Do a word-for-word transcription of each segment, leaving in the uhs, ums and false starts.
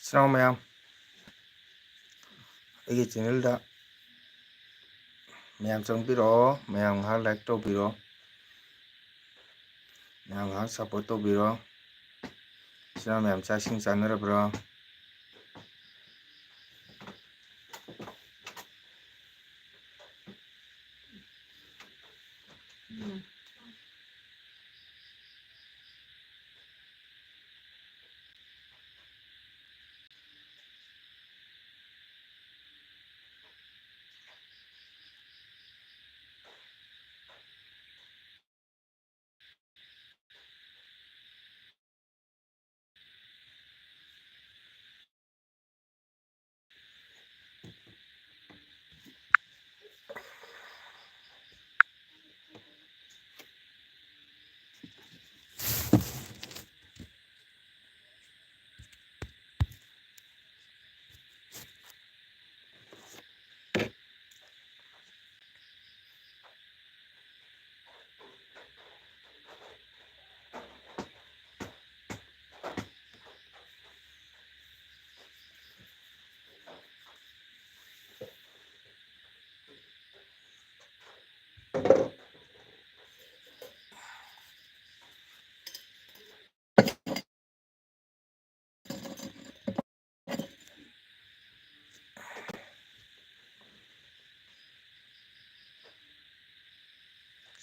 ꯏꯆꯤꯟ ꯏꯅꯥꯎ ꯃꯌꯥꯝ, ꯑꯩꯒꯤ ꯆꯦꯅꯦꯜꯗ ꯃꯌꯥꯝ ꯆꯪꯕꯤꯔꯛꯑꯣ, ꯃꯌꯥꯝ ꯉꯥꯏꯍꯥꯛ ꯂꯥꯏꯛ ꯇꯧꯕꯤꯔꯣ, ꯃꯌꯥꯝ ꯉꯥꯏꯍꯥꯛ ꯁꯞꯄꯣꯔꯠ ꯇꯧꯕꯤꯔꯣ꯫ ꯏꯆꯤꯟ ꯏꯅꯥꯎ ꯃꯌꯥꯝ ꯆꯥꯛ ꯏꯁꯤꯡ ꯆꯥꯅꯔꯕ꯭ꯔꯣ?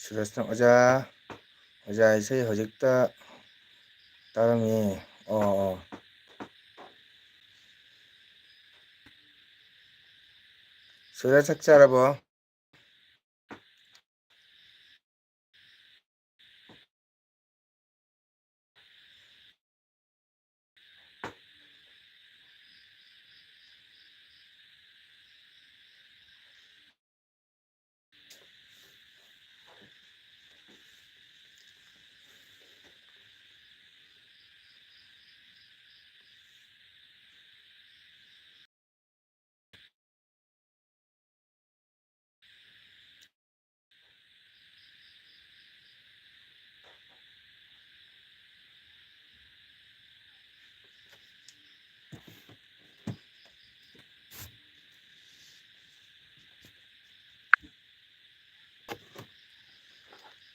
ꯁꯨꯔꯖꯅ ꯑꯣꯖꯥ, ꯑꯣꯖꯥ ꯏꯁꯩ ꯍꯧꯖꯤꯛꯇ ꯇꯥꯔꯝꯃꯤ꯫ ꯑꯣ, ꯑꯣ꯫ ꯁꯨꯔꯖ ꯆꯥꯛ ꯆꯥꯔꯕꯣ?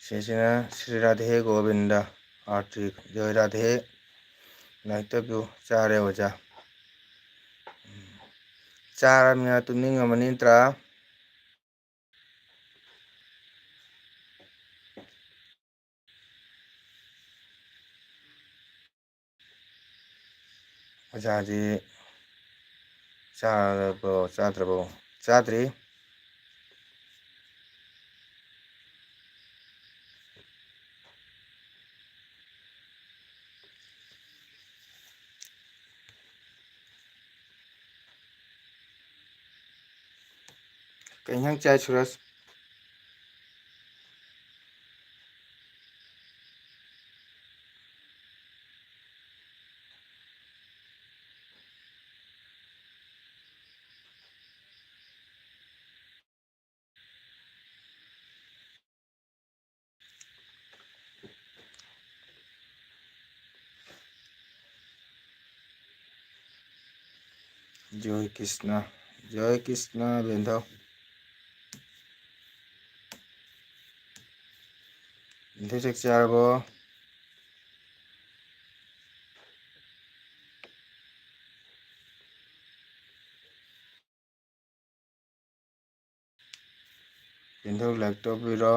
ꯁꯤꯁꯤꯅ ꯁ꯭ꯔꯤ ꯔꯥꯙꯦ ꯒꯣꯕꯤꯟꯗ ꯑꯥꯔꯇꯤ ꯖꯣꯏ ꯔꯥꯙꯦ꯫ ꯂꯥꯏꯔꯤꯛꯇꯕꯨ ꯆꯥꯔꯦ ꯑꯣꯖꯥ꯫ ꯎꯝ꯫ ꯆꯥꯔꯕꯅꯤꯅ ꯇꯨꯝꯅꯤꯡꯉꯝꯃꯅꯤ ꯅꯠꯇ꯭ꯔꯥ? ꯑꯣꯖꯥꯗꯤ ꯆꯥꯔꯕꯣ, ꯆꯥꯗ꯭ꯔꯕꯣ? ꯆꯥꯗ꯭ꯔꯤ꯫ ꯀꯩ ꯏꯟꯁꯥꯡ ꯆꯥꯏ ꯁꯨꯔꯖ? ꯖꯣꯏ ꯀ꯭ꯔꯤꯁꯅ, ꯖꯣꯏ ꯀ꯭ꯔꯤꯁꯅ ꯕꯦꯟꯊꯧ꯫ ꯕꯦꯟꯊꯧ ꯆꯥꯛ ꯆꯥꯔꯕꯣ? ꯕꯦꯟꯊꯧ ꯂꯥꯏꯛ ꯇꯧꯕꯤꯔꯣ꯫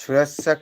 ꯁꯨꯔꯖ ꯆꯥꯛ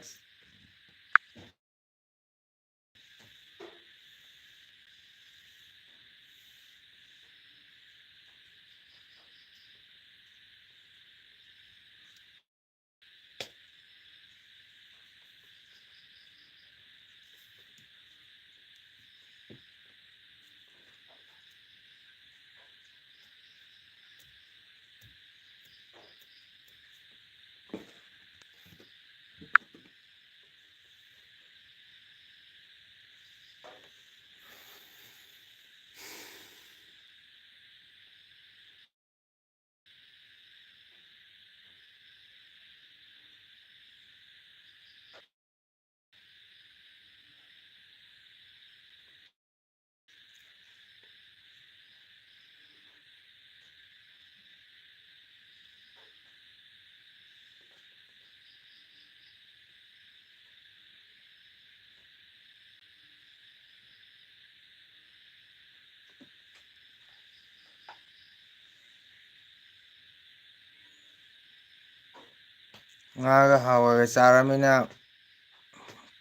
ꯉꯥꯒ ꯍꯥꯎꯔꯒ ꯆꯥꯔꯃꯤꯅ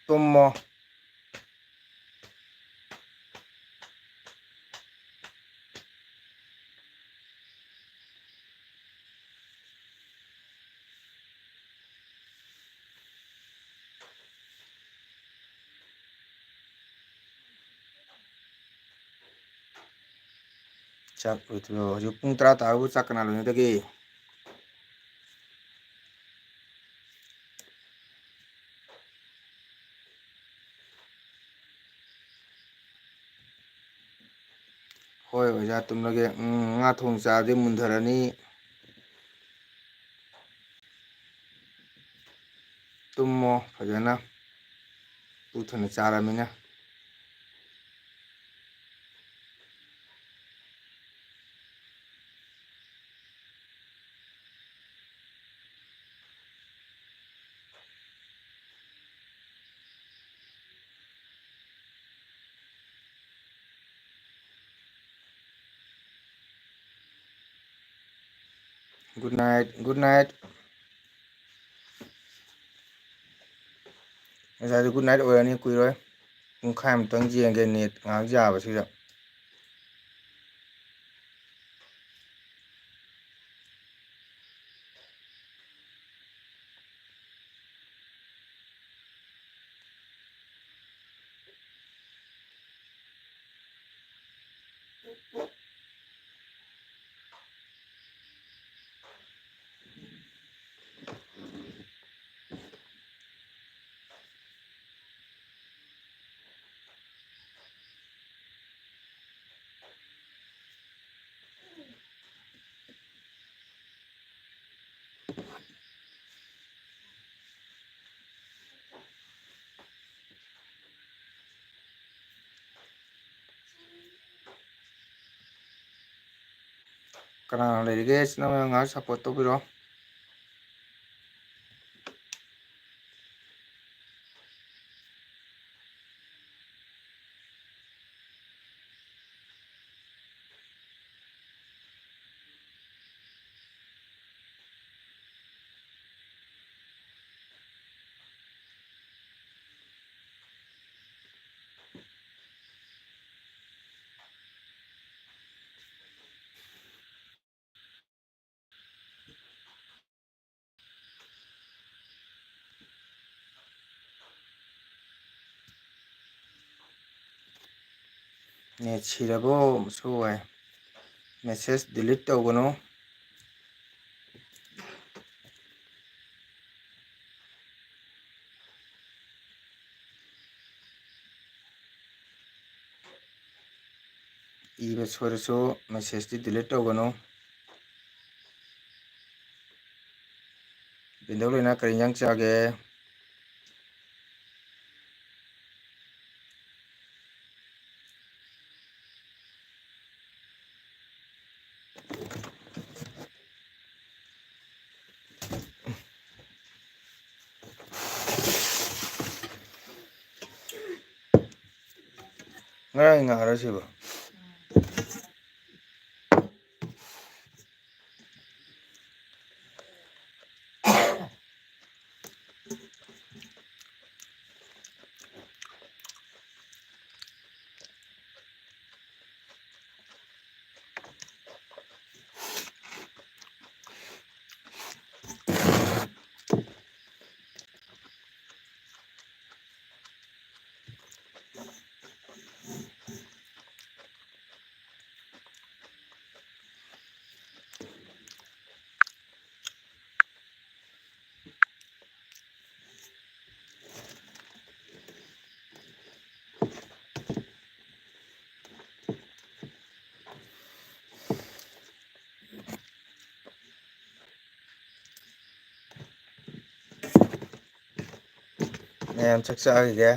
ꯇꯨꯝꯃꯣ꯫ ꯆꯥꯛ ꯂꯣꯏꯗ꯭ꯔꯤꯕꯣ? ꯍꯧꯖꯤꯛ ꯄꯨꯡ ꯇꯔꯥ ꯇꯥꯔꯕꯨ ꯆꯥꯛ ꯀꯅꯥ ꯂꯣꯏꯅꯗꯒꯦ? ꯍꯣꯏ ꯑꯣꯖꯥ, ꯇꯨꯝꯂꯒꯦ꯫ ꯎꯝ, ꯉꯥ ꯊꯣꯡ ꯆꯥꯔꯗꯤ ꯃꯨꯟꯊꯔꯅꯤ꯫ ꯇꯨꯝꯃꯣ ꯐꯖꯅ, ꯄꯨꯛ ꯊꯟꯅ ꯆꯥꯔꯃꯤꯅ꯫ Good night, good night. ꯉꯁꯥꯏꯗꯣ good night ꯑꯣꯏꯔꯅꯤ, ꯀꯨꯏꯔꯣꯏ꯫ ꯄꯨꯡꯈꯥꯏꯃꯨꯛꯇꯪ ꯌꯦꯡꯒꯦ net ꯉꯥꯏꯍꯥꯛ ꯌꯥꯕꯁꯤꯗ꯫ ꯀꯅꯥ ꯀꯅꯥ ꯂꯩꯔꯤꯒꯦ? ꯏꯆꯤꯟ ꯏꯅꯥꯎ ꯃꯌꯥꯝ ꯉꯥꯏꯍꯥꯛ support ꯇꯧꯕꯤꯔꯣ꯫ ꯅꯦꯠ ꯁꯤꯔꯕꯣ? ꯃꯁꯨ ꯍꯥꯏ꯫ ꯃꯦꯁꯦꯖ ꯗꯤꯂꯤꯠ ꯇꯧꯒꯅꯨ꯫ ꯏꯕ ꯁꯣꯏꯔꯁꯨ ꯃꯦꯁꯦꯖꯇꯤ ꯗꯤꯂꯤꯠ ꯇꯧꯒꯅꯨ꯫ ꯕꯤꯟꯗꯧ ꯂꯣꯏꯅ ꯀꯔꯤ ꯏꯟꯖꯥꯡ ꯆꯥꯒꯦ? ꯉꯔꯥꯡꯒꯤ ꯉꯥꯔꯣ ꯁꯤꯕꯣ? ꯃꯌꯥꯝ ꯆꯥꯛ ꯆꯥꯈꯤꯒꯦ꯫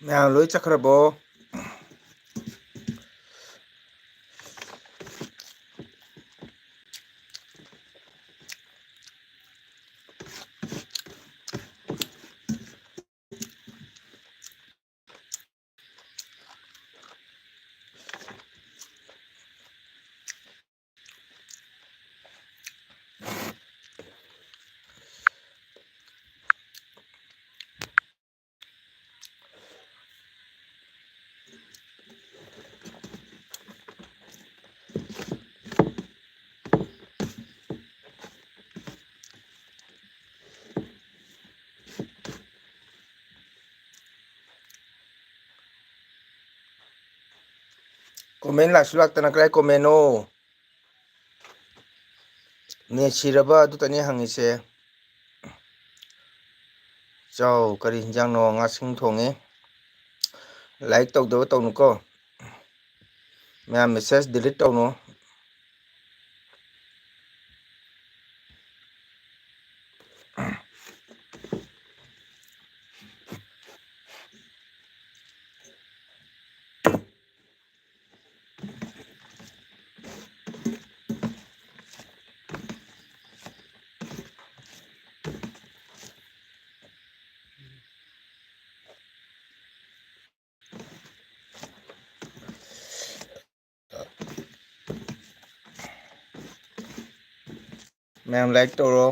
ꯃꯌꯥꯝ ꯂꯣꯏ ꯆꯠꯈ꯭ꯔꯕꯣ? Comment ꯂꯥꯛꯁꯨ ꯂꯥꯛꯇꯅ ꯀꯗꯥꯏ commentꯅꯣ? ꯅꯦꯠ ꯁꯤꯔꯕ ꯑꯗꯨꯇꯅꯤ ꯍꯪꯉꯤꯁꯦ꯫ ꯆꯥꯎ, ꯀꯔꯤ ꯍꯤꯟꯖꯥꯡꯅꯣ? ꯉꯥꯁꯤꯡ ꯊꯣꯡꯉꯦ꯫ Like ꯇꯧꯗꯕ ꯇꯧꯅꯨꯀꯣ꯫ ꯃꯌꯥꯝ message delete ꯇꯧꯅꯨ꯫ ꯃꯌꯥꯝ like ꯇꯧꯔꯣ꯫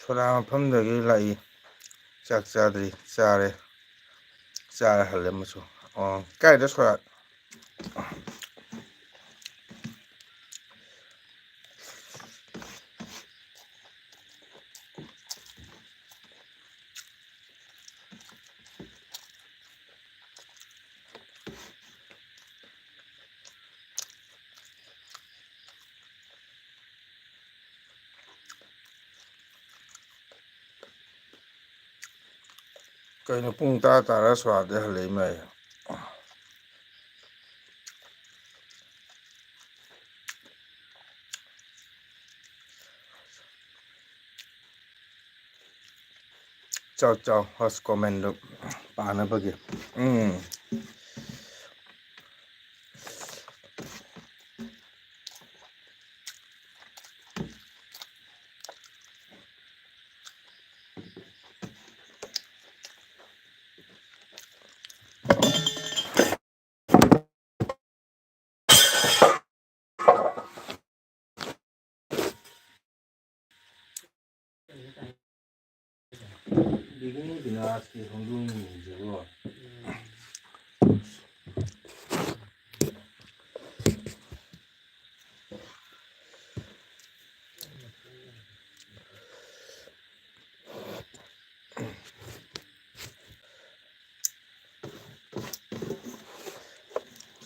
ꯁꯣꯔꯥ ꯃꯐꯝꯗꯒꯤ ꯂꯥꯛꯏ꯫ ꯆꯥꯛ ꯆꯥꯗ꯭ꯔꯤ, ꯆꯥꯔꯦ꯫ ꯆꯥꯔ ꯍꯜꯂꯦ ꯑꯃꯁꯨ꯫ ꯑꯣ, ꯀꯥꯏꯗ ꯁꯣꯔꯥꯠ? ꯀꯩꯅꯣ ꯄꯨꯡ ꯇꯔꯥ ꯇꯥꯔ ꯁꯣꯔꯥꯠꯇꯩ ꯍꯜꯂꯛꯏ ꯃꯥꯏ꯫ ꯆꯥꯎ, ꯆꯥꯎ, ꯍꯣꯁ ꯀꯣꯃꯦꯟꯗꯨ ꯄꯥꯅꯕꯒꯤ꯫ ꯎꯝ꯫ ꯕꯤꯒꯨ ꯕꯤꯅꯥꯁꯀꯤ ꯍꯧꯗꯣꯡꯁꯤꯕꯨ꯫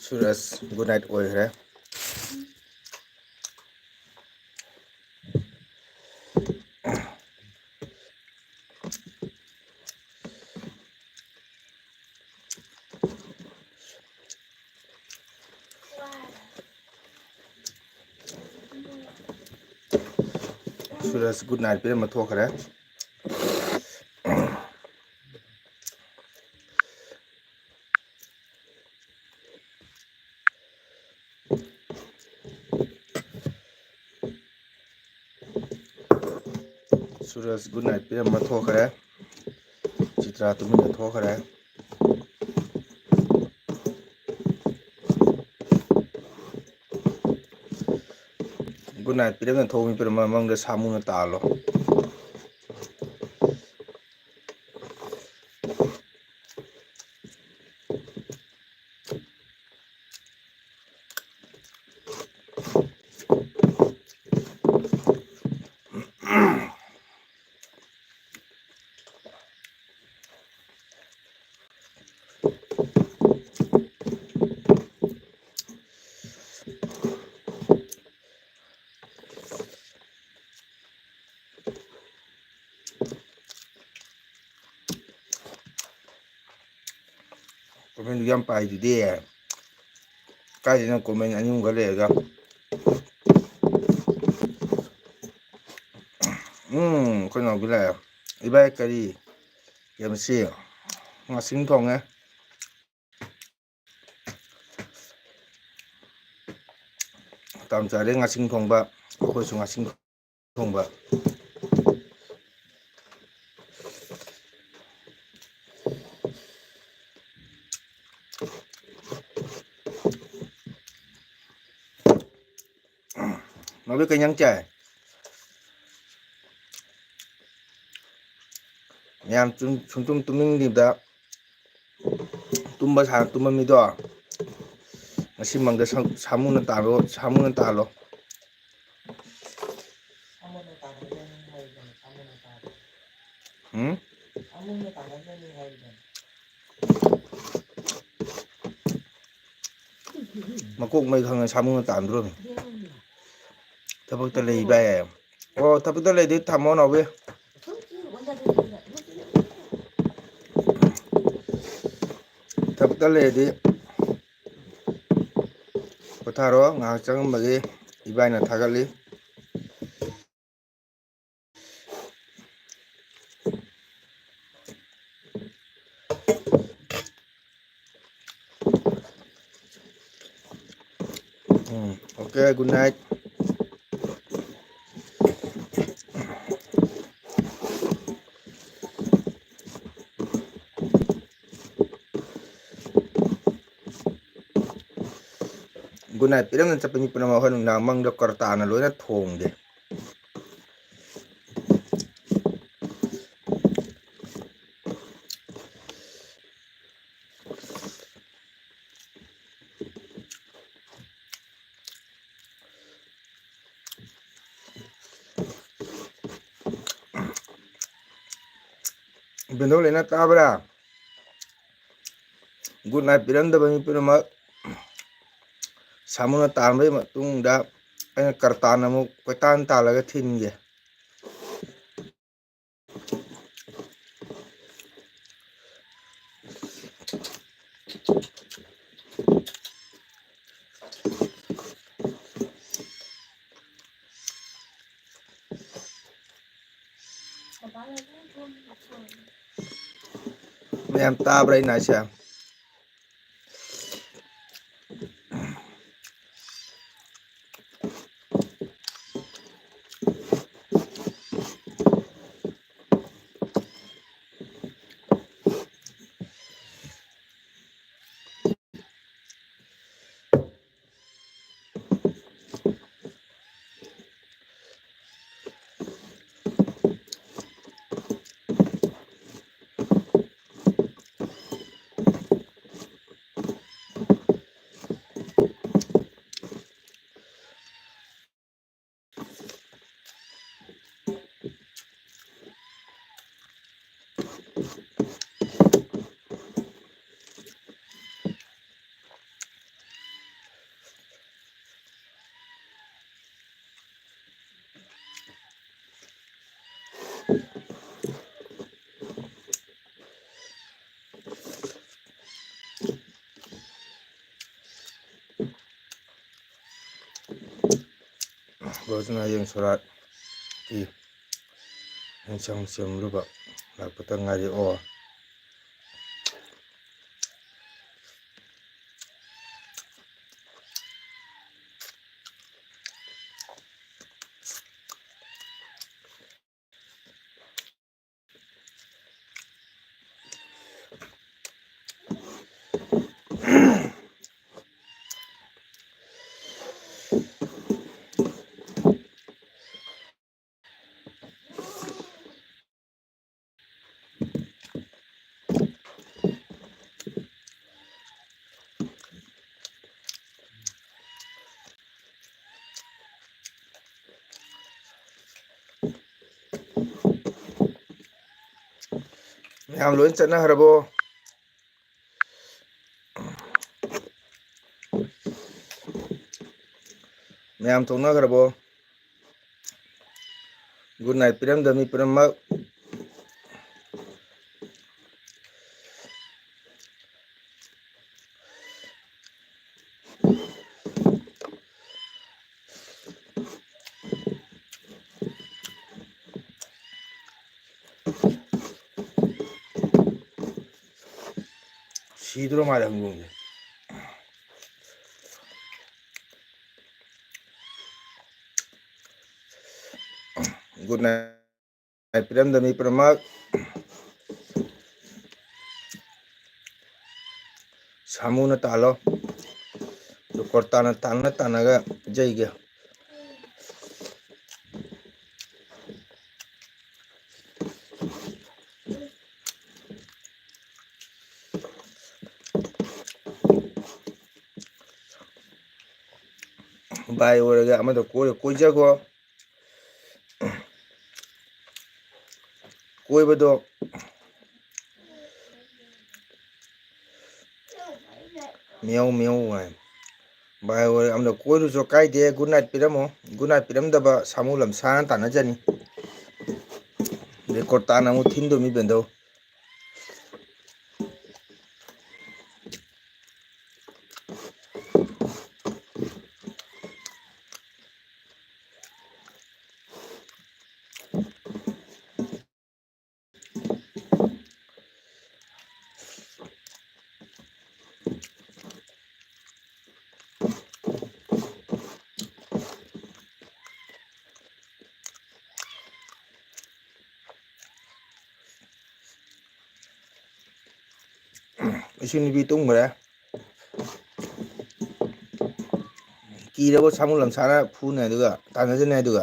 ꯁꯨꯔꯖ good night ꯑꯣꯏꯈ꯭ꯔꯦ꯫ ꯁꯨꯔꯖ good night ꯄꯤꯔꯝꯃ ꯊꯣꯛꯈ꯭ꯔꯦ꯫ ꯁꯨꯔꯖ good night ꯄꯤꯔꯝꯃ ꯊꯣꯛꯈ꯭ꯔꯦ꯫ ꯆꯤꯇ꯭ꯔꯥ ꯇꯨꯃꯤꯟꯅ ꯊꯣꯛꯈ꯭ꯔꯦ꯫ Good night ꯄꯤꯔꯝꯅ ꯊꯣꯛꯑ ꯃꯤ ꯄꯤꯔꯝꯃ ꯃꯪꯗ ꯁꯥꯃꯨꯅ ꯇꯥꯜꯂꯣ꯫ ꯅꯪꯁꯨ ꯌꯥꯝ ꯄꯥꯏꯗꯨꯗꯤ꯫ ꯀꯥꯏꯗꯩꯅꯣ comment ꯑꯅꯤ ꯑꯍꯨꯝꯒ ꯂꯩꯔꯒ꯫ ꯎꯝ, ꯑꯩꯈꯣꯏ ꯅꯥꯎꯕꯤ ꯂꯥꯛꯑꯦ꯫ ꯏꯕꯥꯏ ꯀꯔꯤ? ꯀꯦ ꯑꯦꯝ ꯁꯤ꯫ ꯉꯥꯁꯤꯡ ꯊꯣꯡꯉꯦ꯫ ꯇꯥꯝꯆꯥꯗꯤ ꯉꯥꯁꯤꯡ ꯊꯣꯡꯕ, ꯑꯩꯈꯣꯏꯁꯨ ꯉꯥꯁꯤꯡ ꯊꯣꯡꯕ꯫ ꯅꯥꯎꯕꯤ ꯀꯩ ꯏꯟꯖꯥꯡ ꯆꯥꯏ? ꯃꯌꯥꯝ ꯁꯨꯝ, ꯁꯨꯝ, ꯁꯨꯝ ꯇꯨꯝꯅꯤꯡꯂꯤꯕꯗ ꯇꯨꯝꯕ ꯁꯥ-, ꯇꯨꯝꯕ ꯃꯤꯗꯣ ꯉꯁꯤ ꯃꯪꯗ ꯁꯥ-, ꯁꯥꯃꯨꯅ ꯇꯥꯜꯂꯣ, ꯁꯥꯃꯨꯅ ꯇꯥꯜꯂꯣ꯫ ꯁꯥꯃꯨꯅ ꯇꯥꯜꯂꯣ꯫ ꯎꯝ? ꯁꯥꯃꯨꯅ ꯇꯥꯜꯂꯣ꯫ ꯃꯀꯣꯛ ꯃꯩ ꯈꯪꯉꯦ, ꯁꯥꯃꯨꯅ ꯇꯥꯟꯗ꯭ꯔꯣꯃꯤ꯫ ꯊꯕꯛꯇ ꯂꯩ ꯚꯥꯏ꯫ ꯑꯣ, ꯊꯕꯛꯇ ꯂꯩꯗꯤ ꯊꯝꯃꯣ ꯅꯥꯎꯕꯤ꯫ ꯊꯕꯛꯇ ꯂꯩꯔꯗꯤ ꯄꯣꯊꯥꯔꯣ꯫ ꯉꯥꯏꯍꯥꯛ ꯆꯪꯉꯝꯕꯒꯤ ꯏꯕꯥꯏꯅ ꯊꯥꯒꯠꯂꯤ꯫ ꯎꯝ, okay, good night. Good night ꯄꯤꯔꯝꯗꯅ ꯆꯠꯄ ꯃꯤ ꯄꯨꯝꯅꯃꯛ꯫ ꯍꯣꯏ, ꯅꯨꯡꯗꯥꯡ ꯃꯪꯗ ꯀꯔꯇꯥꯅ ꯂꯣꯏꯅ ꯊꯣꯡꯒꯦ꯫ ꯕꯦꯟꯗꯧ ꯂꯩꯅ ꯇꯥꯕ꯭ꯔꯥ? Good night ꯄꯤꯔꯝꯗꯕ ꯃꯤ ꯄꯨꯝꯅꯃꯛ ꯁꯥꯃꯨꯅ ꯇꯥꯟꯕꯒꯤ ꯃꯇꯨꯡꯗ ꯑꯩꯅ ꯀꯔꯇꯥꯟ ꯑꯃꯨꯛ ꯀꯣꯏꯇꯥꯟ ꯇꯥꯜꯂꯒ ꯊꯤꯟꯒꯦ꯫ ꯃꯌꯥꯝ ꯇꯥꯕ꯭ꯔꯥ ꯑꯩꯅ ꯍꯥꯏꯁꯦ? ꯕ꯭ꯔꯣꯁꯤꯅ ꯍꯌꯦꯡ ꯁꯣꯔꯥꯠꯀꯤ ꯌꯦꯟꯁꯥꯡ ꯁꯦꯝꯂꯨꯕ ꯂꯥꯛꯄꯗ ꯉꯥꯏꯔꯛꯑꯣ꯫ ꯃꯌꯥꯝ ꯂꯣꯏ ꯆꯠꯅꯈ꯭ꯔꯕꯣ? ꯃꯌꯥꯝ ꯊꯣꯛꯅꯈ꯭ꯔꯕꯣ? Good night ꯄꯤꯔꯝꯗꯕ ꯃꯤ ꯄꯨꯝꯅꯃꯛ꯫ ꯁꯤꯗ꯭ꯔꯣ ꯃꯥꯜꯂꯦ ꯍꯧꯗꯣꯡꯁꯦ꯫ Good night ꯄꯤꯔꯝꯗꯕ ꯃꯤ ꯄꯨꯝꯅꯃꯛ꯫ ꯁꯥꯃꯨꯅ ꯇꯥꯜꯂꯣ꯫ Record ꯇꯥꯅ, ꯇꯥꯅ, ꯇꯥꯅꯒ ꯄꯤꯖꯩꯒꯦ꯫ ꯚꯥꯏ ꯑꯣꯏꯔꯒ ꯑꯃꯗ ꯀꯣꯏꯔ ꯀꯣꯏꯖꯈꯣ꯫ ꯀꯣꯏꯕꯗꯣ ꯃꯤꯌꯧ ꯃꯤꯌꯧ ꯍꯥꯏ꯫ ꯚꯥꯏ ꯑꯣꯏꯔꯒ ꯑꯃꯗ ꯀꯣꯏꯔꯨꯁꯨ ꯀꯥꯏꯗꯦ꯫ Good night ꯄꯤꯔꯝꯃꯣ꯫ Good night ꯄꯤꯔꯝꯗꯕ ꯁꯥꯃꯨ ꯂꯝꯁꯥꯅ ꯇꯥꯟꯅꯖꯅꯤ꯫ Record ꯇꯥꯅ ꯑꯃꯨꯛ ꯊꯤꯟꯗꯣꯃꯤ ꯕꯦꯟꯗꯧ꯫ ꯏꯁꯨ ꯅꯨꯄꯤ ꯇꯨꯝꯈ꯭ꯔꯦ꯫ ꯀꯤꯔꯕ ꯁꯥꯃꯨ ꯂꯝꯁꯥꯅ ꯐꯨꯅꯦ ꯑꯗꯨꯒ ꯇꯥꯟꯅꯖꯅꯦ ꯑꯗꯨꯒ꯫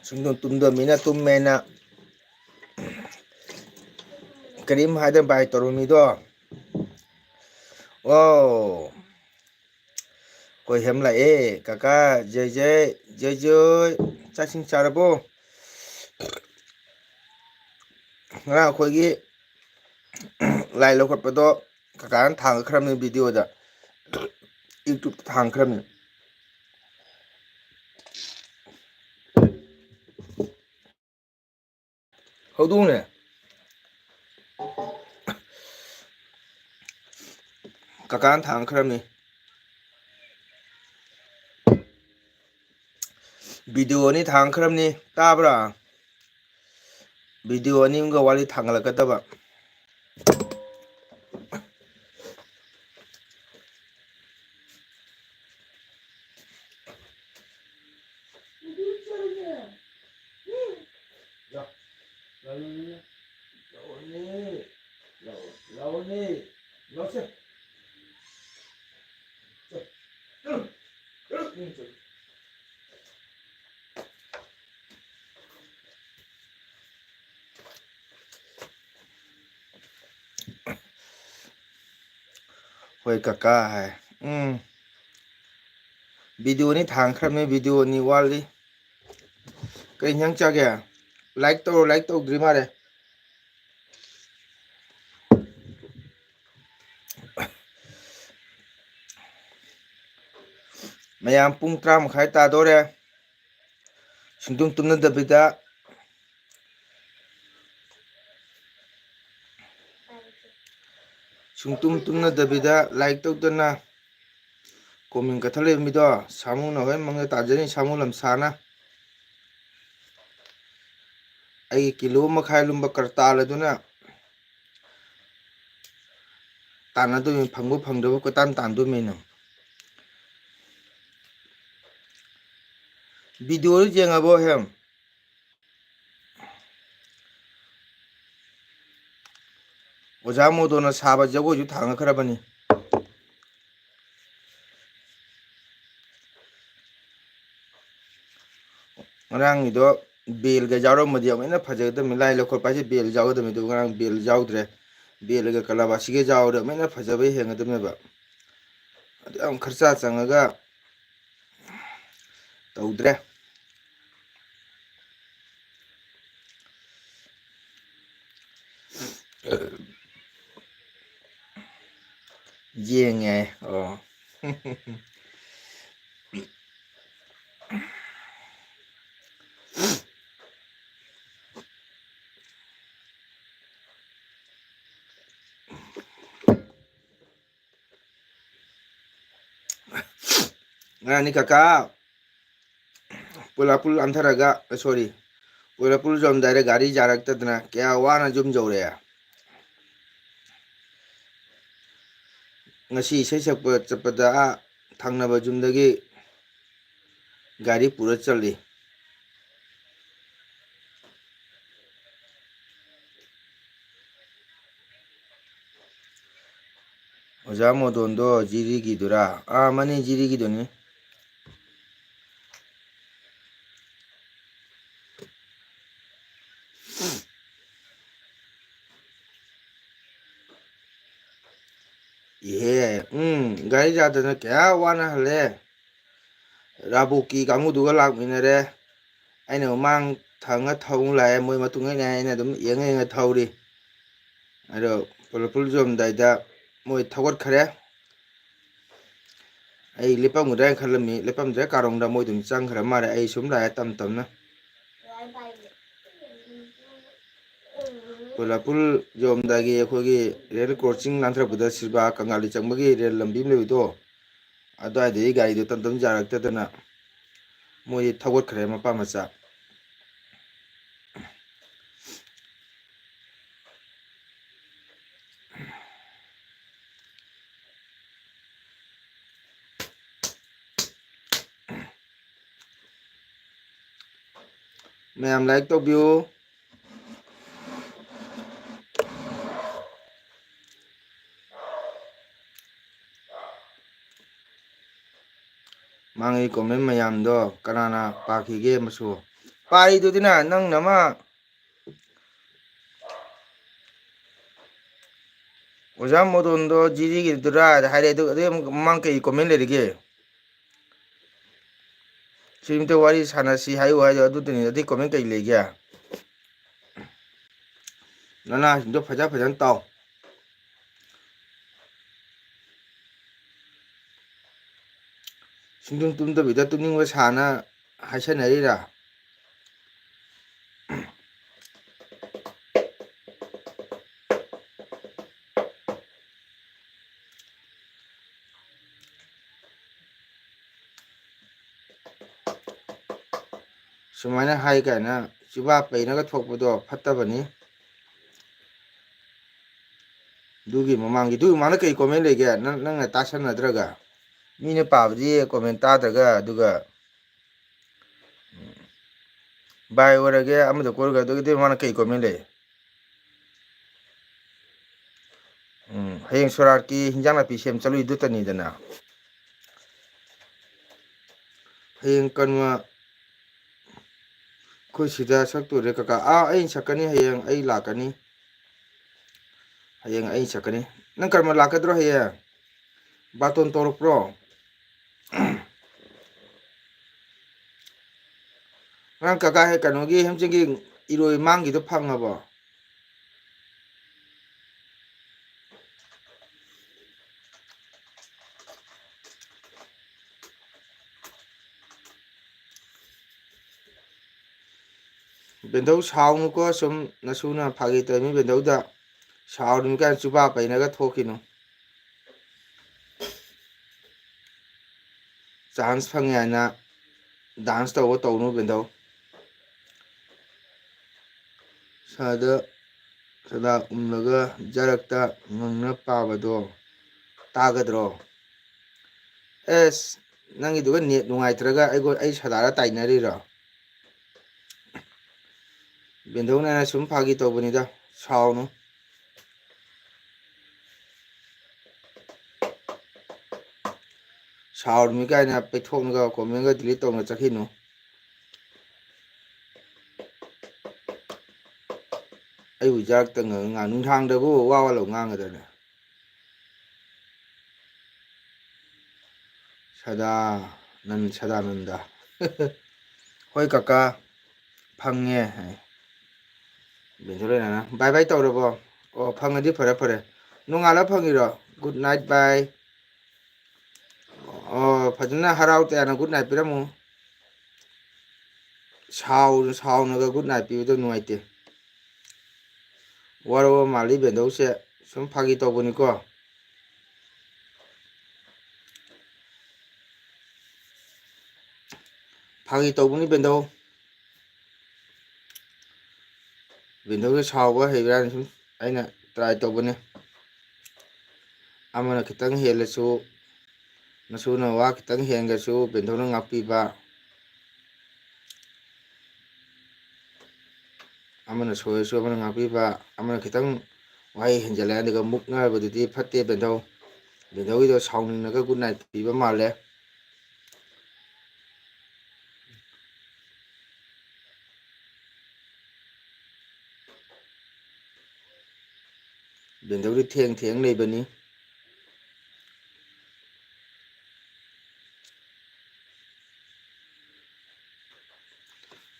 ꯁꯨꯡꯇꯨꯝ ꯇꯨꯝꯗꯕ ꯃꯤꯅ ꯇꯨꯝꯃꯦꯅ ꯀꯔꯤꯝ ꯍꯥꯏꯗꯅ ꯕꯥꯏ ꯇꯧꯔꯝꯃꯤꯗꯣ꯫ ꯑꯣ, ꯑꯩꯈꯣꯏ ꯍꯦꯝ ꯂꯥꯛꯑꯦ꯫ ꯀꯀꯥ, ꯖꯩ ꯖꯩ, ꯖꯩ ꯖꯩ, ꯆꯥꯛ ꯏꯁꯤꯡ ꯆꯥꯔꯕꯣ? ꯉꯔꯥꯡ ꯑꯩꯈꯣꯏꯒꯤ ꯂꯥꯏ ꯂꯧꯈꯠꯄꯗꯣ ꯀꯀꯥꯅ ꯊꯥꯡꯒꯠꯈ꯭ꯔꯕꯅꯤ ꯚꯤꯗꯤꯑꯣꯗ, ꯌꯨꯇ꯭ꯌꯨꯕꯇ ꯊꯥꯡꯒꯠꯈ꯭ꯔꯕꯅꯤ꯫ ꯍꯧꯗꯣꯡꯅꯦ꯫ ꯀꯀꯥꯅ ꯊꯥꯡꯈ꯭ꯔꯕꯅꯤ꯫ ꯚꯤꯗꯤꯑꯣ ꯑꯅꯤ ꯊꯥꯡꯈ꯭ꯔꯕꯅꯤ꯫ ꯇꯥꯕ꯭ꯔꯥ? ꯚꯤꯗꯤꯑꯣ ꯑꯅꯤ ꯑꯃꯒ ꯋꯥꯠꯂꯤ ꯊꯥꯡꯒꯠꯂꯛꯀꯗꯕ꯫ ꯂꯥꯛꯑꯣꯅꯦ꯫ ꯂꯥꯛꯑꯣ, ꯂꯥꯛꯑꯣꯅꯦ꯫ ꯂꯥꯛꯑꯣꯁꯦ꯫ ꯆꯠ-, ꯆꯠꯂꯨ, ꯆꯠꯂꯨ, ꯆꯠꯂꯨ꯫ ꯍꯣꯏ ꯀꯀꯥ ꯍꯥꯏ꯫ ꯎꯝ꯫ ꯚꯤꯗꯤꯑꯣ ꯑꯅꯤ ꯊꯥꯡꯈ꯭ꯔꯕꯅꯤ, ꯚꯤꯗꯤꯑꯣ ꯑꯅꯤ ꯋꯥꯠꯂꯤ꯫ ꯀꯩ ꯏꯟꯖꯥꯡ ꯆꯥꯒꯦ? ꯂꯥꯏꯛ ꯇꯧꯔꯣ, ꯂꯥꯏꯛ ꯇꯧꯗ꯭ꯔꯤ ꯃꯥꯜꯂꯦ꯫ ꯃꯌꯥꯝ ꯄꯨꯡ ꯇꯔꯥ ꯃꯈꯥꯏ ꯇꯥꯗꯣꯔꯦ꯫ ꯁꯨꯡꯇꯨꯝ ꯇꯨꯝꯅꯗꯕꯤꯗ, ꯁꯨꯡꯇꯨꯝ ꯇꯨꯝꯅꯗꯕꯤꯗ ꯂꯥꯏꯛ ꯇꯧꯗꯅ ꯀꯣꯃꯦꯟ ꯀꯠꯊꯠꯂꯛꯏ ꯃꯤꯗꯣ, ꯁꯥꯃꯨꯅ ꯍꯣꯔꯦꯟ ꯃꯪꯗ ꯇꯥꯖꯅꯤ, ꯁꯥꯃꯨ ꯂꯝꯁꯥꯅ꯫ ꯑꯩꯒꯤ ꯀꯤꯂꯣ ꯃꯈꯥꯏ ꯂꯨꯝꯕ ꯀꯔꯇꯥꯜ ꯑꯗꯨꯅ ꯇꯥꯟꯅꯗꯣꯏꯅꯤ, ꯐꯪꯕ ꯐꯪꯗꯕ ꯀꯣꯏꯇꯥꯟ ꯇꯥꯟꯗꯣꯏꯅꯤ ꯅꯪ꯫ ꯚꯤꯗꯤꯑꯣꯗꯨ ꯌꯦꯡꯉꯕꯣ ꯍꯦꯝ? ꯑꯣꯖꯥ ꯃꯣꯗꯣꯅ ꯁꯥꯕ ꯖꯒꯣꯏꯁꯨ ꯊꯥꯡꯒꯠꯈ꯭ꯔꯕꯅꯤ꯫ ꯉꯔꯥꯡꯒꯤꯗꯣ ꯕꯦꯜꯒ ꯌꯥꯎꯔꯝꯃꯗꯤ ꯑꯃꯨꯛ ꯍꯦꯟꯅ ꯐꯖꯒꯗꯕꯅꯤ꯫ ꯂꯥꯏ ꯂꯧꯈꯠꯄ ꯍꯥꯏꯁꯦ ꯕꯦꯜ ꯌꯥꯎꯒꯗꯕꯅꯤ, ꯑꯗꯨ ꯉꯔꯥꯡ ꯕꯦꯜ ꯌꯥꯎꯗ꯭ꯔꯦ꯫ ꯕꯦꯜꯒ ꯀꯂꯥꯕꯥꯁꯤꯒ ꯌꯥꯎꯔꯗꯤ ꯑꯃꯨꯛ ꯍꯦꯟꯅ ꯐꯖꯕ ꯍꯦꯟꯒꯗꯕꯅꯦꯕ꯫ ꯑꯗꯨ ꯌꯥꯝ ꯈꯔꯆꯥ ꯆꯪꯉꯒ ꯇꯧꯗ꯭ꯔꯦ꯫ ꯌꯦꯡꯉꯦ꯫ ꯑꯣ꯫ ꯉꯔꯥꯡꯅꯤ ꯀꯀꯥ ꯄꯣꯂꯥꯄꯨꯜ ꯂꯥꯟꯊꯔꯒ, ꯁꯣꯔꯤ, ꯄꯣꯂꯥꯄꯨꯜ ꯌꯧꯔꯝꯗꯥꯏꯗ ꯒꯥꯔꯤ ꯌꯥꯔꯛꯇꯗꯅ ꯀꯌꯥ ꯋꯥꯅ ꯌꯨꯝ ꯌꯧꯔꯛꯑꯦ꯫ ꯉꯁꯤ ꯏꯁꯩ ꯁꯛꯄ ꯆꯠꯄꯗ, ꯑꯥ ꯊꯪꯅꯕ ꯌꯨꯝꯗꯒꯤ ꯒꯥꯔꯤ ꯄꯨꯔ ꯆꯠꯂꯤ꯫ ꯑꯣꯖꯥ ꯃꯣꯗꯣꯟꯗꯣ ꯖꯤꯔꯤꯒꯤꯗꯨꯔꯥ? ꯑꯥ, ꯃꯥꯅꯤ, ꯖꯤꯔꯤꯒꯤꯗꯨꯅꯤ꯫ ꯏꯍꯦ, ꯎꯝ, ꯒꯥꯔꯤ ꯌꯥꯗꯅ ꯀꯌꯥ ꯋꯥꯅ ꯍꯜꯂꯦ꯫ ꯔꯥꯕꯣꯛꯀꯤ ꯀꯥꯡꯕꯨꯗꯨꯒ ꯂꯥꯛꯃꯤꯟꯅꯔꯦ꯫ ꯑꯩꯅ ꯃꯃꯥꯡ ꯊꯪꯉ ꯊꯧ ꯂꯥꯛꯑꯦ, ꯃꯣꯏ ꯃꯇꯨꯡ ꯑꯩꯅ, ꯑꯩꯅ ꯑꯗꯨꯝ ꯌꯦꯡꯉ ꯌꯦꯡꯉ ꯊꯧꯔꯤ꯫ ꯑꯗꯣ ꯄꯣꯂꯣꯄꯨꯜ ꯌꯧꯔꯝꯗꯥꯏꯗ ꯃꯣꯏ ꯊꯧꯒꯠꯈꯔꯦ꯫ ꯑꯩ ꯂꯦꯞꯄꯝꯒꯗ꯭ꯔꯥ ꯍꯥꯏꯅ ꯈꯜꯂꯝꯃꯤ, ꯂꯦꯞꯄꯝꯗ꯭ꯔꯦ꯫ ꯀꯥꯔꯣꯡꯗ ꯃꯣꯏ ꯑꯗꯨꯝ ꯆꯪꯈ꯭ꯔ ꯃꯥꯜꯂꯦ꯫ ꯑꯩ ꯁꯨꯝ ꯂꯥꯛꯑꯦ ꯇꯞ ꯇꯞꯅ꯫ ꯄꯣꯂꯥꯄꯨꯜ ꯌꯧꯔꯝꯗꯥꯏꯒꯤ ꯑꯩꯈꯣꯏꯒꯤ ꯔꯦꯜ ꯀ꯭ꯔꯣꯁꯤꯡ ꯂꯥꯟꯊꯔꯛꯄꯗ ꯁꯤꯜꯚꯥ ꯀꯪꯂꯥ ꯆꯪꯕꯒꯤ ꯔꯦꯜ ꯂꯝꯕꯤ ꯑꯃ ꯂꯩꯕꯗꯣ, ꯑꯗꯨꯋꯥꯏꯗꯒꯤ ꯒꯥꯔꯤꯗꯣ ꯇꯞ ꯇꯞꯅ ꯌꯥꯔꯛꯇꯗꯅ ꯃꯣꯏ ꯊꯧꯒꯠꯈ꯭ꯔꯦ, ꯃꯄꯥ ꯃꯆꯥ꯫ ꯃꯌꯥꯝ like ꯇꯧꯕꯤꯌꯨ꯫ ꯃꯃꯥꯡꯒꯤ comment ꯃꯌꯥꯝꯗꯣ ꯀꯅꯥꯅ ꯄꯥꯈꯤꯒꯦ? ꯃꯁꯨ ꯄꯥꯏꯗꯨꯗꯤꯅ ꯅꯪ ꯅꯃ ꯑꯣꯖꯥ ꯃꯣꯗꯣꯟꯗꯣ ꯖꯤꯔꯤꯒꯤꯗꯨꯔꯥ ꯍꯥꯏꯔꯦ꯫ ꯑꯗꯨ ꯑꯗꯨ ꯃꯃꯥꯡ ꯀꯩ comment ꯂꯩꯔꯤꯒꯦ? ꯁꯤꯝꯇ ꯋꯥꯔꯤ ꯁꯥꯟꯅꯁꯤ ꯍꯥꯏꯌꯨ ꯍꯥꯏꯗꯣ ꯑꯗꯨꯗꯅꯤ꯫ ꯑꯗꯨꯏ comment ꯀꯩ ꯂꯩꯒꯦ? ꯅꯅꯥꯁꯤꯡꯗꯣ ꯐꯖ ꯐꯖꯅ ꯇꯥꯎ꯫ ꯁꯨꯡꯇꯨꯝ ꯇꯨꯝꯗꯕꯤꯗ ꯇꯨꯝꯅꯤꯡꯕ ꯁꯥꯅ ꯍꯥꯏꯁꯟꯅꯔꯤꯔꯥ? ꯁꯨꯃꯥꯏꯅ ꯍꯥꯏ ꯀꯥꯏꯅ ꯆꯤꯕꯥ ꯄꯩꯅꯒ ꯊꯣꯛꯄꯗꯣ ꯐꯠꯇꯕꯅꯤ꯫ ꯑꯗꯨꯒꯤ ꯃꯃꯥꯡꯒꯤ, ꯑꯗꯨꯒꯤ ꯃꯃꯥꯡꯗ ꯀꯩ comment ꯂꯩꯒꯦ? ꯅꯪ, ꯅꯪꯅ ꯇꯥꯁꯟꯅꯗ꯭ꯔꯒ, ꯃꯤꯅ ꯄꯥꯕꯗꯤ comment ꯇꯥꯗ꯭ꯔꯒ, ꯑꯗꯨꯒ ꯎꯝ, ꯕꯥꯏ ꯑꯣꯏꯔꯒꯦ, ꯑꯃꯗ ꯀꯣꯏꯔꯒ, ꯑꯗꯨꯒꯤꯗꯤ ꯃꯥꯅ ꯀꯩ comment ꯂꯩ? ꯎꯝ, ꯍꯌꯦꯡ ꯁꯣꯔꯥꯠꯀꯤ ꯍꯤꯟꯖꯥꯡ ꯅꯥꯄꯤ ꯁꯦꯝ ꯆꯠꯂꯨꯏꯗꯨꯇꯅꯤꯗꯅ꯫ ꯍꯌꯦꯡ ꯀꯩꯅꯣ ꯑꯩꯈꯣꯏ ꯁꯤꯗ ꯁꯛꯇꯣꯔꯦ ꯀꯀꯥ꯫ ꯑꯥ, ꯑꯩ ꯁꯛꯀꯅꯤ ꯍꯌꯦꯡ, ꯑꯩ ꯂꯥꯛꯀꯅꯤ꯫ ꯍꯌꯦꯡ ꯑꯩ ꯁꯛꯀꯅꯤ꯫ ꯅꯪ ꯀꯔꯝꯕ ꯂꯥꯛꯀꯗ꯭ꯔꯣ ꯍꯌꯦꯡ? ꯕꯥꯇꯣꯟ ꯇꯧꯔꯛꯄ꯭ꯔꯣ? ꯉꯔꯥꯡ ꯀꯀꯥ ꯍꯦꯛ ꯀꯩꯅꯣꯒꯤ ꯍꯦꯝꯆꯤꯡꯒꯤ ꯏꯔꯣꯏ ꯃꯥꯡꯒꯤꯗꯣ ꯐꯪꯉꯕꯣ? ꯕꯦꯟꯗꯧ ꯁꯥꯎꯅꯨꯀꯣ, ꯁꯨꯝ ꯅꯁꯨꯅ ꯐꯥꯒꯤ ꯇꯧꯔꯤꯃꯤ ꯕꯦꯟꯗꯧꯗ꯫ ꯁꯥꯎꯔꯤꯃꯤ ꯀꯥꯏꯅ ꯆꯨꯕꯥ ꯄꯩꯅꯒ ꯊꯣꯛꯈꯤꯅꯨ꯫ Chance ꯐꯪꯉꯦ ꯍꯥꯏꯅ dance ꯇꯧꯕ ꯇꯧꯅꯨ ꯕꯦꯟꯗꯧ꯫ ꯁꯥꯗ ꯁꯗꯥ ꯎꯝꯂꯒ ꯖꯔꯛꯇ ꯉꯪꯅ ꯄꯥꯕꯗꯣ ꯇꯥꯒꯗ꯭ꯔꯣ? ꯑꯦꯁ, ꯅꯪꯒꯤꯗꯨꯒ net ꯅꯨꯡꯉꯥꯏꯇ꯭ꯔꯒ ꯑꯩꯒꯣ-, ꯑꯩ ꯁꯗꯥꯔ ꯇꯥꯏꯅꯔꯤꯔꯣ? ꯕꯦꯟꯗꯧꯅ ꯁꯨꯝ ꯐꯥꯒꯤ ꯇꯧꯕꯅꯤꯗ, ꯁꯥꯎꯅꯨ꯫ ꯁꯥꯎꯔꯝꯃꯤ ꯀꯥꯏꯅ ꯄꯩꯊꯣꯛꯅꯒ comment-ꯒ delete ꯇꯧꯅ ꯆꯠꯈꯤꯅꯨ꯫ ꯑꯩꯕꯨ ꯏꯖꯥꯔꯛꯇ ꯉꯥꯡ-, ꯉꯥꯡ-, ꯅꯨꯡꯗꯥꯡꯗꯕꯨ ꯋꯥ ꯋꯥ ꯂꯧ ꯉꯥꯡꯒꯗ꯭ꯔꯅꯦ? ꯁꯗꯥꯅꯟ-, ꯁꯗꯥꯅꯟꯗ꯫ "ꯍꯣꯏ ꯀꯀꯥ, ꯐꯪꯉꯦ" ꯍꯥꯏ꯫ ꯕꯦꯟꯊꯣꯏ ꯂꯣꯏꯅꯅ "bye bye" ꯇꯧꯔꯕꯣ? ꯑꯣ, ꯐꯪꯉꯗꯤ ꯐꯔꯦ, ꯐꯔꯦ꯫ ꯅꯣꯡꯉꯥꯜꯂ ꯐꯪꯉꯤꯔꯣ? Good night, bye꯫ ꯑꯣ, ꯐꯖꯅ ꯍꯔꯥꯎ ꯇꯌꯥꯅ good night ꯄꯤꯔꯝꯃꯨ꯫ ꯁꯥꯎ-, ꯁꯥꯎꯅꯒ good night ꯄꯤꯕꯗꯣ ꯅꯨꯡꯉꯥꯏꯇꯦ꯫ ꯋꯥꯔꯧꯕ ꯃꯥꯜꯂꯤ ꯕꯦꯟꯗꯧꯁꯦ꯫ ꯁꯨꯝ ꯐꯥꯒꯤ ꯇꯧꯕꯅꯤꯀꯣ꯫ ꯐꯥꯒꯤ ꯇꯧꯕꯅꯤ ꯕꯦꯟꯗꯧ꯫ ꯕꯦꯟꯗꯧꯁꯦ ꯁꯥꯎꯕ ꯍꯩꯕ꯭ꯔꯥꯅ ꯁꯨꯝ ꯑꯩꯅ try ꯇꯧꯕꯅꯤ꯫ ꯑꯃꯅ ꯈꯤꯇꯪ ꯍꯦꯜꯂꯁꯨ, ꯅꯁꯨꯅ ꯋꯥ ꯈꯤꯇꯪ ꯍꯦꯟꯒ꯭ꯔꯁꯨ ꯕꯦꯟꯗꯧꯅ ꯉꯥꯛꯄꯤꯕ꯫ ꯑꯃꯅ ꯁꯣꯏꯔꯁꯨ ꯑꯃꯅ ꯉꯥꯛꯄꯤꯕ, ꯑꯃꯅ ꯈꯤꯇꯪ ꯋꯥꯍꯩ ꯍꯦꯟꯖꯜꯂꯦ ꯑꯗꯨꯒ ꯃꯨꯛꯅꯕꯗꯨꯗꯤ ꯐꯠꯇꯦ ꯕꯦꯟꯗꯧ꯫ ꯕꯦꯟꯗꯧꯒꯤꯗꯣ ꯁꯥꯎꯅꯤꯡꯉꯒ good night ꯄꯤꯕ ꯃꯥꯜꯂꯦ꯫ ꯕꯦꯟꯗꯧꯗꯤ ꯊꯦꯡ ꯊꯦꯡ ꯂꯩꯕꯅꯤ꯫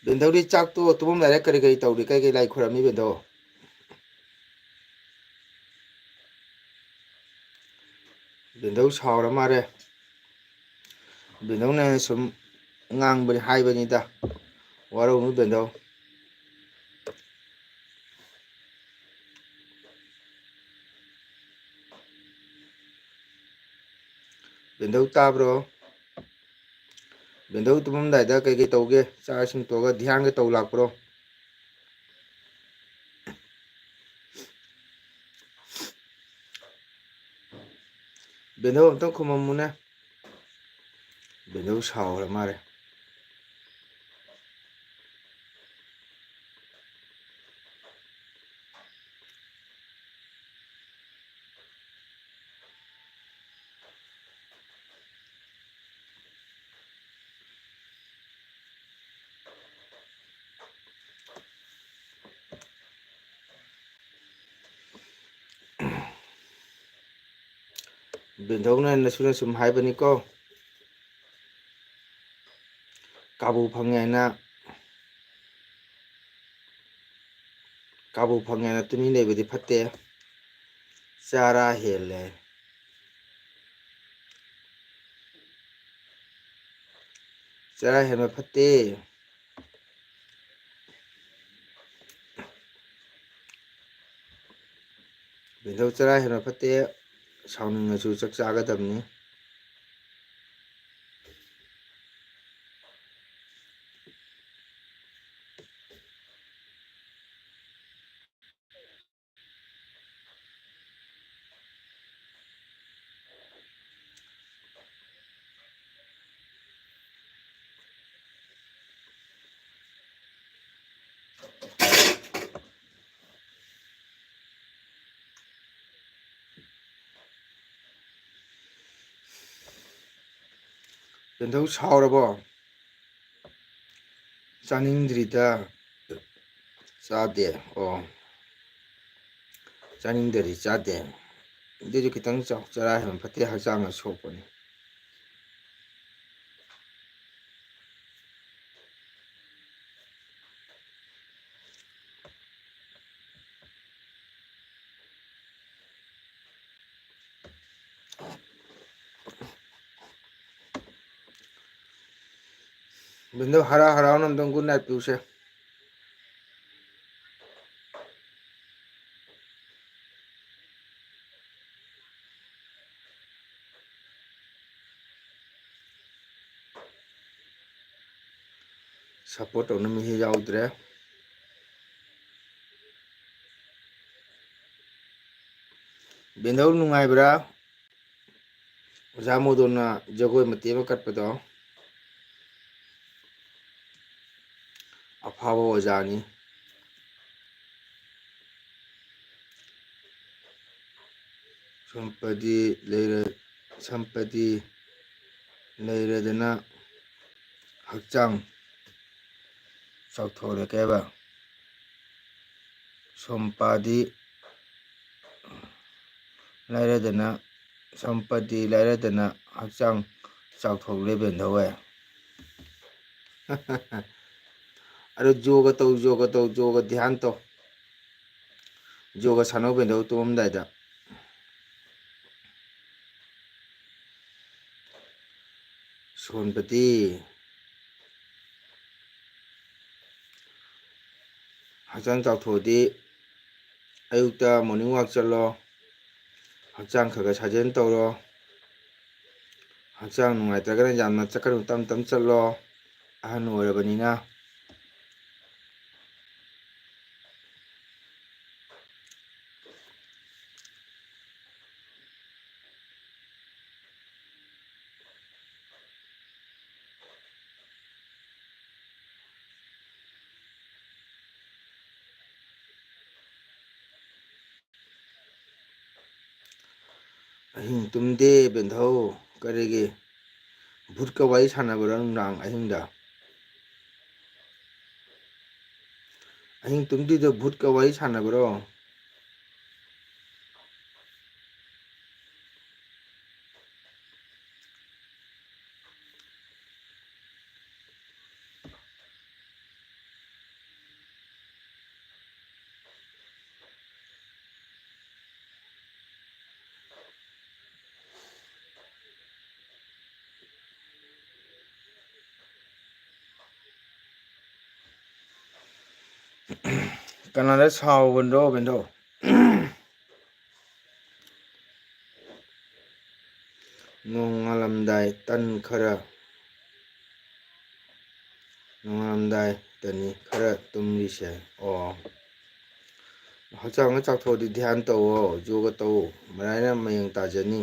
ꯕꯦꯟꯗꯧꯗꯤ ꯆꯥꯛꯇꯣ ꯇꯨꯝꯃꯝꯗꯥꯏꯗ ꯀꯔꯤ ꯀꯔꯤ ꯇꯧꯔꯤ? ꯀꯩ ꯀꯩ ꯂꯥꯏ ꯈꯣꯏꯔꯝꯃꯤ ꯕꯦꯟꯗꯧ? ꯕꯦꯟꯗꯧ ꯁꯥꯎꯔ ꯃꯥꯜꯂꯦ꯫ ꯕꯦꯟꯗꯧꯅ ꯁꯨꯝ ꯉꯥꯡꯕꯅꯤ, ꯍꯥꯏꯕꯅꯤꯗ꯫ ꯋꯥꯔꯧꯅꯨ ꯕꯦꯟꯗꯧ꯫ ꯕꯦꯟꯗꯧ ꯇꯥꯕ꯭ꯔꯣ? ꯕꯦꯟꯗꯧ ꯇꯨꯝꯃꯝꯗꯥꯏꯗ ꯀꯩꯀꯩ ꯇꯧꯒꯦ? ꯆꯥꯛ ꯏꯁꯤꯡ ꯇꯣꯛꯑꯒ ꯙ꯭ꯌꯥꯟꯒ ꯇꯧ ꯂꯥꯛꯄ꯭ꯔꯣ? ꯕꯦꯟꯗꯧ ꯑꯝꯇꯪ ꯈꯨꯝꯃꯝꯃꯨꯅꯦ꯫ ꯕꯦꯟꯗꯧ ꯁꯥꯎꯈ꯭ꯔ ꯃꯥꯜꯂꯦ꯫ ꯕꯦꯟꯊꯧꯅ ꯅꯁꯨꯅ ꯁꯨꯝ ꯍꯥꯏꯕꯅꯤꯀꯣ, ꯀꯥꯕꯨ ꯐꯪꯉꯦ ꯍꯥꯏꯅ, ꯀꯥꯕꯨ ꯐꯪꯉꯦ ꯍꯥꯏꯅ ꯇꯨꯃꯤꯟ ꯂꯩꯕꯗꯤ ꯐꯠꯇꯦ, ꯆꯔꯥ ꯍꯦꯜꯂꯦ꯫ ꯆꯔꯥ ꯍꯦꯟꯕ ꯐꯠꯇꯦ꯫ ꯕꯦꯟꯊꯧ ꯆꯔꯥ ꯍꯦꯟꯕ ꯐꯠꯇꯦ꯫ ꯁꯥꯎꯅꯤꯡꯉꯁꯨ ꯆꯥꯛ ꯆꯥꯒꯗꯕꯅꯤ꯫ ꯕꯦꯟꯊꯧ ꯁꯥꯎꯔꯕꯣ? ꯆꯥꯅꯤꯡꯗ꯭ꯔꯤꯗ꯫ ꯆꯥꯗꯦ꯫ ꯑꯣ꯫ ꯆꯥꯅꯤꯡꯗ꯭ꯔꯗꯤ ꯆꯥꯗꯦ꯫ ꯑꯗꯨꯏꯁꯨ ꯈꯤꯇꯪ ꯆꯥꯎ, ꯆꯔꯥ ꯍꯦꯟꯕ ꯐꯠꯇꯦ, ꯍꯛꯆꯥꯡꯗ ꯁꯣꯛꯄꯅꯤ꯫ ꯕꯦꯟꯊꯧ ꯍꯔꯥꯎ ꯍꯔꯥꯎꯅ ꯑꯝꯇꯪ good night ꯄꯤꯌꯨꯁꯦ꯫ Support ꯇꯧꯅꯕ ꯃꯤꯁꯦ ꯌꯥꯎꯗ꯭ꯔꯦ꯫ ꯕꯦꯟꯊꯧ ꯅꯨꯡꯉꯥꯏꯕ꯭ꯔꯥ? ꯑꯣꯖꯥ ꯃꯣꯗꯣꯟꯅ ꯖꯒꯣꯏ ꯃꯇꯦꯛ ꯑꯃ ꯀꯠꯄꯗꯣ꯫ ꯑꯐꯥꯎꯕ ꯑꯣꯖꯥꯅꯤ꯫ ꯁꯣꯝꯄꯗꯤ ꯂꯩꯔ-, ꯁꯝꯄꯗꯤ ꯂꯩꯔꯗꯅ ꯍꯛꯆꯥꯡ ꯆꯥꯎꯊꯣꯔꯛꯀꯦ ꯍꯥꯏꯕ꯫ ꯁꯣꯝꯄꯥꯗꯤ ꯂꯩꯔꯗꯅ ꯁꯝꯄꯇꯤ ꯂꯩꯔꯗꯅ ꯍꯛꯆꯥꯡ ꯆꯥꯎꯊꯣꯛꯂꯦ ꯕꯦꯟꯗꯧꯋꯦ꯫ ꯑꯗꯣ ꯌꯣꯒ ꯇꯧ, ꯌꯣꯒ ꯇꯧ, ꯌꯣꯒ ꯙ꯭ꯌꯥꯟ ꯇꯧ꯫ ꯌꯣꯒ ꯁꯥꯟꯅꯧ ꯕꯦꯟꯗꯧ ꯇꯨꯝꯃꯝꯗꯥꯏꯗ꯫ ꯁꯣꯟꯄꯇꯤ꯫ ꯍꯛꯆꯥꯡ ꯆꯥꯎꯊꯣꯛꯑꯗꯤ ꯑꯌꯨꯛꯇ morning walk ꯆꯠꯂꯣ, ꯍꯛꯆꯥꯡ ꯈꯔ ꯈꯔ ꯁꯥꯖꯦꯜ ꯇꯧꯔꯣ꯫ ꯍꯛꯆꯥꯡ ꯅꯨꯡꯉꯥꯏꯇ꯭ꯔꯒꯅ ꯌꯥꯝꯅ ꯆꯠꯀꯅꯨ, ꯇꯞ ꯇꯞ ꯆꯠꯂꯣ, ꯑꯍꯟ ꯑꯣꯏꯔꯕꯅꯤꯅ꯫ ꯑꯍꯤꯡ ꯇꯨꯝꯗꯦ ꯕꯦꯟꯙꯧ꯫ ꯀꯔꯤꯒꯤ? ꯚꯨꯠꯀ ꯋꯥꯔꯤ ꯁꯥꯟꯅꯕ꯭ꯔꯥ ꯅꯨꯡꯗꯥꯡ ꯑꯍꯤꯡꯗ? ꯑꯍꯤꯡ ꯇꯨꯝꯗ꯭ꯔꯤꯗꯣ ꯚꯨꯠꯀ ꯋꯥꯔꯤ ꯁꯥꯟꯅꯕ꯭ꯔꯣ? ꯀꯅꯥꯗ ꯁꯥꯎꯕꯅꯣ ꯕꯦꯟꯗꯧ? ꯅꯣꯡꯉꯥꯜꯂꯝꯗꯥꯏ ꯇꯟ ꯈꯔ, ꯅꯣꯡꯉꯥꯜꯂꯝꯗꯥꯏ ꯇꯟꯅꯤ ꯈꯔ ꯇꯨꯝꯂꯤꯁꯦ꯫ ꯑꯣ, ꯍꯛꯆꯥꯡ ꯑꯃ ꯆꯥꯎꯊꯣꯛꯑꯗꯤ ꯙ꯭ꯌꯥꯟ ꯇꯧꯋꯣ, ꯌꯣꯒ ꯇꯧ, ꯃꯔꯥꯏꯅ ꯃꯌꯦꯡ ꯇꯥꯖꯅꯤ꯫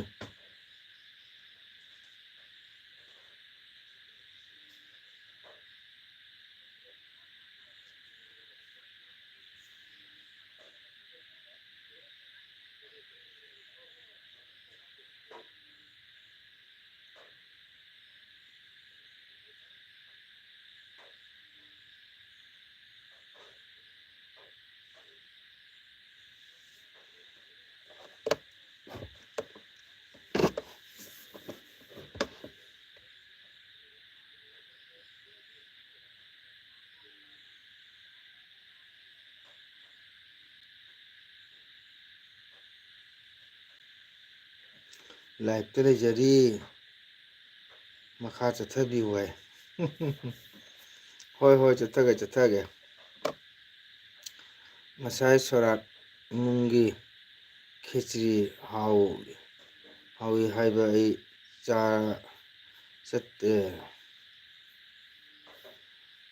ꯂꯥꯏꯞꯇ ꯂꯩꯖꯔꯤ꯫ ꯃꯈꯥ ꯆꯠꯊꯕꯤꯌꯨ ꯍꯥꯏ꯫ ꯍꯣꯏ, ꯍꯣꯏ, ꯆꯠꯊꯒꯦ, ꯆꯠꯊꯒꯦ꯫ ꯉꯁꯥꯏ ꯁꯣꯔꯥꯠ ꯏꯃꯨꯡꯒꯤ ꯈꯦꯆ꯭ꯔꯤ ꯍꯥꯎ-, ꯍꯥꯎꯏ ꯍꯥꯏꯕ ꯑꯩ ꯆꯥ-, ꯆꯠꯇꯦ꯫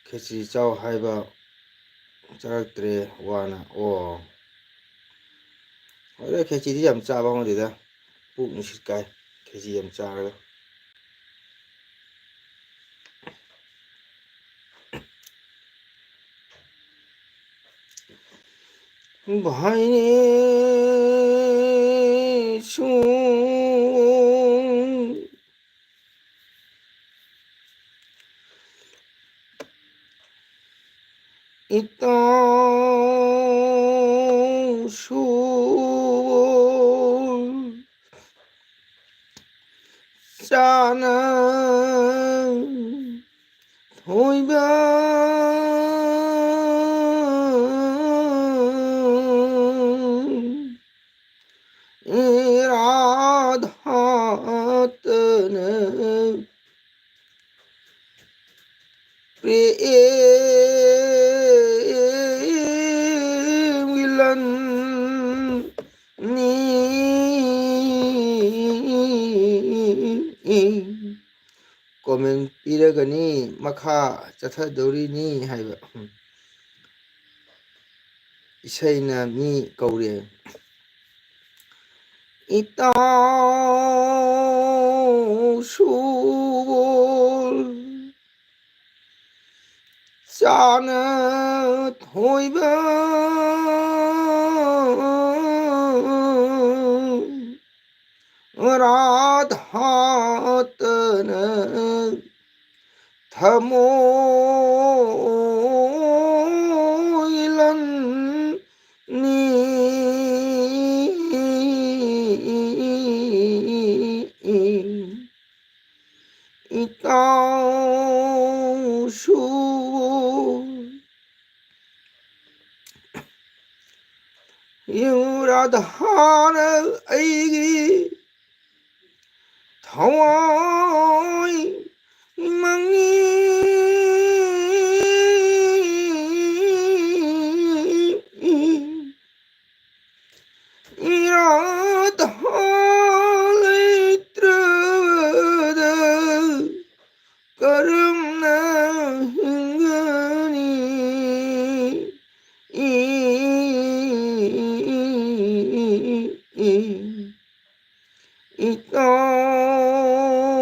ꯈꯦꯆ꯭ꯔꯤ ꯆꯥꯎ ꯍꯥꯏꯕ ꯆꯥꯔꯛꯇ꯭ꯔꯦ ꯋꯥꯅ꯫ ꯑꯣ꯫ ꯍꯣꯏꯗ, ꯈꯦꯆ꯭ꯔꯤꯗꯤ ꯌꯥꯝ ꯆꯥꯕ ꯍꯧꯅꯗꯦꯗ꯫ ꯄꯨꯛ ꯅꯨꯡꯁꯤꯠ ꯀꯥꯏ, ꯈꯦꯆ꯭ꯔꯤ ꯌꯥꯝ ꯆꯥꯔꯒ꯫ ꯚꯥꯏꯅꯦꯁꯨ ꯏꯇꯥꯎꯁꯨ ꯆꯥꯅ ꯊꯣꯏꯕ ꯏꯔꯥꯗꯥꯇꯅ ꯄ꯭ꯔꯦꯝ ꯃꯤꯂꯟ ꯅꯤ꯫ ꯀꯣꯃꯦꯟ ꯄꯤꯔꯒꯅꯤ, ꯃꯈꯥ ꯆꯠꯊꯗꯧꯔꯤꯅꯤ ꯍꯥꯏꯕ꯫ ꯎꯝ꯫ ꯏꯁꯩꯅ ꯃꯤ ꯀꯧꯔꯦ꯫ ꯏꯇꯥꯎꯁꯨ ꯆꯥꯅ ꯊꯣꯏꯕ ꯔꯥꯙꯥꯇꯅ ꯊꯃꯣꯏ ꯂꯟꯅꯤ꯫ ꯏꯇꯥꯎꯁꯨ ꯌꯨ ꯔꯥꯙꯥꯅ ꯑꯩꯒꯤ ꯊꯋꯥꯏ ꯃꯉꯤ ꯏꯔꯥꯗ ꯂꯩꯇ꯭ꯔꯕꯗ ꯀꯔꯝꯅ ꯍꯤꯡꯒꯅꯤ?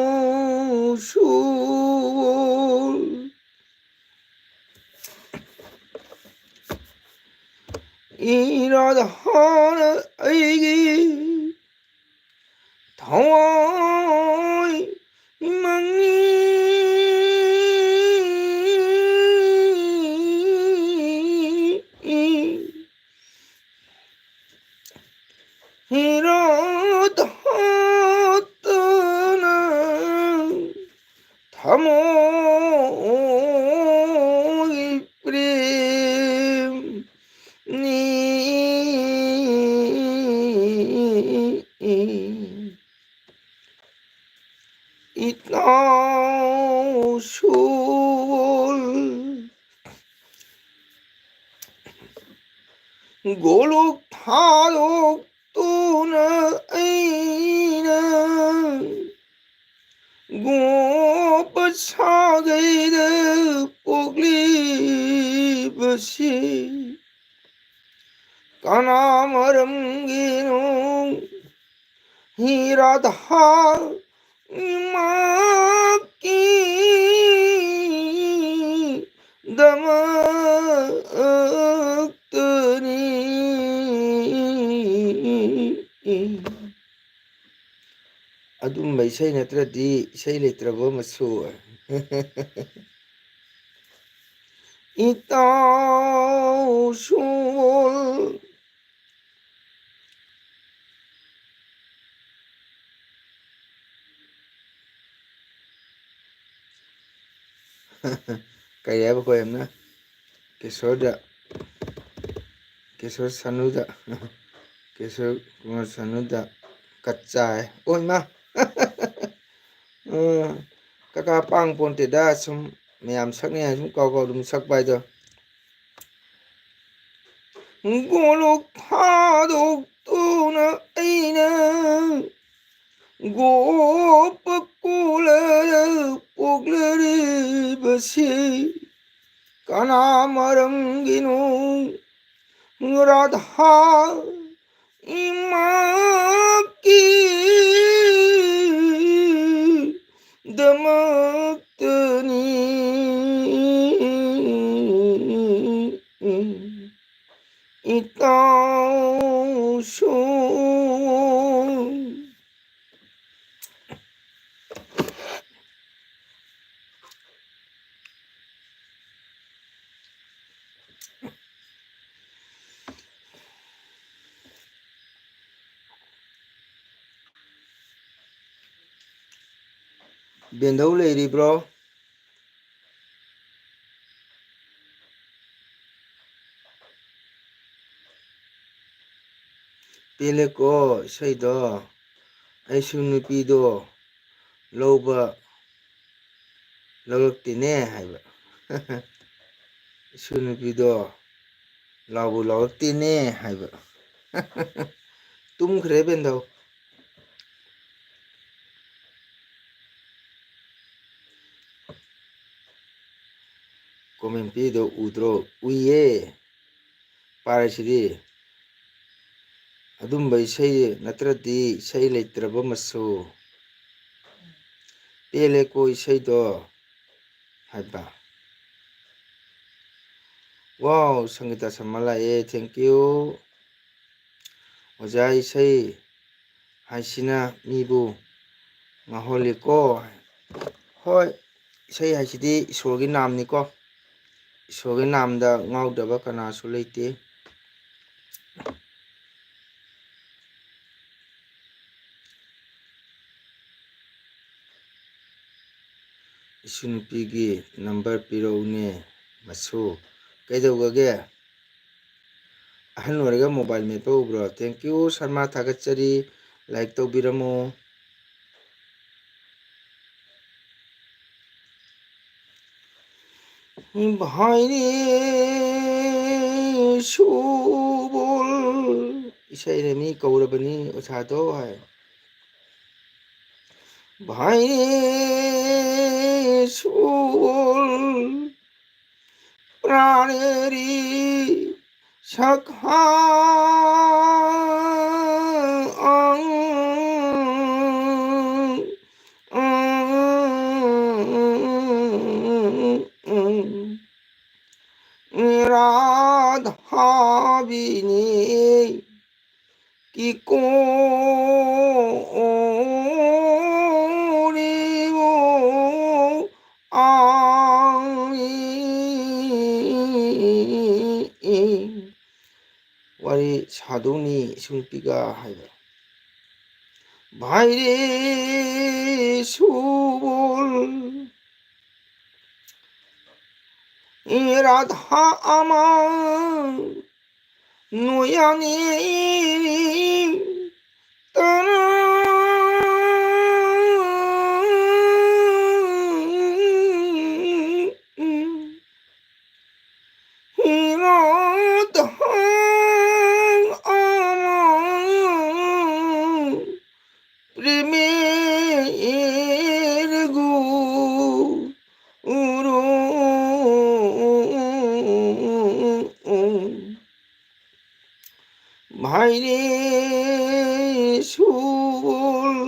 ꯏꯇꯥꯎꯁꯨ ꯏꯔꯥꯗ ꯍꯥꯟꯅ ꯑꯩꯒꯤ ꯊꯋꯥꯏ ꯃꯉꯤ ꯏꯔꯥꯗ ꯍꯥꯠꯇꯅ ꯊꯃꯣꯏ ꯄ꯭ꯔꯦꯝ ꯅꯤ ꯏꯇꯥꯎꯁꯨ ꯒꯣꯂꯣꯛ ꯊꯥꯗꯣꯛꯇꯨꯅ ꯑꯩꯅ ꯒꯣꯄ ꯁꯥꯒꯩꯗ ꯄꯣꯛꯂꯤꯕꯁꯤ ꯀꯅꯥ ꯃꯔꯝꯒꯤꯅꯣ? ꯍꯤ ꯔꯥꯙꯥ ꯏꯃꯥꯀꯤ ꯗꯃꯛꯇꯅꯤ꯫ ꯑꯗꯨꯝꯕ ꯏꯁꯩ ꯅꯠꯇ꯭ꯔꯗꯤ ꯏꯁꯩ ꯂꯩꯇ꯭ꯔꯕꯣ ꯃꯁꯨ? ꯏꯇꯥꯎꯁꯨ ꯀꯔꯤ ꯍꯥꯏꯕ ꯑꯩꯈꯣꯏ ꯑꯃꯅ? ꯀꯤꯁꯣꯔꯗ, ꯀꯤꯁꯣꯔ ꯁꯅꯨꯗ, ꯀꯤꯁꯣꯔ ꯀꯨꯃꯥꯔ ꯁꯅꯨꯗ ꯀꯠꯆꯥꯏ꯫ ꯑꯣꯏꯃ! ꯑ, ꯀꯀꯥ ꯄꯥꯡ ꯄꯣꯟꯇꯦꯗ, ꯁꯨꯝ ꯃꯌꯥꯝ ꯁꯛꯅꯩ ꯍꯥꯏꯅ ꯁꯨꯝ ꯀꯥꯎ ꯀꯥꯎ ꯑꯗꯨꯝ ꯁꯛꯄ ꯍꯥꯏꯗꯣ꯫ ꯒꯣꯂꯣꯛ ꯊꯥꯗꯣꯛꯇꯨꯅ ꯑꯩꯅ ꯒꯣꯄ ꯀꯣꯂꯗ ꯄꯣꯛꯂꯔꯤꯕꯁꯤ ꯀꯅꯥ ꯃꯔꯝꯒꯤꯅꯣ? ꯔꯥꯙꯥ ꯏꯃꯥꯀꯤ ꯗꯃꯛꯇꯅꯤ ꯏꯇꯥꯎꯁꯨ꯫ ꯕꯦꯟꯗꯧ ꯂꯩꯔꯤꯕ꯭ꯔꯣ? ꯄꯦꯜꯂꯦꯀꯣ ꯏꯁꯩꯗꯣ꯫ ꯑꯩꯁꯨ ꯅꯨꯄꯤꯗꯣ ꯂꯧꯕ ꯂꯧꯔꯛꯇꯦꯅꯦ ꯍꯥꯏꯕ꯫ ꯏꯁꯨ ꯅꯨꯄꯤꯗꯣ ꯂꯥꯎꯕꯨ ꯂꯥꯎꯔꯛꯇꯦꯅꯦ ꯍꯥꯏꯕ꯫ ꯇꯨꯝꯈ꯭ꯔꯦ ꯕꯦꯟꯗꯧ꯫ Comment ꯄꯤꯗꯣ ꯎꯗ꯭ꯔꯣ? ꯎꯏꯌꯦ꯫ ꯄꯥꯔꯁꯤꯗꯤ꯫ ꯑꯗꯨꯝꯕ ꯏꯁꯩ ꯅꯠꯇ꯭ꯔꯗꯤ ꯏꯁꯩ ꯂꯩꯇ꯭ꯔꯕ ꯃꯆꯨ꯫ ꯄꯦꯜꯂꯦꯀꯣ ꯏꯁꯩꯗꯣ ꯍꯥꯏꯕ꯫ Wow, ꯁꯪꯒꯤꯇꯥ ꯁꯔꯃ ꯂꯥꯛꯑꯦ, thank you꯫ ꯑꯣꯖꯥ, ꯏꯁꯩ ꯍꯥꯏꯁꯤꯅ ꯃꯤꯕꯨ ꯉꯥꯎꯍꯜꯂꯤꯀꯣ꯫ ꯍꯣꯏ, ꯏꯁꯩ ꯍꯥꯏꯁꯤꯗꯤ ꯏꯁꯣꯔꯒꯤ ꯅꯥꯝꯅꯤꯀꯣ꯫ ꯏꯁꯣꯔꯒꯤ ꯅꯥꯝꯗ ꯉꯥꯎꯗꯕ ꯀꯅꯥꯁꯨ ꯂꯩꯇꯦ꯫ ꯏꯁꯨ ꯅꯨꯄꯤꯒꯤ number ꯄꯤꯔꯛꯎꯅꯦ ꯃꯆꯨ꯫ ꯀꯩꯗꯧꯒꯒꯦ? ꯑꯍꯟ ꯑꯣꯏꯔꯒ mobile ꯃꯦꯠꯄ ꯎꯕ꯭ꯔꯣ? Thank you ꯁꯔꯃ, ꯊꯥꯒꯠꯆꯔꯤ꯫ Like ꯇꯧꯕꯤꯔꯝꯃꯣ꯫ ꯚꯥꯏꯔꯦ ꯁꯨꯕꯣꯜ, ꯏꯁꯩ ꯔꯦꯃꯤ ꯀꯧꯔꯕꯅꯤ ꯑꯣꯖꯥꯗꯣ ꯍꯥꯏ꯫ ꯚꯥꯏꯔꯦ ꯁꯨꯕꯣꯜ, ꯄ꯭ꯔꯥꯅꯦꯔꯤ ꯁꯛꯍꯥ ꯑꯪ ꯔꯥꯙꯥꯕꯤꯅꯤ ꯀꯤꯀꯣ ꯑꯣꯔꯤꯕꯣ ꯑꯥ꯫ ꯋꯥꯔꯤ ꯁꯥꯗꯧꯅꯤ ꯏꯁꯨꯡ ꯅꯨꯄꯤꯒ ꯍꯥꯏꯕ꯫ ꯚꯥꯏꯔꯦ ꯁꯨꯕꯣꯜ, ꯔꯥꯙꯥ ꯑꯃ ꯅꯣꯌꯥꯅꯤ ꯇꯔꯥ ꯍꯤꯔꯣꯗ ꯑꯃ ꯄ꯭ꯔꯦꯃꯦꯔ ꯒꯨꯔꯨ ꯚꯥꯏꯔꯦ ꯁꯨꯕꯣꯜ꯫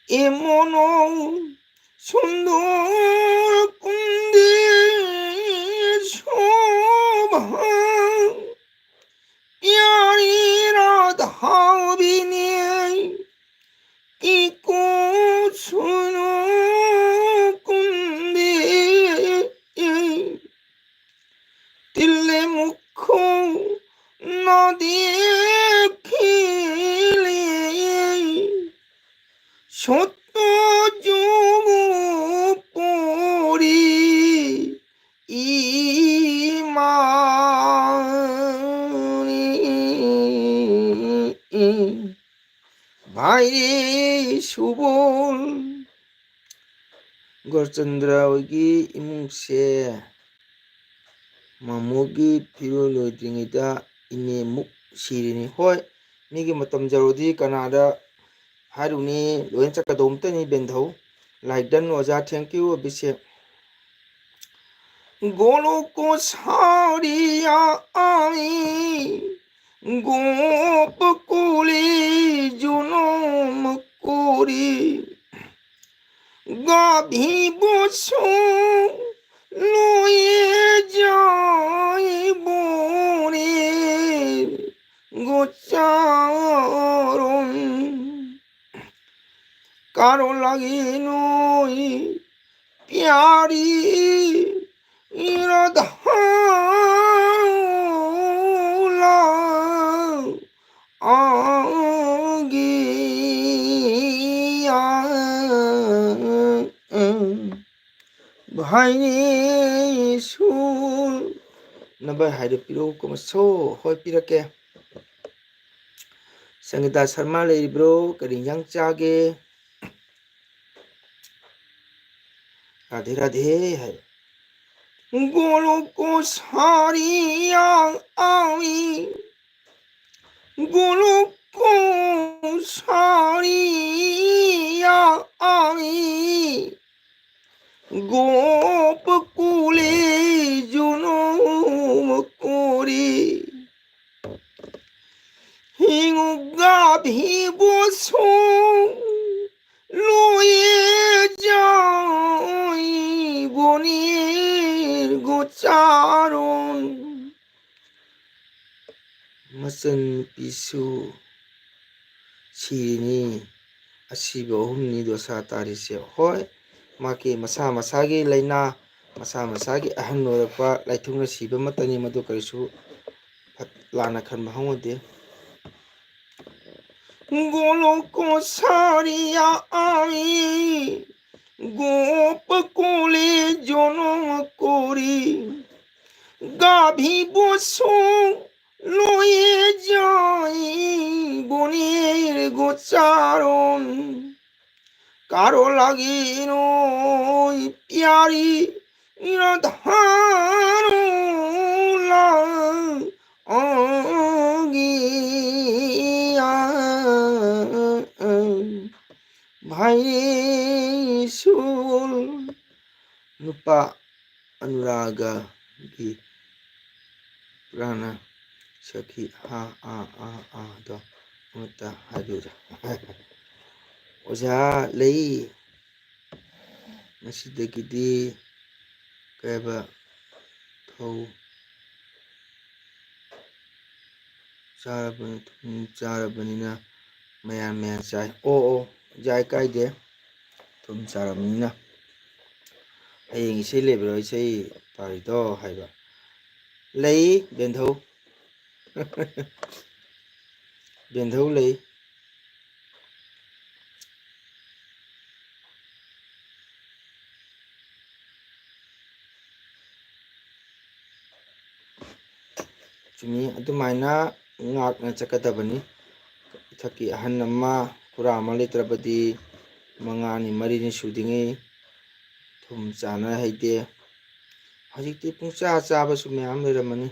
এমন সুন্দর কুন্দে শোভা, প্যারি রাধা বিনে কি কুসুম কুন্দে তিলে মুখ না দেখিলে সত্য যুগ পরি ইমানি। ভাইরে সুবল, ꯒꯣꯔꯆꯟꯗ꯭ꯔ ꯍꯣꯏꯒꯤ ꯏꯃꯨꯡꯁꯦ ꯃꯃꯣꯒꯤ ꯐꯤꯔꯣꯜ ꯂꯣꯏꯗ꯭ꯔꯤꯉꯩꯗ ꯏꯅꯦꯃꯨꯛ ꯁꯤꯔꯤꯅꯤ꯫ ꯍꯣꯏ, ꯃꯤꯒꯤ ꯃꯇꯝ ꯌꯧꯔꯗꯤ ꯀꯅꯥꯗ ꯍꯥꯏꯔꯨꯅꯤ, ꯂꯣꯏꯅ ꯆꯠꯀꯗꯧꯕꯇꯅꯤ ꯕꯦꯟꯙꯧ꯫ Like done ꯑꯣꯖꯥ, thank you ꯑꯕꯤꯁꯦꯛ꯫ गोलों को सारिया आई, गोप कुली जुनूम कोरी। গাভী বছু লয়ে যাই বনে গোচারণ। কারো লাগে নই প্যারি রাধা ꯅꯕꯥꯏ ꯍꯥꯏꯗꯣ ꯄꯤꯔꯛꯎ ꯀꯃꯁꯣ꯫ ꯍꯣꯏ, ꯄꯤꯔꯛꯀꯦ꯫ ꯁꯪꯒꯤꯇꯥ ꯁꯔꯃ ꯂꯩꯔꯤꯕ꯭ꯔꯣ? ꯀꯔꯤ ꯏꯟꯖꯥꯡ ꯆꯥꯒꯦ? ꯔꯥꯙꯦ ꯔꯥꯙꯦ ꯍꯥꯏ꯫ गोलों को सारिया आई, गोलों को सारिया आई, गोप कुले जुनूम कोरी। हिंगु गाभी बसु লয়ে যাই বনের গোচারণ। ꯃꯆꯟꯅꯨꯄꯤꯁꯨ ꯁꯤꯔꯤꯅꯤ꯫ ꯑꯁꯤꯕ ꯑꯍꯨꯝꯅꯤ ꯗꯣꯁꯥ ꯇꯥꯔꯤꯁꯦ꯫ ꯍꯣꯏ, ꯃꯥꯒꯤ ꯃꯁꯥ ꯃꯁꯥꯒꯤ ꯂꯥꯏꯅꯥ, ꯃꯁꯥ ꯃꯁꯥꯒꯤ ꯑꯍꯟ ꯑꯣꯏꯔꯛꯄ, ꯂꯥꯏꯊꯨꯡꯅ ꯁꯤꯕ ꯑꯃꯠꯇꯅꯤ꯫ ꯃꯗꯨ ꯀꯔꯤꯁꯨ ꯐꯠ-, ꯂꯥꯟꯅ ꯈꯟꯕ ꯍꯧꯅꯗꯦ꯫ गोलों को सारिया आई, गोप कुले जुनूम कोरी। গাভী বসু লয়ে যাই বনের গোচারণ। ꯀꯔꯣ ꯂꯥꯒꯤꯅꯣ ꯄꯤꯌꯥꯔꯤ ꯏꯔꯥ ꯙꯥꯔꯣ ꯂꯥꯒꯤ ꯌꯥ ꯚꯥꯏ ꯁꯨꯜ ꯅꯨꯄꯥ ꯑꯅꯨꯔꯥꯒꯒꯤ ꯄ꯭ꯔꯥꯅ ꯁꯈꯤ ꯑꯥ ꯑꯥ ꯑꯥ ꯑꯥꯗꯣ ꯑꯃꯇ ꯍꯥꯏꯕꯤꯌꯨꯗ꯫ ꯑꯣꯖꯥ ꯂꯩ꯫ ꯉꯁꯤꯗꯒꯤꯗꯤ ꯀꯩ ꯍꯥꯏꯕ ꯊꯧ ꯆꯥꯔꯕ-, ꯊꯨꯝ ꯆꯥꯔꯕꯅꯤꯅ ꯃꯌꯥꯟ ꯃꯌꯥꯟ ꯆꯥꯏ꯫ ꯑꯣ, ꯑꯣ, ꯌꯥꯏ, ꯀꯥꯏꯗꯦ꯫ ꯊꯨꯝ ꯆꯥꯔꯕꯅꯤꯅ꯫ ꯍꯌꯦꯡ ꯏꯁꯩ ꯂꯩꯕ꯭ꯔꯣ? ꯏꯁꯩ ꯄꯥꯔꯤꯗꯣ ꯍꯥꯏꯕ꯫ ꯂꯩ, ꯕꯦꯟꯙꯧ꯫ ꯕꯦꯟꯙꯧ ꯂꯩ꯫ ꯆꯨꯝꯃꯤ, ꯑꯗꯨꯃꯥꯏꯅ ꯉꯥꯛꯅ ꯆꯠꯀꯗꯕꯅꯤ꯫ ꯏꯊꯛꯀꯤ ꯑꯍꯟ ꯑꯃ, ꯈꯨꯔꯥ ꯑꯃ ꯂꯩꯇ꯭ꯔꯕꯗꯤ ꯃꯉꯥꯅꯤ, ꯃꯔꯤꯅꯤ ꯁꯨꯗ꯭ꯔꯤꯉꯩ ꯊꯨꯝ ꯆꯥꯅ ꯍꯩꯇꯦ꯫ ꯍꯧꯖꯤꯛꯇꯤ ꯄꯨꯡꯆꯥ ꯆꯥꯕꯁꯨ ꯃꯌꯥꯝ ꯂꯩꯔꯝꯃꯅꯤ꯫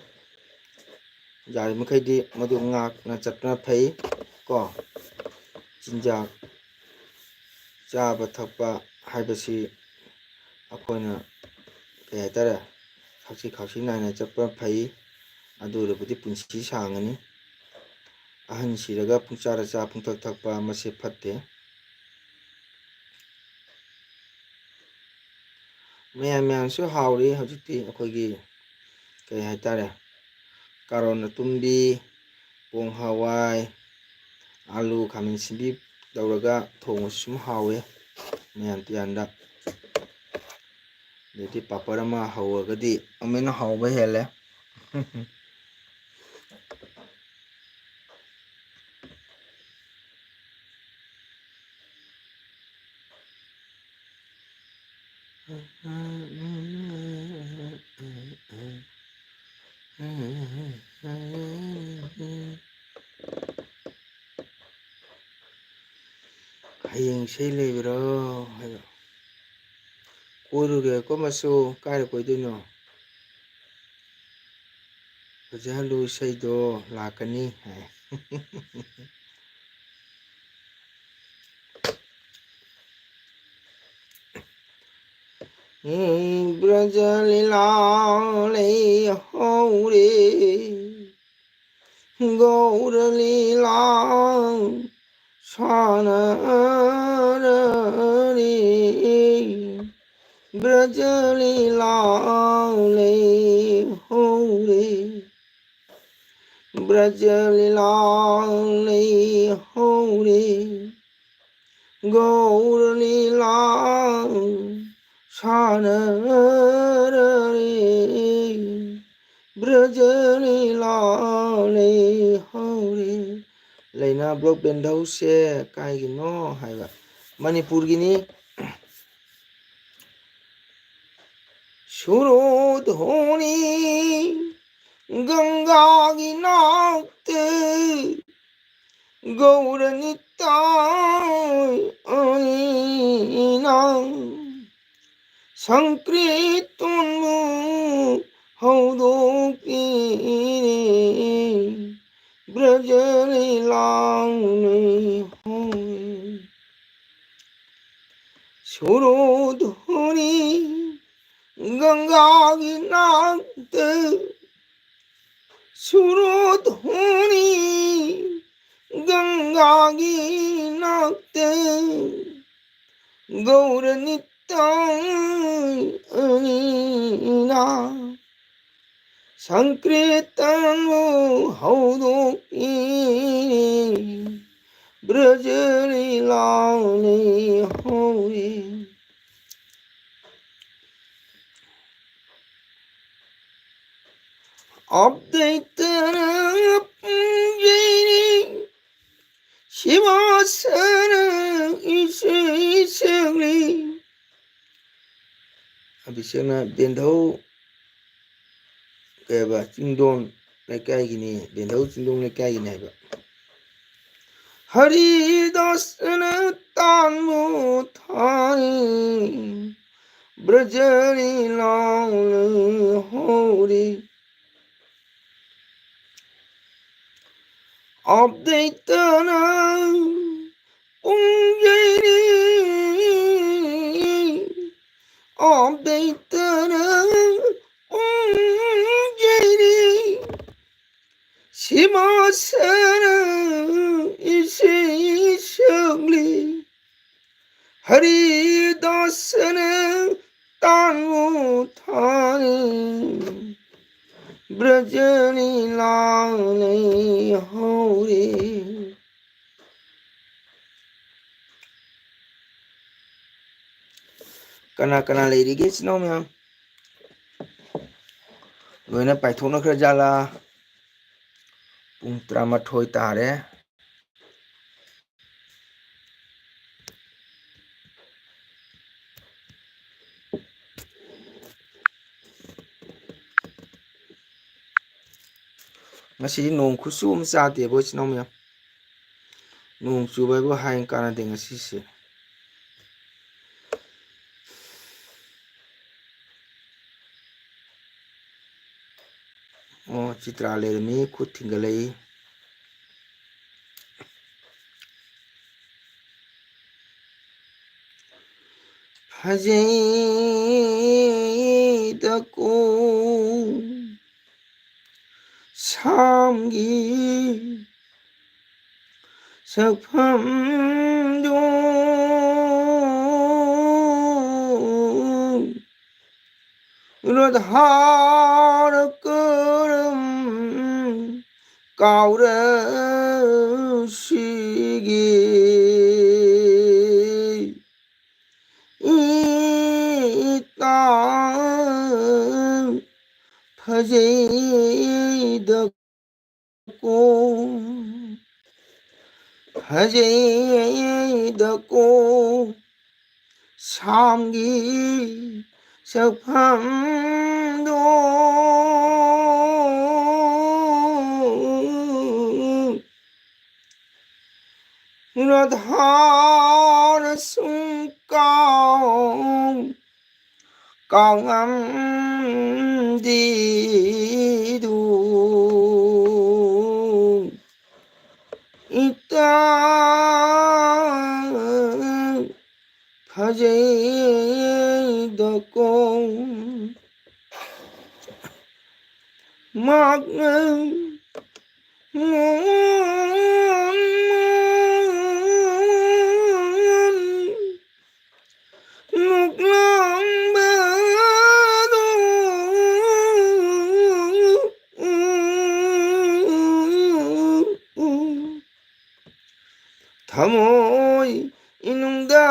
ꯌꯥꯔꯤꯃꯈꯩꯗꯤ ꯃꯗꯨ ꯉꯥꯛꯅ ꯆꯠꯄꯅ ꯐꯩ ꯀꯣ꯫ ꯆꯤꯟꯖꯥꯛ ꯆꯥꯕ ꯊꯛꯄ ꯍꯥꯏꯕꯁꯤ ꯑꯩꯈꯣꯏꯅ, ꯀꯩ ꯍꯥꯏꯇꯥꯔꯦ, ꯊꯛꯁꯤ ꯈꯥꯁꯤ ꯅꯥꯏꯅ ꯆꯠꯄ ꯐꯩ꯫ ꯑꯗꯨ ꯑꯣꯏꯔꯕꯗꯤ ꯄꯨꯟꯁꯤ ꯁꯥꯡꯒꯅꯤ꯫ ꯑꯍꯟ ꯁꯤꯔꯒ ꯄꯨꯡꯆꯥꯗ ꯆꯥ ꯄꯨꯡꯊꯛ ꯊꯛꯄ ꯃꯁꯤ ꯐꯠꯇꯦ꯫ ꯃꯌꯥꯟ ꯃꯌꯥꯟꯁꯨ ꯍꯥꯎꯔꯤ ꯍꯧꯖꯤꯛꯇꯤ ꯑꯩꯈꯣꯏꯒꯤ, ꯀꯩ ꯍꯥꯏꯇꯥꯔꯦ, ꯀꯥꯔꯣꯟ ꯑꯇꯨꯝꯕꯤ, ꯄꯣꯡ ꯍꯋꯥꯏ, ꯑꯥꯂꯨ, ꯈꯥꯃꯦꯟ ꯑꯁꯤꯟꯕꯤ ꯇꯧꯔꯒ ꯊꯣꯡꯕꯁꯨ ꯁꯨꯝ ꯍꯥꯎꯋꯦ ꯃꯌꯥꯟ ꯇꯨꯌꯥꯟꯗ꯫ ꯑꯗꯩꯗꯤ ꯄꯥꯄꯔ ꯑꯃ ꯍꯧꯔꯒꯗꯤ ꯑꯃꯨꯛ ꯍꯦꯟꯅ ꯍꯥꯎꯕ ꯍꯦꯜꯂꯦ꯫ ꯍꯌꯦꯡ ꯏꯁꯩ ꯂꯩꯕ꯭ꯔꯣ ꯍꯥꯏꯕ꯫ ꯀꯣꯏꯔꯨꯒꯦꯀꯣ ꯃꯆꯨ, ꯀꯥꯏꯗ ꯀꯣꯏꯗꯣꯏꯅꯣ? ꯐꯖꯍꯜꯂꯨ ꯏꯁꯩꯗꯣ, ꯂꯥꯛꯀꯅꯤ ꯍꯥꯏ꯫ ꯎꯝ, ꯕ꯭ꯔꯖ ꯂꯤꯂꯥ ꯂꯩꯍꯧꯔꯦ, ꯒꯧꯔ ꯂꯤꯂꯥ ꯁꯥꯟꯅꯔꯔꯦ, ꯕ꯭ꯔꯖ ꯂꯤꯂꯥ ꯂꯩꯍꯧꯔꯦ, ꯕ꯭ꯔꯖ ꯂꯤꯂꯥ ꯂꯩꯍꯧꯔꯦ, ꯒꯧꯔ ꯂꯤꯂꯥ ꯁꯥꯟꯅꯔꯔꯦ, ꯕ꯭ꯔꯖ ꯂꯤꯂꯥ ꯂꯩꯍꯧꯔꯦ꯫ ꯂꯩꯅꯥ ꯕ꯭ꯂꯣꯛ ꯕꯦꯟꯙꯧꯁꯦ ꯀꯥꯏꯒꯤꯅꯣ ꯍꯥꯏꯕ, ꯃꯅꯤꯄꯨꯔꯒꯤꯅꯤ꯫ ꯁꯨꯔꯣꯙꯣꯅꯤ ꯒꯪꯒꯥꯒꯤ ꯅꯥꯛꯇ ꯒꯧꯔ ꯅꯤꯇꯥꯏ ꯑꯅꯤꯅ ꯁꯪꯀ꯭ꯔꯤꯇꯟꯕꯨ ꯍꯧꯗꯣꯛꯄꯤꯔꯦ, ꯕ꯭ꯔꯖ ꯂꯤꯂꯥ ꯂꯩꯍꯧꯔꯦ꯫ ꯁꯨꯔꯣꯙꯣꯅꯤ ꯒꯪꯒꯥꯒꯤ ꯅꯥꯛꯇ, ꯁꯨꯔꯣꯙꯣꯅꯤ ꯒꯪꯒꯥꯒꯤ ꯅꯥꯛꯇ, ꯒꯧꯔ ꯅꯤꯇꯥꯏ ꯑꯅꯤꯅ ꯁꯪꯀ꯭ꯔꯤꯇꯟꯕꯨ ꯍꯧꯗꯣꯛꯄꯤꯔꯦ, ꯕ꯭ꯔꯖ ꯂꯤꯂꯥ ꯂꯩꯍꯧꯔꯦ꯫ ꯑꯕꯗꯩꯇꯅ ꯄꯨꯡꯖꯩꯅꯤ, ꯁꯤꯕꯥꯁꯅ ꯏꯁꯩ ꯁꯛꯂꯤ꯫ ꯑꯕꯤꯁꯦꯛꯅ ꯕꯦꯟꯙꯧ ꯀꯩ ꯍꯥꯏꯕ, ꯆꯤꯡꯗꯣꯟ ꯂꯩꯀꯥꯏꯒꯤꯅꯤ, ꯕꯦꯟꯙꯧ ꯆꯤꯡꯗꯣꯟ ꯂꯩꯀꯥꯏꯒꯤꯅꯤ ꯍꯥꯏꯕ꯫ ꯍꯔꯤꯗꯥꯁꯅ ꯇꯥꯟꯕꯨ ꯊꯥꯔꯤ ꯕ꯭ꯔꯖꯅꯤ ꯂꯥꯎꯅ ꯍꯧꯔꯤ꯫ ꯑꯞꯗꯩꯇꯅ ꯄꯨꯡꯖꯩꯅꯤ, ꯑꯞꯗꯩꯇꯅ ꯄꯨꯡꯖꯩꯅꯤ꯫ ꯁꯤꯃꯥꯁꯅ ꯏꯁꯩ ꯁꯛꯂꯤ, ꯍꯔꯤꯗꯥꯁꯅ ꯇꯥꯟꯕꯨ ꯊꯥꯔꯤ, ꯕ꯭ꯔꯖꯅꯤ ꯂꯥꯎꯅ ꯍꯧꯔꯤ꯫ ꯀꯅꯥ ꯀꯅꯥ ꯂꯩꯔꯤꯒꯦ ꯏꯆꯤꯟ ꯏꯅꯥꯎ ꯃꯌꯥꯝ? ꯂꯣꯏꯅ ꯄꯥꯏꯊꯣꯛꯅꯈ꯭ꯔ ꯖꯥꯠꯂꯥ? ꯄꯨꯡ ꯇꯔꯥꯃꯥꯊꯣꯏ ꯇꯥꯔꯦ꯫ ꯉꯁꯤꯗꯤ ꯅꯣꯡ ꯈꯨꯠꯆꯨ ꯑꯃ ꯆꯥꯗꯦꯕ ꯏꯆꯤꯟ ꯏꯅꯥꯎ ꯃꯌꯥꯝ꯫ ꯅꯣꯡ ꯆꯨꯕ ꯍꯥꯏꯕꯨ ꯍꯥꯏ ꯀꯥꯟꯅꯗꯦ ꯉꯁꯤꯁꯦ꯫ ꯑꯣ, ꯆꯤꯇ꯭ꯔꯥ ꯂꯩꯔꯝꯃꯤ, ꯈꯨꯠ ꯊꯤꯡꯒꯠꯂꯛꯏ꯫ ꯐꯖꯩꯗꯀꯣ ꯁꯥꯝꯒꯤ ꯁꯛꯐꯝꯗꯣ꯫ ꯔꯥꯙꯥꯔ ꯀꯔꯝ ꯀꯥꯎꯔꯁꯤꯒꯦ? ꯏꯇꯥ ꯐꯖꯩꯗꯀꯣ, ꯐꯖꯩꯗꯀꯣ ꯁꯥꯝꯒꯤ ꯁꯛꯐꯝꯗꯣ꯫ ꯔꯥꯙꯥ ꯁꯨꯝ ꯀꯥꯎ ꯀꯥꯎꯉꯝꯗꯦꯗꯨ꯫ ꯏꯇꯥ ꯐꯖꯩꯗꯀꯣ꯫ ꯃꯥꯛꯅ ꯅꯣꯛꯂꯝꯕꯗꯣ ꯊꯃꯣꯏ ꯏꯅꯨꯡꯗ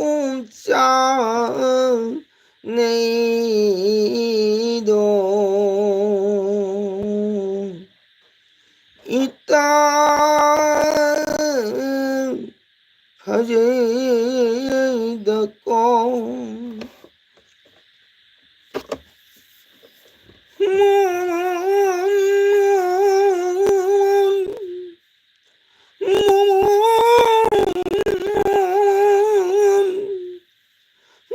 ꯎꯝꯆꯥꯛꯅꯩꯗꯣ꯫ ꯏꯇꯥ ꯐꯖꯩꯗꯀꯣ꯫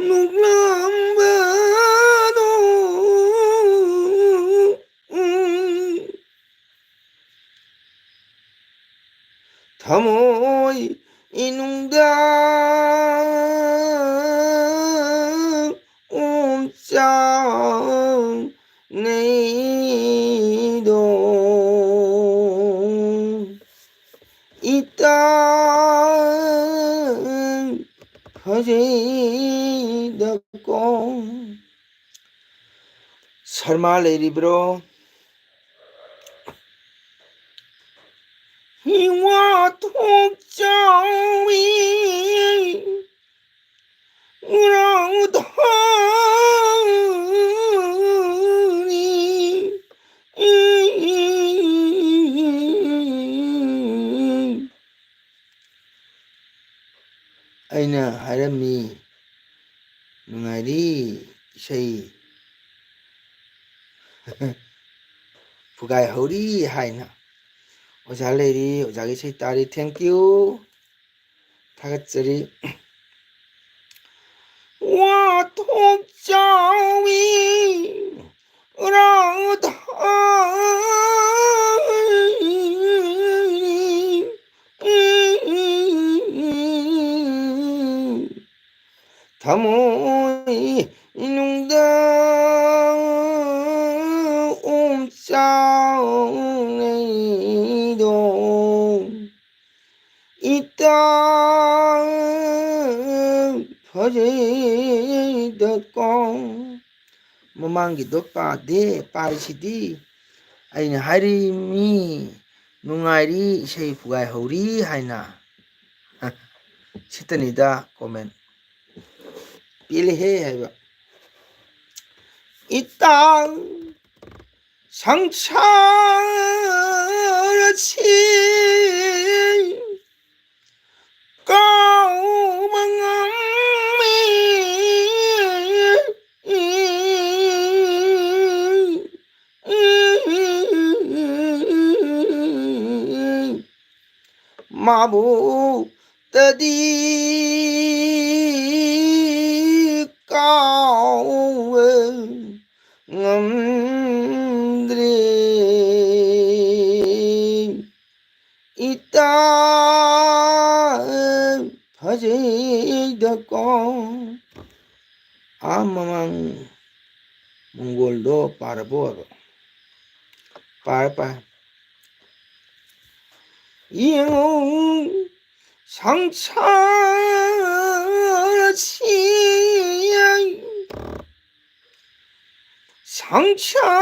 ꯅꯣꯛꯂꯝꯕꯗꯣ ꯊꯃꯣꯏ ꯏꯅꯨꯡꯗ ꯎꯝꯆꯥꯛꯅꯩꯗꯣ꯫ ꯏꯇꯥ ꯐꯖꯩꯗꯀꯣ꯫ ꯁꯔꯃꯥ ꯂꯩꯔꯤꯕ꯭ꯔꯣ? ꯋꯥꯊꯣꯛ ꯆꯥꯎꯏ ꯎꯔꯥꯎ ꯊꯥꯔꯤ꯫ ꯑꯩꯅ ꯍꯥꯏꯔꯝꯃꯤ, ꯅꯨꯡꯉꯥꯏꯔꯤ ꯏꯁꯩ ꯐꯨꯒꯥꯏꯍꯧꯔꯤ ꯍꯥꯏꯅ꯫ ꯑꯣꯖꯥ ꯂꯩꯔꯤ, ꯑꯣꯖꯥꯒꯤ ꯏꯁꯩ ꯇꯥꯔꯤ꯫ Thank you꯫ ꯊꯥꯒꯠꯆꯔꯤ꯫ ꯋꯥꯊꯣꯛ ꯆꯥꯎꯏ ꯔꯥꯙꯥ ꯊꯃꯣꯏ ꯅꯨꯡꯗ ꯑꯣꯝꯆꯥꯛꯅꯩꯗꯣ ꯏꯇꯥ ꯐꯖꯩꯗꯀꯣ꯫ ꯃꯃꯥꯡꯒꯤꯗꯣ ꯄꯥꯗꯦ, ꯄꯥꯔꯤꯁꯤꯗꯤ꯫ ꯑꯩꯅ ꯍꯥꯏꯔꯤ ꯃꯤ ꯅꯨꯡꯉꯥꯏꯔꯤ, ꯏꯁꯩ ꯐꯨꯒꯥꯏꯍꯧꯔꯤ ꯍꯥꯏꯅ꯫ ꯁꯤꯇꯅꯤꯗ comment꯫ ꯄꯦꯜꯂꯦꯍꯦ ꯍꯥꯏꯕ꯫ ꯏꯇꯥꯎ ꯁꯪꯁꯥꯔꯁꯤ ꯀꯥꯎꯕ ꯉꯝꯃꯤ꯫ ꯃꯥꯕꯨ ꯇꯗꯤ ꯀꯥꯎꯕ ꯉꯝꯗ꯭ꯔꯦ꯫ ꯏꯇꯥ ꯐꯖꯩꯗꯀꯣ꯫ ꯑꯥ ꯃꯃꯥꯡ ꯃꯣꯡꯒꯣꯜꯗꯣ ꯄꯥꯔꯕꯣ ꯍꯥꯏꯕ? ꯄꯥꯔꯦ, ꯄꯥꯔꯦ꯫ ꯌꯦꯡꯉꯨ ꯁꯪꯁꯥꯔꯁꯤ, ꯁꯪꯁꯥꯔꯁꯤ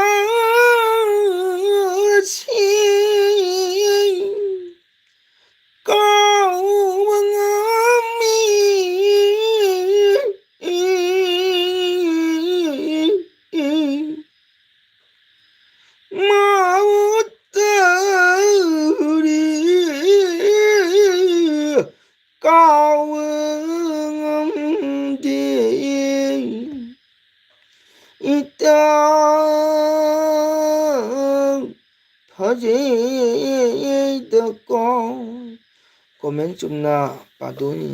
ꯀꯥꯎꯕ ꯉꯝꯃꯤ꯫ ꯃꯥꯕꯨ ꯇꯧꯔꯤ ꯀꯥꯎꯕ ꯉꯝꯗꯦ꯫ ꯏꯇꯥ ꯐꯖꯩ ꯀꯣꯃꯦꯟ ꯆꯨꯝꯅ ꯄꯥꯗꯣꯏꯅꯤ꯫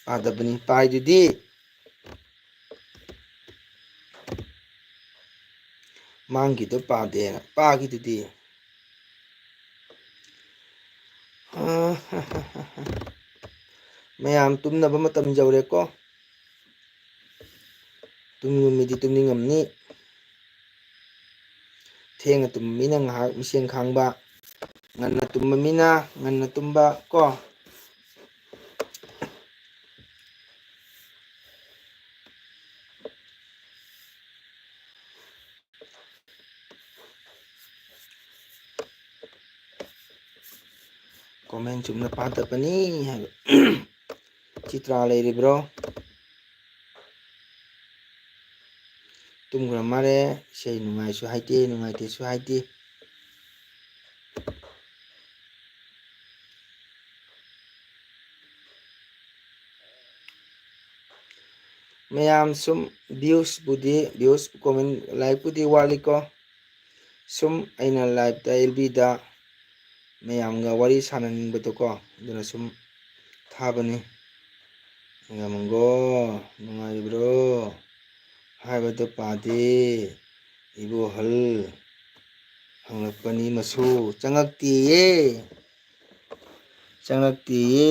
ꯄꯥꯗꯕꯅꯤ꯫ ꯄꯥꯏꯗꯨꯗꯤ꯫ ꯃꯥꯡꯒꯤꯗꯣ ꯄꯥꯗꯦꯅ꯫ ꯄꯥꯒꯤꯗꯨꯗꯤ꯫ ꯃꯌꯥꯝ ꯇꯨꯝꯅꯕ ꯃꯇꯝ ꯌꯧꯔꯦꯀꯣ꯫ ꯇꯨꯝꯅꯤꯡꯕ ꯃꯤꯗꯤ ꯇꯨꯝꯅꯤꯡꯉꯝꯅꯤ꯫ ꯊꯦꯡꯅ ꯇꯨꯝꯕ ꯃꯤꯅ ꯉꯥꯏꯍꯥꯛ ꯃꯤꯁꯦꯟ ꯈꯥꯡꯕ, ꯉꯟꯅ ꯇꯨꯝꯕ ꯃꯤꯅ ꯉꯟꯅ ꯇꯨꯝꯕ ꯀꯣ꯫ ꯀꯣꯃꯦꯟ ꯆꯨꯝꯅ ꯄꯥꯗꯕꯅꯤ ꯍꯥꯏꯕ꯫ ꯆꯤꯇ꯭ꯔꯥ ꯂꯩꯔꯤꯕ꯭ꯔꯣ? ꯇꯨꯝꯈ꯭ꯔ ꯃꯥꯜꯂꯦ꯫ ꯏꯁꯩ ꯅꯨꯡꯉꯥꯏꯁꯨ ꯍꯥꯏꯗꯦ, ꯅꯨꯡꯉꯥꯏꯇꯦꯁꯨ ꯍꯥꯏꯗꯦ꯫ ꯃꯌꯥꯝ ꯁꯨꯝ ꯚ꯭ꯌꯨꯁꯄꯨꯗꯤ, ꯚ꯭ꯌꯨꯁ, ꯀꯣꯃꯦꯟ, ꯂꯥꯏꯛꯄꯨꯗꯤ ꯋꯥꯠꯂꯤꯀꯣ꯫ ꯁꯨꯝ ꯑꯩꯅ ꯂꯥꯏꯞꯇ, ꯑꯦꯜ ꯕꯤꯗ ꯃꯌꯥꯝꯒ ꯋꯥꯔꯤ ꯁꯥꯟꯅꯅꯤꯡꯕꯗꯣꯀꯣ, ꯑꯗꯨꯅ ꯁꯨꯝ ꯊꯥꯕꯅꯤ꯫ ꯉꯝꯒꯣ, ꯅꯨꯡꯉꯥꯏꯔꯤꯕ꯭ꯔꯣ? ꯍꯥꯏꯕꯗꯨ ꯄꯥꯗꯦ꯫ ꯏꯕꯣꯍꯜ ꯍꯪꯂꯛꯄꯅꯤ ꯃꯁꯨ꯫ ꯆꯪꯉꯛꯇꯦꯌꯦ꯫ ꯆꯪꯂꯛꯇꯦꯌꯦ꯫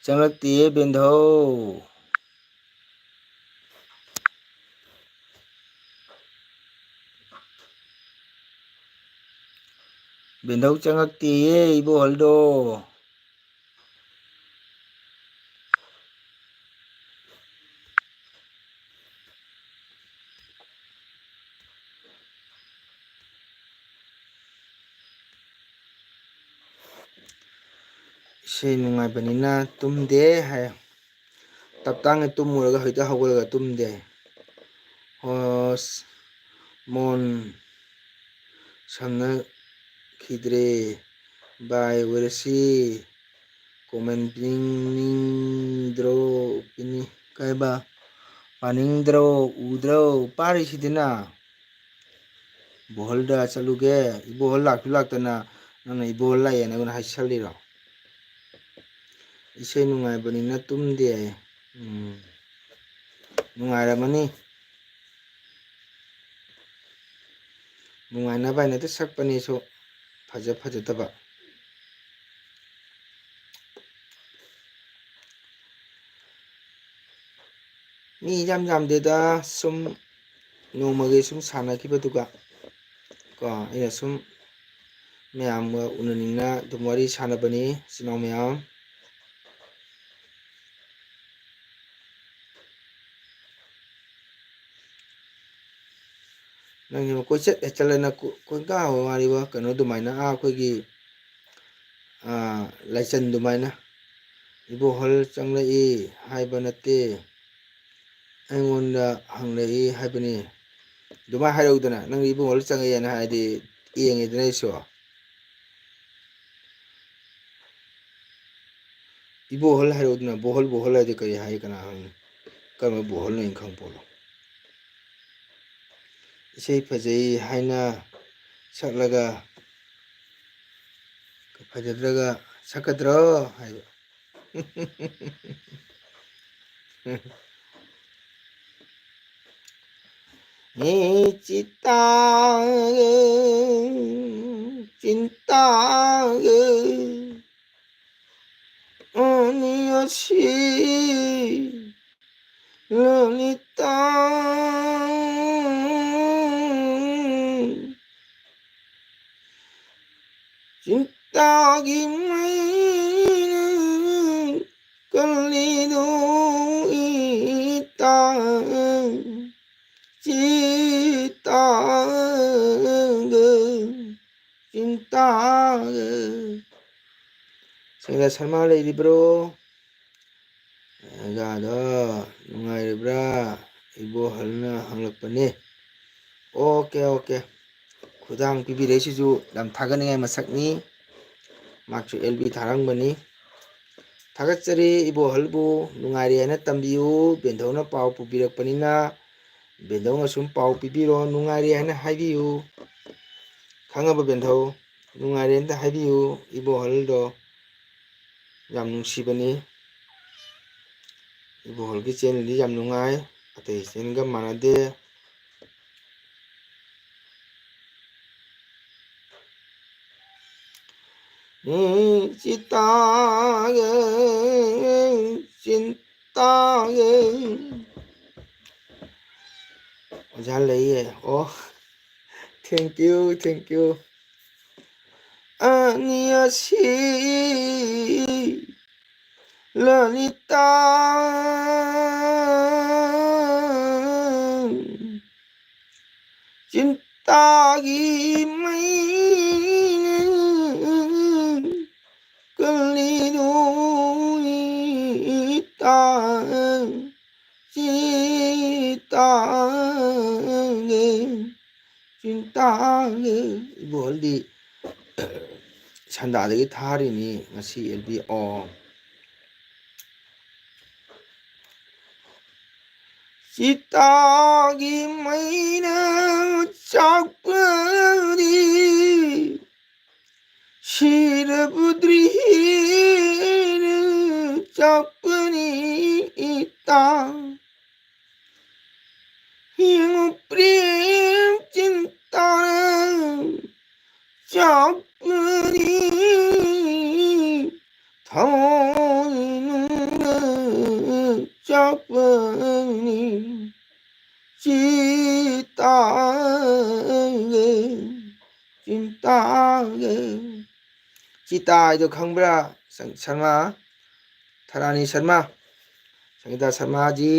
ꯆꯪꯂꯛꯇꯦꯌꯦ ꯕꯦꯟꯙꯧ꯫ ꯕꯦꯟꯙꯧ ꯆꯪꯉꯛꯇꯦꯌꯦ ꯏꯕꯣꯍꯜꯗꯣ꯫ ꯏꯁꯩ ꯅꯨꯡꯉꯥꯏꯕꯅꯤꯅ ꯇꯨꯝꯗꯦ ꯍꯥꯏ꯫ ꯇꯞꯇꯥꯡꯒ ꯇꯨꯝꯃꯨꯔꯒ ꯍꯧꯖꯤꯛꯇ ꯍꯧꯒꯠꯂꯒ ꯇꯨꯝꯗꯦ꯫ ꯍꯣꯁ ꯃꯣꯟ ꯁꯝꯅꯈꯤꯗ꯭ꯔꯦ꯫ ꯕꯥꯏ ꯑꯣꯏꯔꯁꯤ꯫ ꯀꯣꯃꯦꯟ ꯄꯤꯅꯤꯡꯗ꯭ꯔꯣ? ꯄꯤꯅꯤꯡ-, ꯀꯩꯕ? ꯄꯥꯅꯤꯡꯗ꯭ꯔꯣ? ꯎꯗ꯭ꯔꯣ? ꯄꯥꯔꯤꯁꯤꯗꯅ꯫ ꯏꯕꯣꯍꯜꯗ ꯆꯠꯂꯨꯒꯦ, ꯏꯕꯣꯍꯜ ꯂꯥꯛꯁꯨ ꯂꯥꯛꯇꯅ ꯅꯪꯅ ꯏꯕꯣꯍꯜ ꯂꯥꯛꯑꯦꯅ ꯑꯩꯉꯣꯟꯗ ꯍꯥꯏꯁꯜꯂꯤꯔꯣ? ꯏꯁꯩ ꯅꯨꯡꯉꯥꯏꯕꯅꯤꯅ ꯇꯨꯝꯗꯦ ꯍꯥꯏꯌꯦ꯫ ꯎꯝ꯫ ꯅꯨꯡꯉꯥꯏꯔꯝꯃꯅꯤ꯫ ꯅꯨꯡꯉꯥꯏꯅꯕ ꯍꯥꯏꯅ ꯍꯦꯛꯇ ꯁꯛꯄꯅꯤꯁꯨ ꯐꯖ ꯐꯖꯗꯕ꯫ ꯃꯤ ꯏꯌꯥꯝ ꯌꯥꯝꯗꯦꯗ, ꯁꯨꯝ ꯅꯣꯡꯃꯒꯤ ꯁꯨꯝ ꯁꯥꯟꯅꯈꯤꯕꯗꯨꯒ ꯀꯣ, ꯑꯩꯅ ꯁꯨꯝ ꯃꯌꯥꯝꯒ ꯎꯅꯅꯤꯡꯅ ꯑꯗꯨꯝ ꯋꯥꯔꯤ ꯁꯥꯟꯅꯕꯅꯤ, ꯏꯆꯤꯟ ꯏꯅꯥꯎ ꯃꯌꯥꯝ꯫ ꯅꯪꯁꯤꯃ ꯀꯣꯏꯆꯠ ꯍꯦꯛ ꯆꯠꯂꯅ ꯀꯣ-, ꯀꯣꯏꯀꯥ ꯋꯥꯔꯤꯕ ꯀꯩꯅꯣ ꯑꯗꯨꯃꯥꯏꯅ, ꯑꯥ, ꯑꯩꯈꯣꯏꯒꯤ, ꯑꯥ, ꯂꯥꯏꯆꯟ ꯑꯗꯨꯃꯥꯏꯅ, "ꯏꯕꯣꯍꯜ ꯆꯪꯂꯛꯏ ꯍꯥꯏꯕ ꯅꯠꯇꯦ, ꯑꯩꯉꯣꯟꯗ ꯍꯪꯂꯛꯏ ꯍꯥꯏꯕꯅꯤ"꯫ ꯑꯗꯨꯃꯥꯏꯅ ꯍꯥꯏꯔꯛꯎꯗꯅ, "ꯅꯪ ꯏꯕꯣꯍꯜ ꯆꯪꯉꯛꯑꯦꯅ ꯍꯥꯏꯔꯗꯤ ꯌꯦꯡꯉꯦꯗꯅ ꯑꯩꯁꯨ"꯫ ꯏꯕꯣꯍꯜ ꯍꯥꯏꯔꯛꯎꯗꯅ, ꯕꯣꯍꯜ, ꯕꯣꯍꯜ ꯍꯥꯏꯗꯤ ꯀꯔꯤ ꯍꯥꯏ, ꯀꯅꯥ ꯈꯪꯅꯤ? ꯀꯔꯝꯕ ꯕꯣꯍꯜꯅꯣ ꯑꯩꯅ ꯈꯪ ꯄꯣꯠꯂꯣ? ꯏꯁꯩ ꯐꯖꯩ ꯍꯥꯏꯅ ꯁꯛꯂꯒ ꯐꯖꯗ꯭ꯔꯒ ꯁꯛꯀꯗ꯭ꯔꯣ ꯍꯥꯏꯕ꯫ ꯍꯦ ꯆꯤꯇꯥꯒ, ꯆꯤꯟꯇꯥꯒ, ꯑꯅꯤ ꯑꯁꯤ ꯂꯂꯤꯇꯥ꯫ ꯆꯤꯟꯇꯥꯒꯤ ꯃꯩꯅ ꯀꯜꯂꯤꯗꯣ ꯏꯇꯥ, ꯆꯤꯇꯥꯒ, ꯆꯤꯟꯇꯥꯒ꯫ ꯁꯪꯒꯤꯇꯥ ꯁꯔꯃ ꯂꯩꯔꯤꯕ꯭ꯔꯣ? ꯑꯣꯖꯥꯗꯣ ꯅꯨꯡꯉꯥꯏꯔꯤꯕ꯭ꯔꯥ? ꯏꯕꯣꯍꯜꯅ ꯍꯪꯂꯛꯄꯅꯦ꯫ Okay, okay. ꯈꯨꯗꯥꯡ ꯄꯤꯕꯤꯔꯛꯏꯁꯤꯁꯨ ꯌꯥꯝ ꯊꯥꯒꯠꯅꯤꯡꯉꯥꯏ ꯃꯁꯛꯅꯤ꯫ ꯃꯍꯥꯛꯁꯨ ꯑꯦꯜ ꯕꯤ ꯊꯥꯔꯝꯕꯅꯤ꯫ ꯊꯥꯒꯠꯆꯔꯤ ꯏꯕꯣꯍꯜꯕꯨ, ꯅꯨꯡꯉꯥꯏꯔꯤ ꯍꯥꯏꯅ ꯇꯝꯕꯤꯌꯨ꯫ ꯕꯦꯟꯙꯧꯅ ꯄꯥꯎ ꯄꯨꯕꯤꯔꯛꯄꯅꯤꯅ ꯕꯦꯟꯊꯧꯅ ꯁꯨꯝ ꯄꯥꯎ ꯄꯤꯕꯤꯔꯣ, ꯅꯨꯡꯉꯥꯏꯔꯤ ꯍꯥꯏꯅ ꯍꯥꯏꯕꯤꯌꯨ꯫ ꯈꯪꯉꯕ ꯕꯦꯟꯊꯧ? ꯅꯨꯡꯉꯥꯏꯔꯦ ꯑꯝꯇ ꯍꯥꯏꯕꯤꯌꯨ꯫ ꯏꯕꯣꯍꯜꯗꯣ ꯌꯥꯝ ꯅꯨꯡꯁꯤꯕꯅꯤ꯫ ꯏꯕꯣꯍꯜꯒꯤ ꯆꯦꯅꯦꯜꯗꯤ ꯌꯥꯝ ꯅꯨꯡꯉꯥꯏ, ꯑꯇꯩ ꯆꯦꯅꯦꯜꯒ ꯃꯥꯟꯅꯗꯦ꯫ ꯎꯝ, ꯆꯤꯇꯥꯒ, ꯆꯤꯟꯇꯥꯒ꯫ ꯑꯣꯖꯥ ꯂꯩꯌꯦ꯫ ꯑꯣ, thank you, thank you꯫ ꯑꯅꯤ ꯑꯁꯤ ꯂꯂꯤꯇꯥ ꯆꯤꯟꯇꯥꯒꯤ ꯃꯩꯅ ꯀꯜꯂꯤꯗꯣ ꯏꯇꯥ, ꯆꯤꯇꯥꯒ, ꯆꯤꯟꯇꯥꯒ꯫ ꯏꯕꯣꯍꯜꯗꯤ ꯁꯟꯗꯥꯗꯒꯤ ꯊꯥꯔꯤꯅꯤ ꯉꯁꯤ ꯑꯦꯜ ꯕꯤ ꯑꯣ꯫ ꯆꯤꯇꯥꯒꯤ ꯃꯩꯅ ꯆꯥꯛꯄꯗꯤ ꯁꯤꯔꯕꯗ꯭ꯔꯤꯅ ꯆꯥꯛꯄꯅꯤ ꯏꯇꯥ꯫ ꯌꯦꯡꯉꯨ ꯄ꯭ꯔꯦꯝ ꯆꯤꯟꯇꯥꯅ ꯆꯥꯛꯄꯅꯤ, ꯊꯃꯣꯏꯅꯨꯡꯗ ꯆꯥꯛꯄꯅꯤ꯫ ꯆꯤꯇꯥꯒ, ꯆꯤꯟꯇꯥꯒ꯫ ꯆꯤꯇꯥ ꯍꯥꯏꯗꯣ ꯈꯪꯕ꯭ꯔꯥ? ꯁꯪ-, ꯁꯔꯃ, ꯊꯔꯥꯅꯤ ꯁꯔꯃ, ꯁꯪꯒꯤꯇꯥ ꯁꯔꯃꯖꯤ,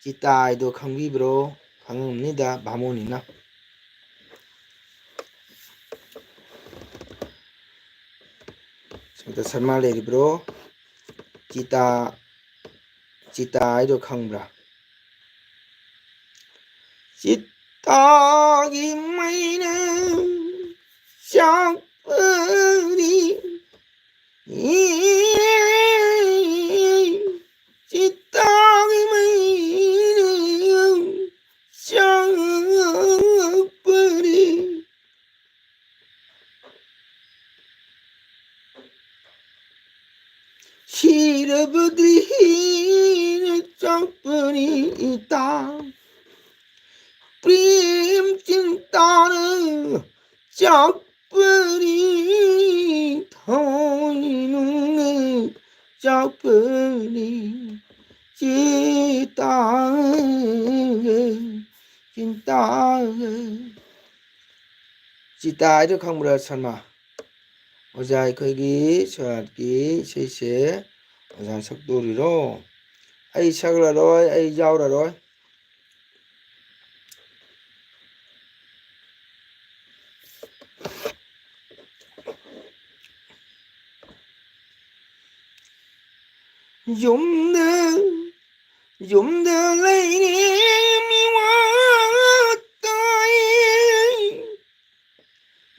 ꯆꯤꯇꯥ ꯍꯥꯏꯗꯣ ꯈꯪꯕꯤꯕ꯭ꯔꯣ? ꯈꯪꯉꯝꯅꯤꯗ, ꯚꯥꯃꯣꯟꯅꯤꯅ꯫ ꯁꯪꯒꯤꯇꯥ ꯁꯔꯃ ꯂꯩꯔꯤꯕ꯭ꯔꯣ? ꯆꯤꯇꯥ, ꯆꯤꯇꯥ ꯍꯥꯏꯗꯣ ꯈꯪꯕ꯭ꯔꯥ? ꯆꯤꯇꯥꯒꯤ ꯃꯩꯅ ꯆꯥꯛꯄꯗꯤ, ꯆꯤꯇꯥꯒꯤ ꯃꯩꯅ ꯈꯤꯔꯕꯗꯤ ꯍꯤꯅ ꯆꯥꯛꯄꯅꯤ ꯏꯇꯥ꯫ ꯄ꯭ꯔꯦꯝ ꯆꯤꯟꯇꯥꯅ ꯆꯥꯛꯄꯅꯤ, ꯊꯃꯣꯏꯅꯨꯡꯅ ꯆꯥꯛꯄꯅꯤ꯫ ꯆꯤꯇꯥ, ꯆꯤꯟꯇꯥ꯫ ꯆꯤꯇꯥ ꯍꯥꯏꯗꯣ ꯈꯪꯕ꯭ꯔꯥ, ꯁꯔꯃ? ꯑꯣꯖꯥ, ꯑꯩꯈꯣꯏꯒꯤ ꯁꯣꯔꯥꯠꯀꯤ ꯏꯁꯩꯁꯦ ꯑꯣꯖꯥ ꯁꯛꯇꯣꯔꯤꯔꯣ? ꯑꯩ ꯁꯛꯂꯔꯣꯏ, ꯑꯩ ꯌꯥꯎꯔꯔꯣꯏ꯫ ꯌꯨꯝꯗ, ꯌꯨꯝꯗ ꯂꯩꯔꯦ ꯃꯤꯋꯥ ꯇꯥꯏ꯫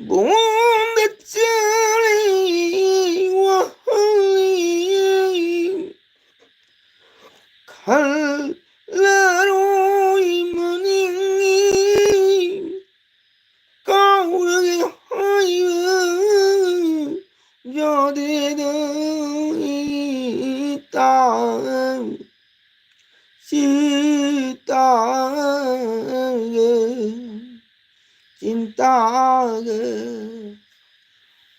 ꯕꯣꯝꯗ ꯆꯠꯂꯦ ꯋꯥꯍꯩ꯫ ꯈꯜꯂꯔꯣꯏ ꯃꯅꯤꯡꯒꯤ ꯀꯥꯎꯔꯒꯦ ꯍꯥꯏꯕ ꯌꯥꯗꯦꯗ ꯏꯇꯥ꯫ ꯆꯤꯇꯥꯒ, ꯆꯤꯟꯇꯥꯒ꯫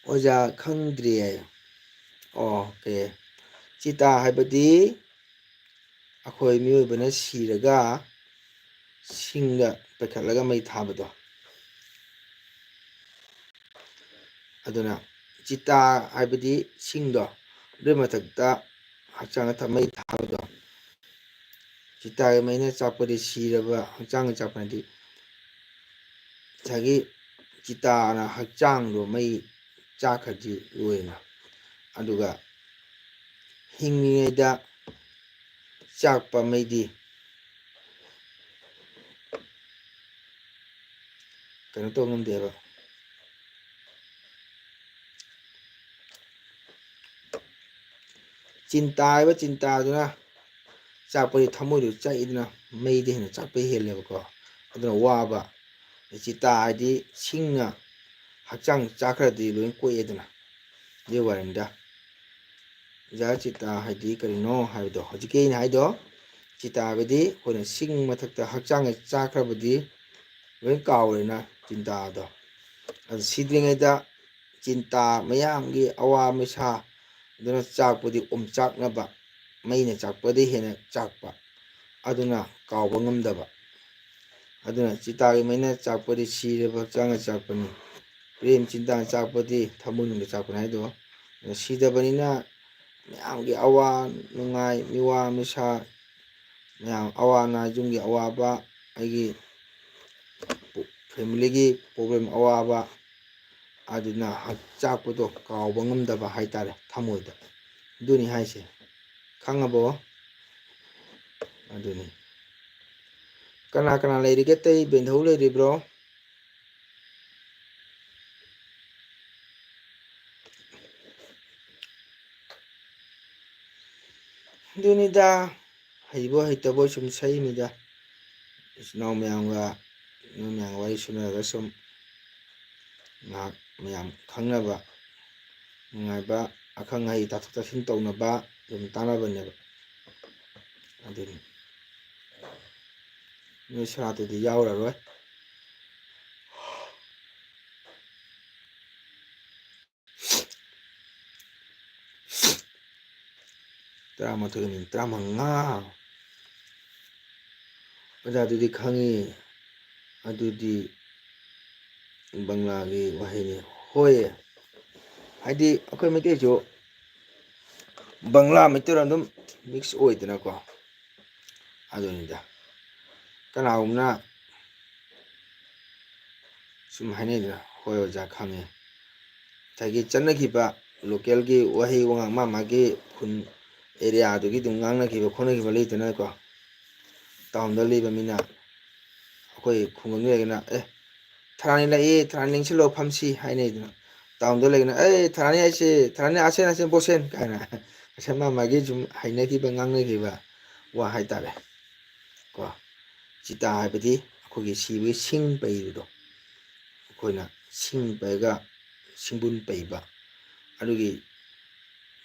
ꯑꯣꯖꯥ ꯈꯪꯗ꯭ꯔꯤ ꯍꯥꯏꯌꯣ꯫ ꯑꯣꯀꯦ꯫ ꯆꯤꯇꯥ ꯍꯥꯏꯕꯗꯤ ꯑꯩꯈꯣꯏ ꯃꯤꯑꯣꯏꯕꯅ ꯁꯤꯔꯒ ꯁꯤꯡꯗ ꯄꯩꯈꯠꯂꯒ ꯃꯩ ꯊꯥꯕꯗꯣ꯫ ꯑꯗꯨꯅ ꯆꯤꯇꯥ ꯍꯥꯏꯕꯗꯤ ꯁꯤꯡꯗꯣ, ꯑꯗꯨꯒꯤ ꯃꯊꯛꯇ ꯍꯛꯆꯥꯡꯗ ꯊꯝ-, ꯃꯩ ꯊꯥꯕꯗꯣ꯫ ꯆꯤꯇꯥꯒꯤ ꯃꯩꯅ ꯆꯥꯛꯄꯗꯤ ꯁꯤꯔꯕ ꯍꯛꯆꯥꯡꯒꯤ ꯆꯥꯛꯄꯅꯗꯤ ꯉꯁꯥꯏꯒꯤ ꯆꯤꯇꯥꯅ ꯍꯛꯆꯥꯡꯗꯣ ꯃꯩ ꯆꯥꯛꯈ꯭ꯔꯗꯤ ꯂꯣꯏꯔꯦꯅ꯫ ꯑꯗꯨꯒ ꯍꯤꯡꯂꯤꯉꯩꯗ ꯆꯥꯛꯄ ꯃꯩꯗꯤ ꯀꯩꯅꯣ ꯇꯧ ꯉꯝꯗꯦꯕ꯫ ꯆꯤꯟꯇꯥ ꯍꯥꯏꯕ ꯆꯤꯟꯇꯥꯗꯨꯅ ꯆꯥꯛꯄꯗꯤ ꯊꯃꯣꯏꯗꯨ ꯆꯥꯛꯏꯗꯅ, ꯃꯩꯗꯤ ꯍꯦꯟꯅ ꯆꯥꯛꯄ ꯍꯦꯜꯂꯦꯕꯀꯣ꯫ ꯑꯗꯨꯅ ꯋꯥꯕ꯫ ꯆꯤꯇꯥ ꯍꯥꯏꯗꯤ ꯁꯤꯡꯅ ꯍꯛꯆꯥꯡ ꯆꯥꯛꯈ꯭ꯔꯗꯤ ꯂꯣꯏ ꯀꯣꯛꯑꯦꯗꯅ, ꯑꯗꯨꯒꯤ ꯋꯥꯔꯤꯅꯤꯗ꯫ ꯑꯣꯖꯥ, ꯆꯤꯇꯥ ꯍꯥꯏꯗꯤ ꯀꯔꯤꯅꯣ ꯍꯥꯏꯕꯗꯣ, ꯍꯧꯖꯤꯛꯀꯤ ꯑꯩꯅ ꯍꯥꯏꯗꯣ, ꯆꯤꯇꯥ ꯍꯥꯏꯕꯗꯤ ꯑꯩꯈꯣꯏꯅ ꯁꯤꯡ ꯃꯊꯛꯇ ꯍꯛꯆꯥꯡꯒ ꯆꯥꯈ꯭ꯔꯕꯗꯤ ꯂꯣꯏ ꯀꯥꯎꯔꯦꯅ, ꯆꯤꯟꯇꯥꯗꯣ꯫ ꯑꯗꯨ ꯁꯤꯗ꯭ꯔꯤꯉꯩꯗ ꯆꯤꯟꯇꯥ ꯃꯌꯥꯝꯒꯤ ꯑꯋꯥ ꯃꯩꯁꯥ ꯑꯗꯨꯅ ꯆꯥꯛꯄꯗꯤ ꯑꯣꯝꯆꯥꯛꯅꯕ, ꯃꯩꯅ ꯆꯥꯛꯄꯗꯤ ꯍꯦꯟꯅ ꯆꯥꯛꯄ, ꯑꯗꯨꯅ ꯀꯥꯎꯕ ꯉꯝꯗꯕ꯫ ꯑꯗꯨꯅ ꯆꯤꯇꯥꯒꯤ ꯃꯩꯅ ꯆꯥꯛꯄꯗꯤ ꯁꯤꯔꯕ ꯍꯛꯆꯥꯡꯅ ꯆꯥꯛꯄꯅꯤ, ꯄ꯭ꯔꯦꯝ ꯆꯤꯟꯇꯥꯅ ꯆꯥꯛꯄꯗꯤ ꯊꯃꯣꯏꯅꯨꯡꯗ ꯆꯥꯛꯄꯅꯤ ꯍꯥꯏꯗꯣ꯫ ꯑꯗꯨꯅ ꯁꯤꯗꯕꯅꯤꯅ ꯃꯌꯥꯝꯒꯤ ꯑꯋꯥ ꯅꯨꯡꯉꯥꯏ, ꯃꯤꯋꯥ ꯃꯤꯁꯥ, ꯃꯌꯥꯝ ꯑꯋꯥ ꯑꯅꯥ, ꯌꯨꯝꯒꯤ ꯑꯋꯥꯕ, ꯑꯩꯒꯤ ꯐꯦꯃꯤꯂꯤꯒꯤ ꯄ꯭ꯔꯣꯕ꯭ꯂꯦꯝ, ꯑꯋꯥꯕ, ꯑꯗꯨꯅ ꯆꯥꯛꯄꯗꯣ ꯀꯥꯎꯕ ꯉꯝꯗꯕ ꯍꯥꯏꯇꯥꯔꯦ ꯊꯃꯣꯏꯗ꯫ ꯑꯗꯨꯅꯤ ꯍꯥꯏꯁꯦ꯫ ꯈꯪꯉꯕꯣ? ꯑꯗꯨꯅꯤ꯫ ꯀꯅꯥ ꯀꯅꯥ ꯂꯩꯔꯤꯒꯦ? ꯑꯇꯩ ꯕꯦꯟꯙꯧ ꯂꯩꯔꯤꯕ꯭ꯔꯣ? ꯑꯗꯨꯅꯤꯗ, ꯍꯩꯕꯣꯏ ꯍꯩꯇꯕꯣꯏ ꯁꯨꯝ ꯁꯛꯏꯃꯤꯗ꯫ ꯏꯆꯤꯟ ꯏꯅꯥꯎ ꯃꯌꯥꯝꯒ, ꯅꯣꯏ ꯃꯌꯥꯝꯒ ꯋꯥꯔꯤ ꯁꯨꯅꯔꯒ ꯁꯨꯝ ꯉꯥꯏꯍꯥꯛ ꯃꯌꯥꯝ ꯈꯪꯅꯕ, ꯅꯨꯡꯉꯥꯏꯕ, ꯑꯈꯪ ꯑꯍꯩ ꯇꯥꯊꯣꯛ ꯇꯥꯁꯤꯟ ꯇꯧꯅꯕ ꯑꯗꯨꯝ ꯇꯥꯟꯅꯕꯅꯦꯕ꯫ ꯑꯗꯨꯅꯤ꯫ ꯅꯣꯏ ꯁꯣꯔꯥꯠꯇꯨꯗꯤ ꯌꯥꯎꯔꯔꯣꯏ꯫ ꯇꯔꯥꯃꯥꯊꯣꯏꯒ ꯃꯤꯅꯤꯠ ꯇꯔꯥꯃꯉꯥ꯫ ꯑꯣꯖꯥ, ꯑꯗꯨꯗꯤ ꯈꯪꯉꯤ꯫ ꯑꯗꯨꯗꯤ ꯕꯪꯂꯥꯒꯤ ꯋꯥꯍꯩꯅꯤ꯫ ꯍꯣꯏ, ꯍꯥꯏꯗꯤ ꯑꯩꯈꯣꯏ ꯃꯩꯇꯩꯁꯨ ꯕꯪꯂꯥ ꯃꯩꯇꯩꯔꯣꯟ ꯑꯗꯨꯝ ꯃꯤꯛꯁ ꯑꯣꯏꯗꯅꯀꯣ꯫ ꯑꯗꯨꯅꯤꯗ꯫ ꯀꯅꯥꯒꯨꯝꯕꯅ ꯁꯨꯝ ꯍꯥꯏꯅꯩꯗꯅ, "ꯍꯣꯏ ꯑꯣꯖꯥ, ꯈꯪꯉꯦ"꯫ ꯉꯁꯥꯏꯒꯤ ꯆꯠꯅꯈꯤꯕ ꯂꯣꯀꯦꯜꯒꯤ ꯋꯥꯍꯩ ꯋꯥꯉꯥꯡ, ꯃꯥ ꯃꯥꯒꯤ ꯈꯨꯟ ꯑꯦꯔꯤꯌꯥꯗꯨꯒꯤ ꯑꯗꯨꯝ ꯉꯥꯡꯅꯈꯤꯕ ꯈꯣꯠꯅꯈꯤꯕ ꯂꯩꯗꯅꯀꯣ꯫ ꯇꯥꯎꯟꯗ ꯂꯩꯕ ꯃꯤꯅ, ꯑꯩꯈꯣꯏ ꯈꯨꯡꯒꯪ ꯃꯤꯑꯣꯏꯒꯅ, "ꯑꯦ, ꯊꯔꯥꯅꯤ ꯂꯩꯌꯦ, ꯊꯔꯥꯅꯤ ꯂꯦꯡꯁꯤꯜꯂꯣ, ꯐꯝꯁꯤ" ꯍꯥꯏꯅꯩꯗꯅ꯫ ꯇꯥꯎꯟꯗ ꯂꯩꯒꯅ, "ꯑꯦ, ꯊꯔꯥꯅꯤ ꯍꯥꯏꯁꯦ, ꯊꯔꯥꯅꯤ ꯑꯁꯦꯟ ꯑꯁꯦꯟ ꯕꯣꯁꯦꯟ" ꯀꯥꯏꯅ꯫ ꯉꯁꯥꯏ ꯃꯥ ꯃꯥꯒꯤ ꯁꯨꯝ ꯍꯩꯅꯈꯤꯕ, ꯉꯥꯡꯅꯈꯤꯕ ꯋꯥ ꯍꯥꯏꯇꯥꯔꯦ꯫ ꯀꯣ, ꯆꯤꯇꯥ ꯍꯥꯏꯕꯗꯤ ꯑꯩꯈꯣꯏꯒꯤ ꯁꯤꯕꯒꯤ ꯁꯤꯡ ꯄꯩꯕꯗꯣ, ꯑꯩꯈꯣꯏꯅ ꯁꯤꯡ ꯄꯩꯔꯒ ꯁꯤꯡꯕꯨꯟ ꯄꯩꯕ, ꯑꯗꯨꯒꯤ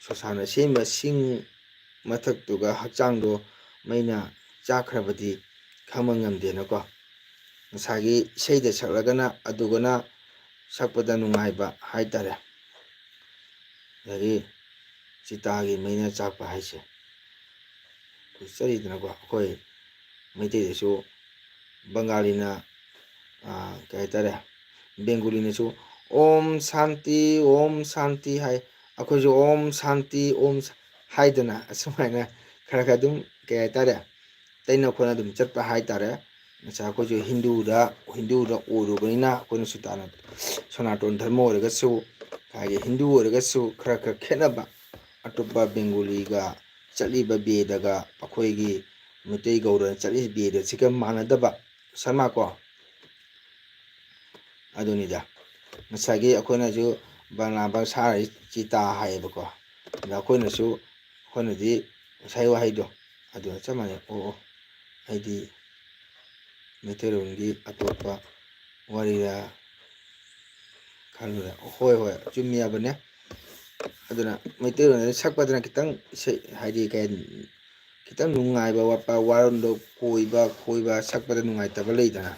ꯁꯣꯁꯥꯅ ꯁꯦꯝꯃꯤꯕ ꯁꯤꯡ ꯃꯊꯛꯇꯨꯒ ꯍꯛꯆꯥꯡꯗꯣ ꯃꯩꯅ ꯆꯥꯛꯈ꯭ꯔꯕꯗꯤ ꯈꯪꯕ ꯉꯝꯗꯦꯅꯀꯣ꯫ ꯉꯁꯥꯏꯒꯤ ꯏꯁꯩꯗ ꯁꯛꯂꯒꯅ ꯑꯗꯨꯒꯅ ꯁꯛꯄꯗ ꯅꯨꯡꯉꯥꯏꯕ ꯍꯥꯏꯇꯥꯔꯦ꯫ ꯑꯗꯒꯤ ꯆꯤꯇꯥꯒꯤ ꯃꯩꯅ ꯆꯥꯛꯄ ꯍꯥꯏꯁꯦ ꯑꯩꯈꯣꯏ ꯆꯠꯂꯤꯗꯅꯀꯣ꯫ ꯑꯩꯈꯣꯏ ꯃꯩꯇꯩꯗꯁꯨ ꯕꯪꯒꯥꯂꯤꯅ, ꯑꯥ, ꯀꯩ ꯍꯥꯏꯇꯥꯔꯦ, ꯕꯦꯡꯒꯣꯂꯤꯅꯁꯨ "ꯑꯣꯝ ꯁꯥꯟꯇꯤ, ꯑꯣꯝ ꯁꯥꯟꯇꯤ" ꯍꯥꯏ꯫ ꯑꯩꯈꯣꯏꯁꯨ "ꯑꯣꯝ ꯁꯥꯟꯇꯤ, ꯑꯣꯝ ꯁ-" ꯍꯥꯏꯗꯅ ꯑꯁꯨꯃꯥꯏꯅ ꯈꯔ ꯈꯔ ꯑꯗꯨꯝ, ꯀꯩ ꯍꯥꯏꯇꯥꯔꯦ, ꯇꯩꯅ ꯈꯣꯠꯅ ꯑꯗꯨꯝ ꯆꯠꯄ ꯍꯥꯏꯇꯥꯔꯦ꯫ ꯉꯁꯥꯏ ꯑꯩꯈꯣꯏꯁꯨ ꯍꯤꯟꯗꯨꯗ, ꯍꯤꯟꯗꯨꯗ ꯑꯣꯏꯔꯨꯕꯅꯤꯅ ꯑꯩꯈꯣꯏꯅꯁꯨ ꯇꯥꯅ-, ꯁꯅꯥꯇꯣꯟ ꯙꯔꯃ ꯑꯣꯏꯔꯒꯁꯨ, ꯍꯥꯏꯗꯤ ꯍꯤꯟꯗꯨ ꯑꯣꯏꯔꯒꯁꯨ ꯈꯔ ꯈꯔ ꯈꯦꯠꯅꯕ, ꯑꯇꯣꯞꯄ ꯕꯦꯡꯒꯣꯂꯤꯒ ꯆꯠꯂꯤꯕ ꯕꯦꯗꯒ ꯑꯩꯈꯣꯏꯒꯤ ꯃꯩꯇꯩ ꯒꯧꯔꯅ ꯆꯠꯂꯤꯕ ꯕꯦꯗꯁꯤꯒ ꯃꯥꯟꯅꯗꯕ, ꯁꯔꯃ ꯀꯣ꯫ ꯑꯗꯨꯅꯤꯗ꯫ ꯉꯁꯥꯏꯒꯤ ꯑꯩꯈꯣꯏꯅꯁꯨ ꯕꯪꯂꯥ ꯚꯥꯁꯥ ꯆꯤꯇꯥ ꯍꯥꯏꯌꯦꯕꯀꯣ꯫ ꯑꯗ ꯑꯩꯈꯣꯏꯅꯁꯨ, ꯑꯩꯈꯣꯏꯅꯗꯤ ꯉꯁꯥꯏ ꯋꯥꯍꯩꯗꯣ ꯑꯗꯨꯒ ꯆꯞ ꯃꯥꯟꯅꯩ꯫ ꯑꯣ, ꯑꯣ, ꯑꯩꯗꯤ ꯃꯩꯇꯩꯂꯣꯟꯒꯤ ꯑꯇꯣꯞꯄ ꯋꯥꯔꯤꯔ ꯈꯜꯂꯨꯔꯦ꯫ ꯍꯣꯏ, ꯍꯣꯏ, ꯆꯨꯝꯃꯤꯕꯅꯦ꯫ ꯑꯗꯨꯅ ꯃꯩꯇꯩꯂꯣꯟꯗ ꯁꯛꯄꯗꯅ ꯈꯤꯇꯪ ꯏꯁꯩ, ꯍꯥꯏꯗꯤ ꯀꯩ ꯍꯥꯏꯅꯤ, ꯈꯤꯇꯪ ꯅꯨꯡꯉꯥꯏꯕ ꯋꯥꯠꯄ, ꯋꯥꯔꯣꯟꯗꯣ ꯀꯣꯏꯕ, ꯈꯣꯏꯕ, ꯁꯛꯄꯗ ꯅꯨꯡꯉꯥꯏꯇꯕ ꯂꯩꯗꯅ꯫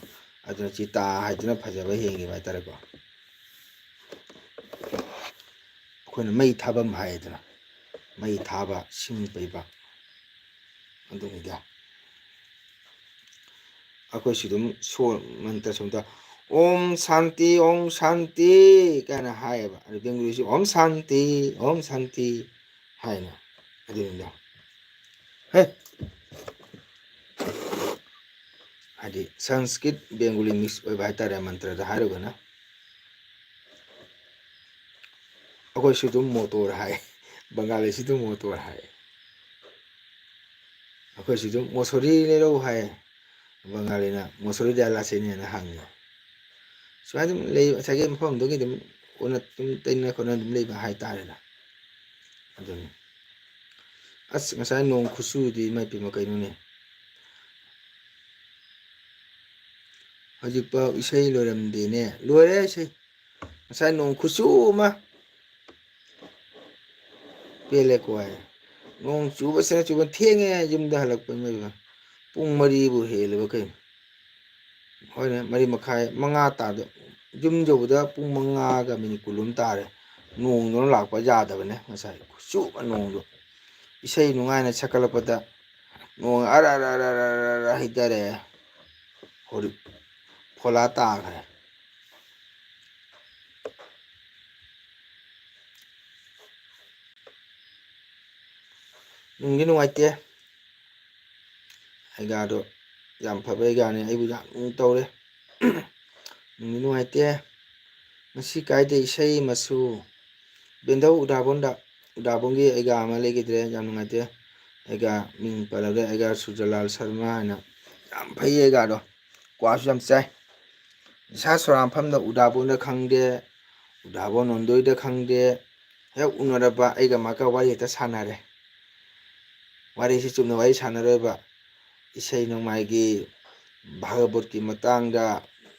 ꯑꯗꯨꯅ ꯆꯤꯇꯥ ꯍꯥꯏꯗꯨꯅ ꯐꯖꯕ ꯍꯦꯟꯈꯤꯕ ꯍꯥꯏꯇꯥꯔꯦꯀꯣ꯫ ꯑꯩꯈꯣꯏꯅ ꯃꯩ ꯊꯥꯐꯝ ꯍꯥꯏꯗꯅ, ꯃꯩ ꯊꯥꯕ, ꯁꯤꯡ ꯄꯩꯕ, ꯑꯗꯨꯅꯤꯗ꯫ ꯑꯩꯈꯣꯏꯁꯨ ꯑꯗꯨꯝ ꯁꯣꯔ ꯃꯟꯇ꯭ꯔ ꯁꯣꯝꯗ "ꯑꯣꯝ ꯁꯥꯟꯇꯤ, ꯑꯣꯝ ꯁꯥꯟꯇꯤ" ꯀꯥꯏꯅ ꯍꯥꯏꯌꯦꯕ꯫ ꯑꯗꯨ ꯕꯦꯡꯒꯣꯂꯤꯁꯨ "ꯑꯣꯝ ꯁꯥꯟꯇꯤ, ꯑꯣꯝ ꯁꯥꯟꯇꯤ" ꯍꯥꯏꯅ꯫ ꯑꯗꯨꯅꯤꯗ꯫ ꯍꯦ꯫ ꯍꯥꯏꯗꯤ ꯁꯪꯁꯀ꯭ꯔꯤꯠ ꯕꯦꯡꯒꯣꯂꯤ ꯃꯤꯛꯁ ꯑꯣꯏꯕ ꯍꯥꯏꯇꯥꯔꯦ, ꯃꯟꯇ꯭ꯔꯗ ꯍꯥꯏꯔꯨꯒꯅ꯫ ꯑꯩꯈꯣꯏꯁꯨ ꯑꯗꯨꯝ ꯃꯣꯇꯣꯔ ꯍꯥꯏ, ꯕꯪꯒꯥꯂꯤꯁꯨ ꯑꯗꯨꯝ ꯃꯣꯇꯣꯔ ꯍꯥꯏ꯫ ꯑꯩꯈꯣꯏꯁꯨ ꯑꯗꯨꯝ "ꯃꯣꯁꯣꯔꯤ ꯂꯩꯔꯧ" ꯍꯥꯏ, ꯕꯪꯒꯥꯂꯤꯅ "ꯃꯣꯁꯣꯔꯤ ꯗꯥꯜ ꯂꯥꯁꯦꯅꯤ" ꯍꯥꯏꯅ ꯍꯪꯉꯤ꯫ ꯁꯨꯃꯥꯏꯅ ꯑꯗꯨꯝ ꯂꯩ, ꯉꯁꯥꯏꯒꯤ ꯃꯐꯝꯗꯨꯒꯤ ꯑꯗꯨꯝ ꯑꯣꯟꯅ ꯑꯗꯨꯝ ꯇꯩꯅ ꯈꯣꯠꯅ ꯑꯗꯨꯝ ꯂꯩꯕ ꯍꯥꯏꯇꯥꯔꯦꯗ꯫ ꯑꯗꯨꯅꯤ꯫ ꯑꯁ, ꯉꯁꯥꯏ ꯅꯣꯡ ꯈꯨꯆꯨꯗꯤ ꯏꯃꯥꯏ ꯄꯦꯝꯃ ꯀꯩꯅꯣꯅꯦ꯫ ꯍꯧꯖꯤꯛꯐꯥꯎ ꯏꯁꯩ ꯂꯣꯏꯔꯝꯗꯦꯅꯦ꯫ ꯂꯣꯏꯔꯦ ꯏꯁꯩ꯫ ꯉꯁꯥꯏ ꯅꯣꯡ ꯈꯨꯆꯨ ꯑꯃ꯫ ꯄꯦꯜꯂꯦꯀꯣ ꯍꯥꯏ꯫ ꯅꯣꯡ ꯆꯨꯕꯁꯤꯅ ꯆꯨꯕ ꯊꯦꯡꯉꯦ ꯌꯨꯝꯗ ꯍꯜꯂꯛꯄ ꯏꯃꯥ ꯏꯕꯦꯝꯃ꯫ ꯄꯨꯡ ꯃꯔꯤꯕꯨ ꯍꯦꯜꯂꯦꯕ ꯀꯩꯅꯣ꯫ ꯍꯣꯏꯅꯦ, ꯃꯔꯤ ꯃꯈꯥꯏ, ꯃꯉꯥ ꯇꯥꯗ-, ꯌꯨꯝ ꯌꯧꯕꯗ ꯄꯨꯡ ꯃꯉꯥꯒ ꯃꯤꯅꯤꯠ ꯀꯨꯟ ꯑꯃ ꯇꯥꯔꯦ꯫ ꯅꯣꯡꯗꯨꯅ ꯂꯥꯛꯄ ꯌꯥꯗꯕꯅꯦ ꯉꯁꯥꯏ ꯈꯨꯆꯨ ꯑꯃ ꯅꯣꯡꯗꯣ꯫ ꯏꯁꯩ ꯅꯨꯡꯉꯥꯏꯅ ꯁꯛꯀꯠꯂꯛꯄꯗ ꯅꯣꯡ ꯑꯔ ꯑꯔ ꯑꯔ ꯑꯔ ꯑꯔ ꯍꯩꯊꯔꯛꯑꯦ꯫ ꯍꯧꯖꯤꯛ ꯐꯣꯂꯥ ꯇꯥꯈ꯭ꯔꯦ꯫ ꯅꯨꯡꯗꯤ ꯅꯨꯡꯉꯥꯏꯇꯦ꯫ ꯑꯩꯒꯥꯗꯣ ꯌꯥꯝ ꯐꯕ ꯑꯩꯒꯥꯅꯤ, ꯑꯩꯕꯨ ꯌꯥꯝ ꯂꯨꯅ ꯇꯧꯔꯦ꯫ ꯅꯨꯡꯗꯤ ꯅꯨꯡꯉꯥꯏꯇꯦ꯫ ꯉꯁꯤ ꯀꯥꯏꯗ ꯏꯁꯩ ꯑꯃꯁꯨ ꯕꯦꯟꯗꯧ ꯎꯗꯥꯕꯣꯟꯗ, ꯎꯗꯥꯕꯣꯟꯒꯤ ꯑꯩꯒꯥ ꯑꯃ ꯂꯩꯈꯤꯗ꯭ꯔꯦ, ꯌꯥꯝ ꯅꯨꯡꯉꯥꯏꯇꯦ꯫ ꯑꯩꯒꯥ ꯃꯤꯡ ꯄꯜꯂꯕꯗ ꯑꯩꯒꯥ ꯁꯨꯔꯖꯂꯥꯜ ꯁꯔꯃ ꯍꯥꯏꯅ ꯌꯥꯝ ꯐꯩ ꯑꯩꯒꯥꯗꯣ, ꯀ꯭ꯋꯥꯁꯨ ꯌꯥꯝ ꯆꯥꯏ꯫ ꯅꯤꯁꯥ ꯁꯣꯔꯥ ꯃꯐꯝꯗ ꯎꯗꯥꯕꯣꯟꯗ ꯈꯪꯗꯦ, ꯎꯗꯥꯕꯣꯟ ꯅꯣꯟꯗꯣꯏꯗ ꯈꯪꯗꯦ, ꯍꯦꯛ ꯎꯅꯔꯕ ꯑꯩꯒ ꯃꯥꯒ ꯋꯥꯔꯤ ꯍꯦꯛꯇ ꯁꯥꯟꯅꯔꯦ꯫ ꯋꯥꯔꯤꯁꯤ ꯆꯨꯝꯅ ꯋꯥꯔꯤ ꯁꯥꯟꯅꯔꯣꯏꯕ, ꯏꯁꯩ ꯅꯣꯡꯃꯥꯏꯒꯤ, ꯚꯥꯒꯕꯣꯠꯀꯤ ꯃꯇꯥꯡꯗ,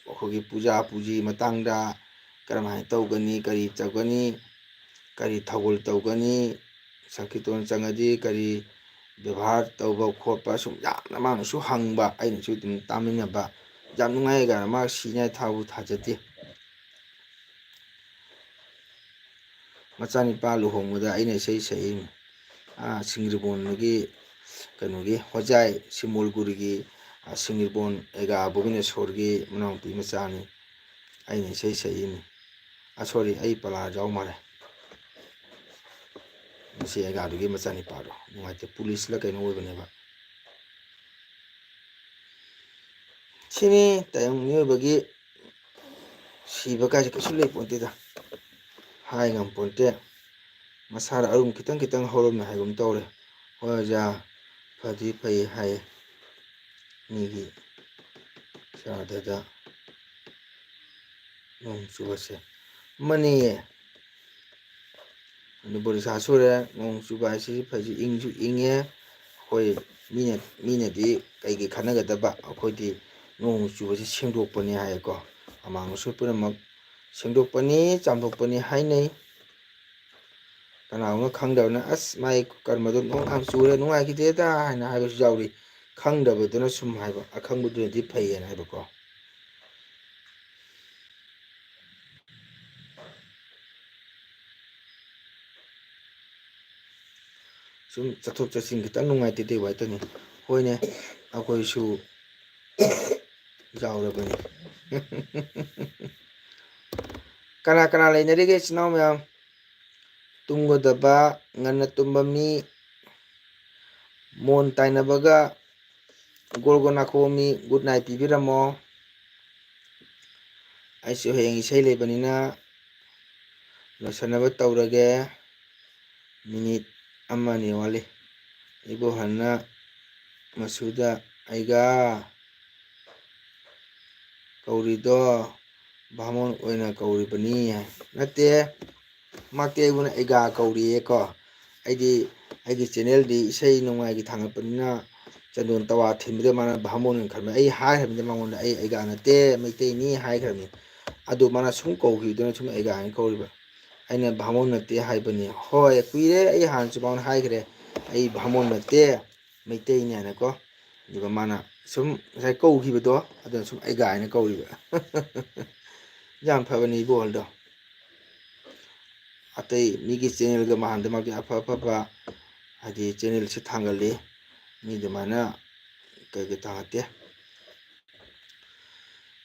ꯑꯩꯈꯣꯏꯒꯤ ꯄꯨꯖꯥ ꯄꯨꯖꯤ ꯃꯇꯥꯡꯗ, ꯀꯔꯝꯍꯥꯏꯅ ꯇꯧꯒꯅꯤ, ꯀꯔꯤ ꯇꯧꯒꯅꯤ, ꯀꯔꯤ ꯊꯧꯒꯜ ꯇꯧꯒꯅꯤ, ꯁꯪꯀꯤꯔꯇꯣꯟ ꯆꯪꯉꯗꯤ ꯀꯔꯤ ꯕꯦꯕꯥꯔ ꯇꯧꯕ ꯈꯣꯠꯄ, ꯁꯨꯝ ꯌꯥꯝꯅ ꯃꯥꯅꯁꯨ ꯍꯪꯕ, ꯑꯩꯅꯁꯨ ꯑꯗꯨꯝ ꯇꯥꯃꯤꯟꯅꯕ꯫ ꯌꯥꯝ ꯅꯨꯡꯉꯥꯏ ꯀꯥꯏꯅ, ꯃꯥ ꯁꯤꯅꯤꯉꯥꯏ ꯊꯥꯕꯨ ꯊꯥꯖꯗꯦ꯫ ꯃꯆꯥꯅꯤꯄꯥ ꯂꯨꯍꯣꯡꯕꯗ ꯑꯩꯅ ꯏꯁꯩ ꯁꯛꯏ꯫ ꯑꯥ, ꯁꯤꯡꯖꯕꯣꯟꯗꯒꯤ, ꯀꯩꯅꯣꯒꯤ, ꯍꯣꯖꯥꯏ ꯁꯤꯃꯣꯜꯒꯨꯔꯤꯒꯤ, ꯑꯥ, ꯁꯤꯡꯖꯕꯣꯟ ꯑꯦꯒꯥ ꯚꯨꯕꯅꯦꯁꯣꯔꯒꯤ ꯃꯅꯥꯎꯅꯨꯄꯤ ꯃꯆꯥꯅꯤ꯫ ꯑꯩꯅ ꯏꯁꯩ ꯁꯛꯏꯅꯤ꯫ ꯑꯥ, sorry, ꯑꯩ ꯄꯂꯥ ꯌꯥꯎ ꯃꯥꯜꯂꯦ꯫ ꯃꯁꯤ ꯑꯦꯒꯥꯗꯨꯒꯤ ꯃꯆꯥꯅꯤꯄꯥꯗꯣ ꯅꯨꯡꯉꯥꯏꯇꯦ, ꯄꯨꯂꯤꯁꯂ ꯀꯩꯅꯣ ꯑꯣꯏꯕꯅꯦꯕ꯫ ꯁꯤꯅꯤ ꯇꯥꯏꯕꯪ ꯃꯤꯑꯣꯏꯕꯒꯤ ꯁꯤꯕ ꯀꯥꯏꯁꯦ ꯀꯩꯁꯨ ꯂꯩ ꯄꯣꯟꯇꯦꯗ, ꯍꯥꯏ ꯉꯝ ꯄꯣꯟꯇꯦ꯫ ꯃꯁꯥꯗ ꯑꯔꯨꯝ ꯈꯤꯇꯪ ꯈꯤꯇꯪ ꯍꯧꯔꯝꯃꯦ ꯍꯥꯏꯒꯨꯝ ꯇꯧꯔꯦ꯫ ꯍꯣꯏ ꯑꯣꯖꯥ, ꯐꯗꯤ ꯐꯩ ꯍꯥꯏꯌꯦ꯫ ꯃꯤꯒꯤ ꯁ꯭ꯔꯥꯗꯗ ꯅꯣꯡ ꯆꯨꯕꯁꯦ꯫ ꯃꯅꯤꯌꯦ꯫ ꯑꯗꯨ ꯕꯣꯔꯤꯁꯥ ꯁꯨꯔꯦ, ꯅꯣꯡ ꯆꯨꯕ ꯍꯥꯏꯁꯤ ꯐꯩꯁꯨ ꯏꯪꯁꯨ ꯏꯪꯉꯦ꯫ ꯑꯩꯈꯣꯏ ꯃꯤꯅ, ꯃꯤꯅꯗꯤ ꯀꯩꯒꯤ ꯈꯟꯅꯒꯗꯕ, ꯑꯩꯈꯣꯏꯗꯤ ꯅꯣꯡ ꯆꯨꯕꯁꯤ ꯁꯦꯡꯗꯣꯛꯄꯅꯤ ꯍꯥꯏꯌꯦꯀꯣ꯫ ꯑꯃꯥꯡ ꯑꯁꯣꯏ ꯄꯨꯝꯅꯃꯛ ꯁꯦꯡꯗꯣꯛꯄꯅꯤ, ꯆꯥꯝꯊꯣꯛꯄꯅꯤ ꯍꯥꯏꯅꯩ꯫ ꯀꯅꯥꯒꯨꯝꯕ ꯈꯪꯗꯕꯅ "ꯑꯁ, ꯃꯥꯏ ꯀꯔꯃꯗꯣ ꯅꯣꯡ ꯌꯥꯝ ꯆꯨꯔꯦ, ꯅꯨꯡꯉꯥꯏꯈꯤꯗꯦꯗ" ꯍꯥꯏꯅ ꯍꯥꯏꯕꯁꯨ ꯌꯥꯎꯔꯤ꯫ ꯈꯪꯗꯕꯗꯨꯅ ꯁꯨꯝ ꯍꯥꯏꯕ, ꯑꯈꯪꯕꯗꯨꯅꯗꯤ ꯐꯩꯌꯦꯅ ꯍꯥꯏꯕꯀꯣ꯫ ꯁꯨꯝ ꯆꯠꯊꯣꯛ ꯆꯠꯁꯤꯟ ꯈꯤꯇꯪ ꯅꯨꯡꯉꯥꯏꯇꯦ ꯇꯧꯕ ꯍꯥꯏꯇꯅꯤ꯫ ꯍꯣꯏꯅꯦ, ꯑꯩꯈꯣꯏꯁꯨ ꯌꯥꯎꯔꯕꯅꯤ꯫ ꯀꯅꯥ ꯀꯅꯥ ꯂꯩꯅꯔꯤꯒꯦ ꯏꯆꯤꯟ ꯏꯅꯥꯎ ꯃꯌꯥꯝ? ꯇꯨꯝꯒꯗꯕ, ꯉꯟꯅ ꯇꯨꯝꯕ ꯃꯤ, ꯃꯣꯟ ꯇꯥꯏꯅꯕꯒ ꯒꯣꯔꯒꯣ ꯅꯥꯈꯣꯛꯑ ꯃꯤ good night ꯄꯤꯕꯤꯔꯝꯃꯣ꯫ ꯑꯩꯁꯨ ꯍꯌꯦꯡ ꯏꯁꯩ ꯂꯩꯕꯅꯤꯅ ꯂꯣꯏꯁꯟꯅꯕ ꯇꯧꯔꯒꯦ꯫ ꯃꯤꯅꯤꯠ ꯑꯃ ꯑꯅꯤ ꯋꯥꯠꯂꯤ꯫ ꯏꯕꯣꯍꯜꯅ ꯃꯁꯨꯗ "ꯑꯩꯒꯥ ꯀꯧꯔꯤꯗꯣ ꯚꯥꯃꯣꯟ ꯑꯣꯏꯅ ꯀꯧꯔꯤꯕꯅꯤ" ꯍꯥꯏ꯫ ꯅꯠꯇꯦ, ꯃꯍꯥꯛꯇꯤ ꯑꯩꯕꯨꯅ "ꯑꯩꯒꯥ ꯀꯧꯔꯤꯌꯦ" ꯀꯣ꯫ ꯑꯩꯗꯤ ꯑꯩꯒꯤ ꯆꯦꯅꯦꯜꯗꯤ ꯏꯁꯩ ꯅꯣꯡꯃꯥꯏꯒꯤ ꯊꯥꯡꯒꯠꯄꯅꯤꯅ ꯆꯟꯗꯣꯟ ꯇꯋꯥ ꯊꯤꯟꯕꯗ ꯃꯥꯅ ꯚꯥꯃꯣꯟ ꯑꯣꯏꯅ ꯈꯟꯕ꯫ ꯑꯩ ꯍꯥꯏꯈ꯭ꯔꯕꯅꯤꯗ ꯃꯉꯣꯟꯗ, "ꯑꯩ ꯑꯩꯒꯥ ꯅꯠꯇꯦ, ꯃꯩꯇꯩꯅꯤ" ꯍꯥꯏꯈ꯭ꯔꯕꯅꯤ꯫ ꯑꯗꯨ ꯃꯥꯅ ꯁꯨꯝ ꯀꯧꯈꯤꯕꯗꯨꯅ ꯁꯨꯝ "ꯑꯩꯒꯥ" ꯍꯥꯏꯅ ꯀꯧꯔꯤꯕ꯫ ꯑꯩꯅ "ꯚꯥꯃꯣꯟ ꯅꯠꯇꯦ" ꯍꯥꯏꯕꯅꯤ꯫ ꯍꯣꯏ, ꯀꯨꯏꯔꯦ, ꯑꯩ ꯍꯥꯟꯅꯁꯨ ꯃꯉꯣꯟꯗ ꯍꯥꯏꯈ꯭ꯔꯦ, "ꯑꯩ ꯚꯥꯃꯣꯟ ꯅꯠꯇꯦ, ꯃꯩꯇꯩꯅꯤ" ꯍꯥꯏꯅꯀꯣ꯫ ꯑꯗꯨꯒ ꯃꯥꯅ ꯁꯨꯝ ꯉꯁꯥꯏ ꯀꯧꯈꯤꯕꯗꯣ, ꯑꯗꯨꯅ ꯁꯨꯝ "ꯑꯩꯒꯥ" ꯍꯥꯏꯅ ꯀꯧꯔꯤꯕ꯫ ꯌꯥꯝ ꯐꯕꯅꯤ ꯏꯕꯣꯍꯜꯗꯣ꯫ ꯑꯇꯩ ꯃꯤꯒꯤ ꯆꯦꯅꯦꯜꯒ ꯃꯥꯟꯗ ꯃꯥꯒꯤ ꯑꯐ ꯑꯐꯕ, ꯍꯥꯏꯗꯤ, ꯆꯦꯅꯦꯜꯁꯦ ꯊꯥꯡꯒꯠꯂꯤ꯫ ꯃꯤ ꯑꯗꯨꯃꯥꯏꯅ ꯀꯩꯀꯩ ꯊꯥꯡꯒꯠꯇꯦ꯫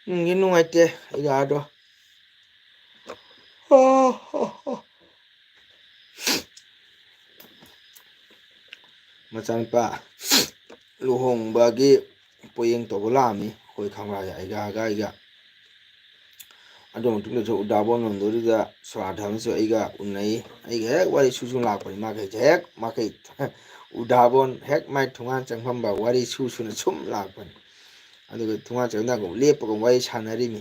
ꯅꯨꯡꯗꯤ ꯅꯨꯡꯉꯥꯏꯇꯦ ꯑꯩꯒꯥꯗꯣ꯫ ꯃꯆꯥꯅꯨꯄꯥ ꯂꯨꯍꯣꯡꯕꯒꯤ ꯄꯣꯌꯦꯡ ꯇꯧꯕ ꯂꯥꯛꯑꯝꯃꯤ ꯑꯩꯈꯣꯏ ꯈꯪꯕ꯭ꯔꯥꯁꯦ, ꯑꯩꯒꯥꯒ ꯑꯩꯒ꯫ ꯑꯗꯨ ꯃꯇꯨꯡꯗꯁꯨ ꯎꯗꯥꯕꯣꯟ ꯂꯣꯝꯗꯣꯔꯤꯗ ꯁꯣꯔꯥꯠ ꯑꯃꯁꯨ ꯑꯩꯒ ꯎꯅꯩ꯫ ꯑꯩꯒ ꯍꯦꯛ ꯋꯥꯔꯤ ꯁꯨ ꯁꯨ ꯂꯥꯛꯄꯅꯤ꯫ ꯃꯥꯈꯩꯁꯦ ꯍꯦꯛ ꯃꯥꯈꯩ ꯎꯗꯥꯕꯣꯟ ꯍꯦꯛ ꯃꯥꯏ ꯊꯣꯡꯒꯥꯟ ꯆꯪꯐꯝꯕ ꯋꯥꯔꯤ ꯁꯨ ꯁꯨꯅ ꯁꯨꯝ ꯂꯥꯛꯄꯅꯤ꯫ ꯑꯗꯨꯒ ꯊꯣꯡꯒꯥꯟ ꯆꯪꯐꯝꯗ ꯂꯦꯞꯄꯒ ꯋꯥꯔꯤ ꯁꯥꯟꯅꯔꯤꯃꯤ꯫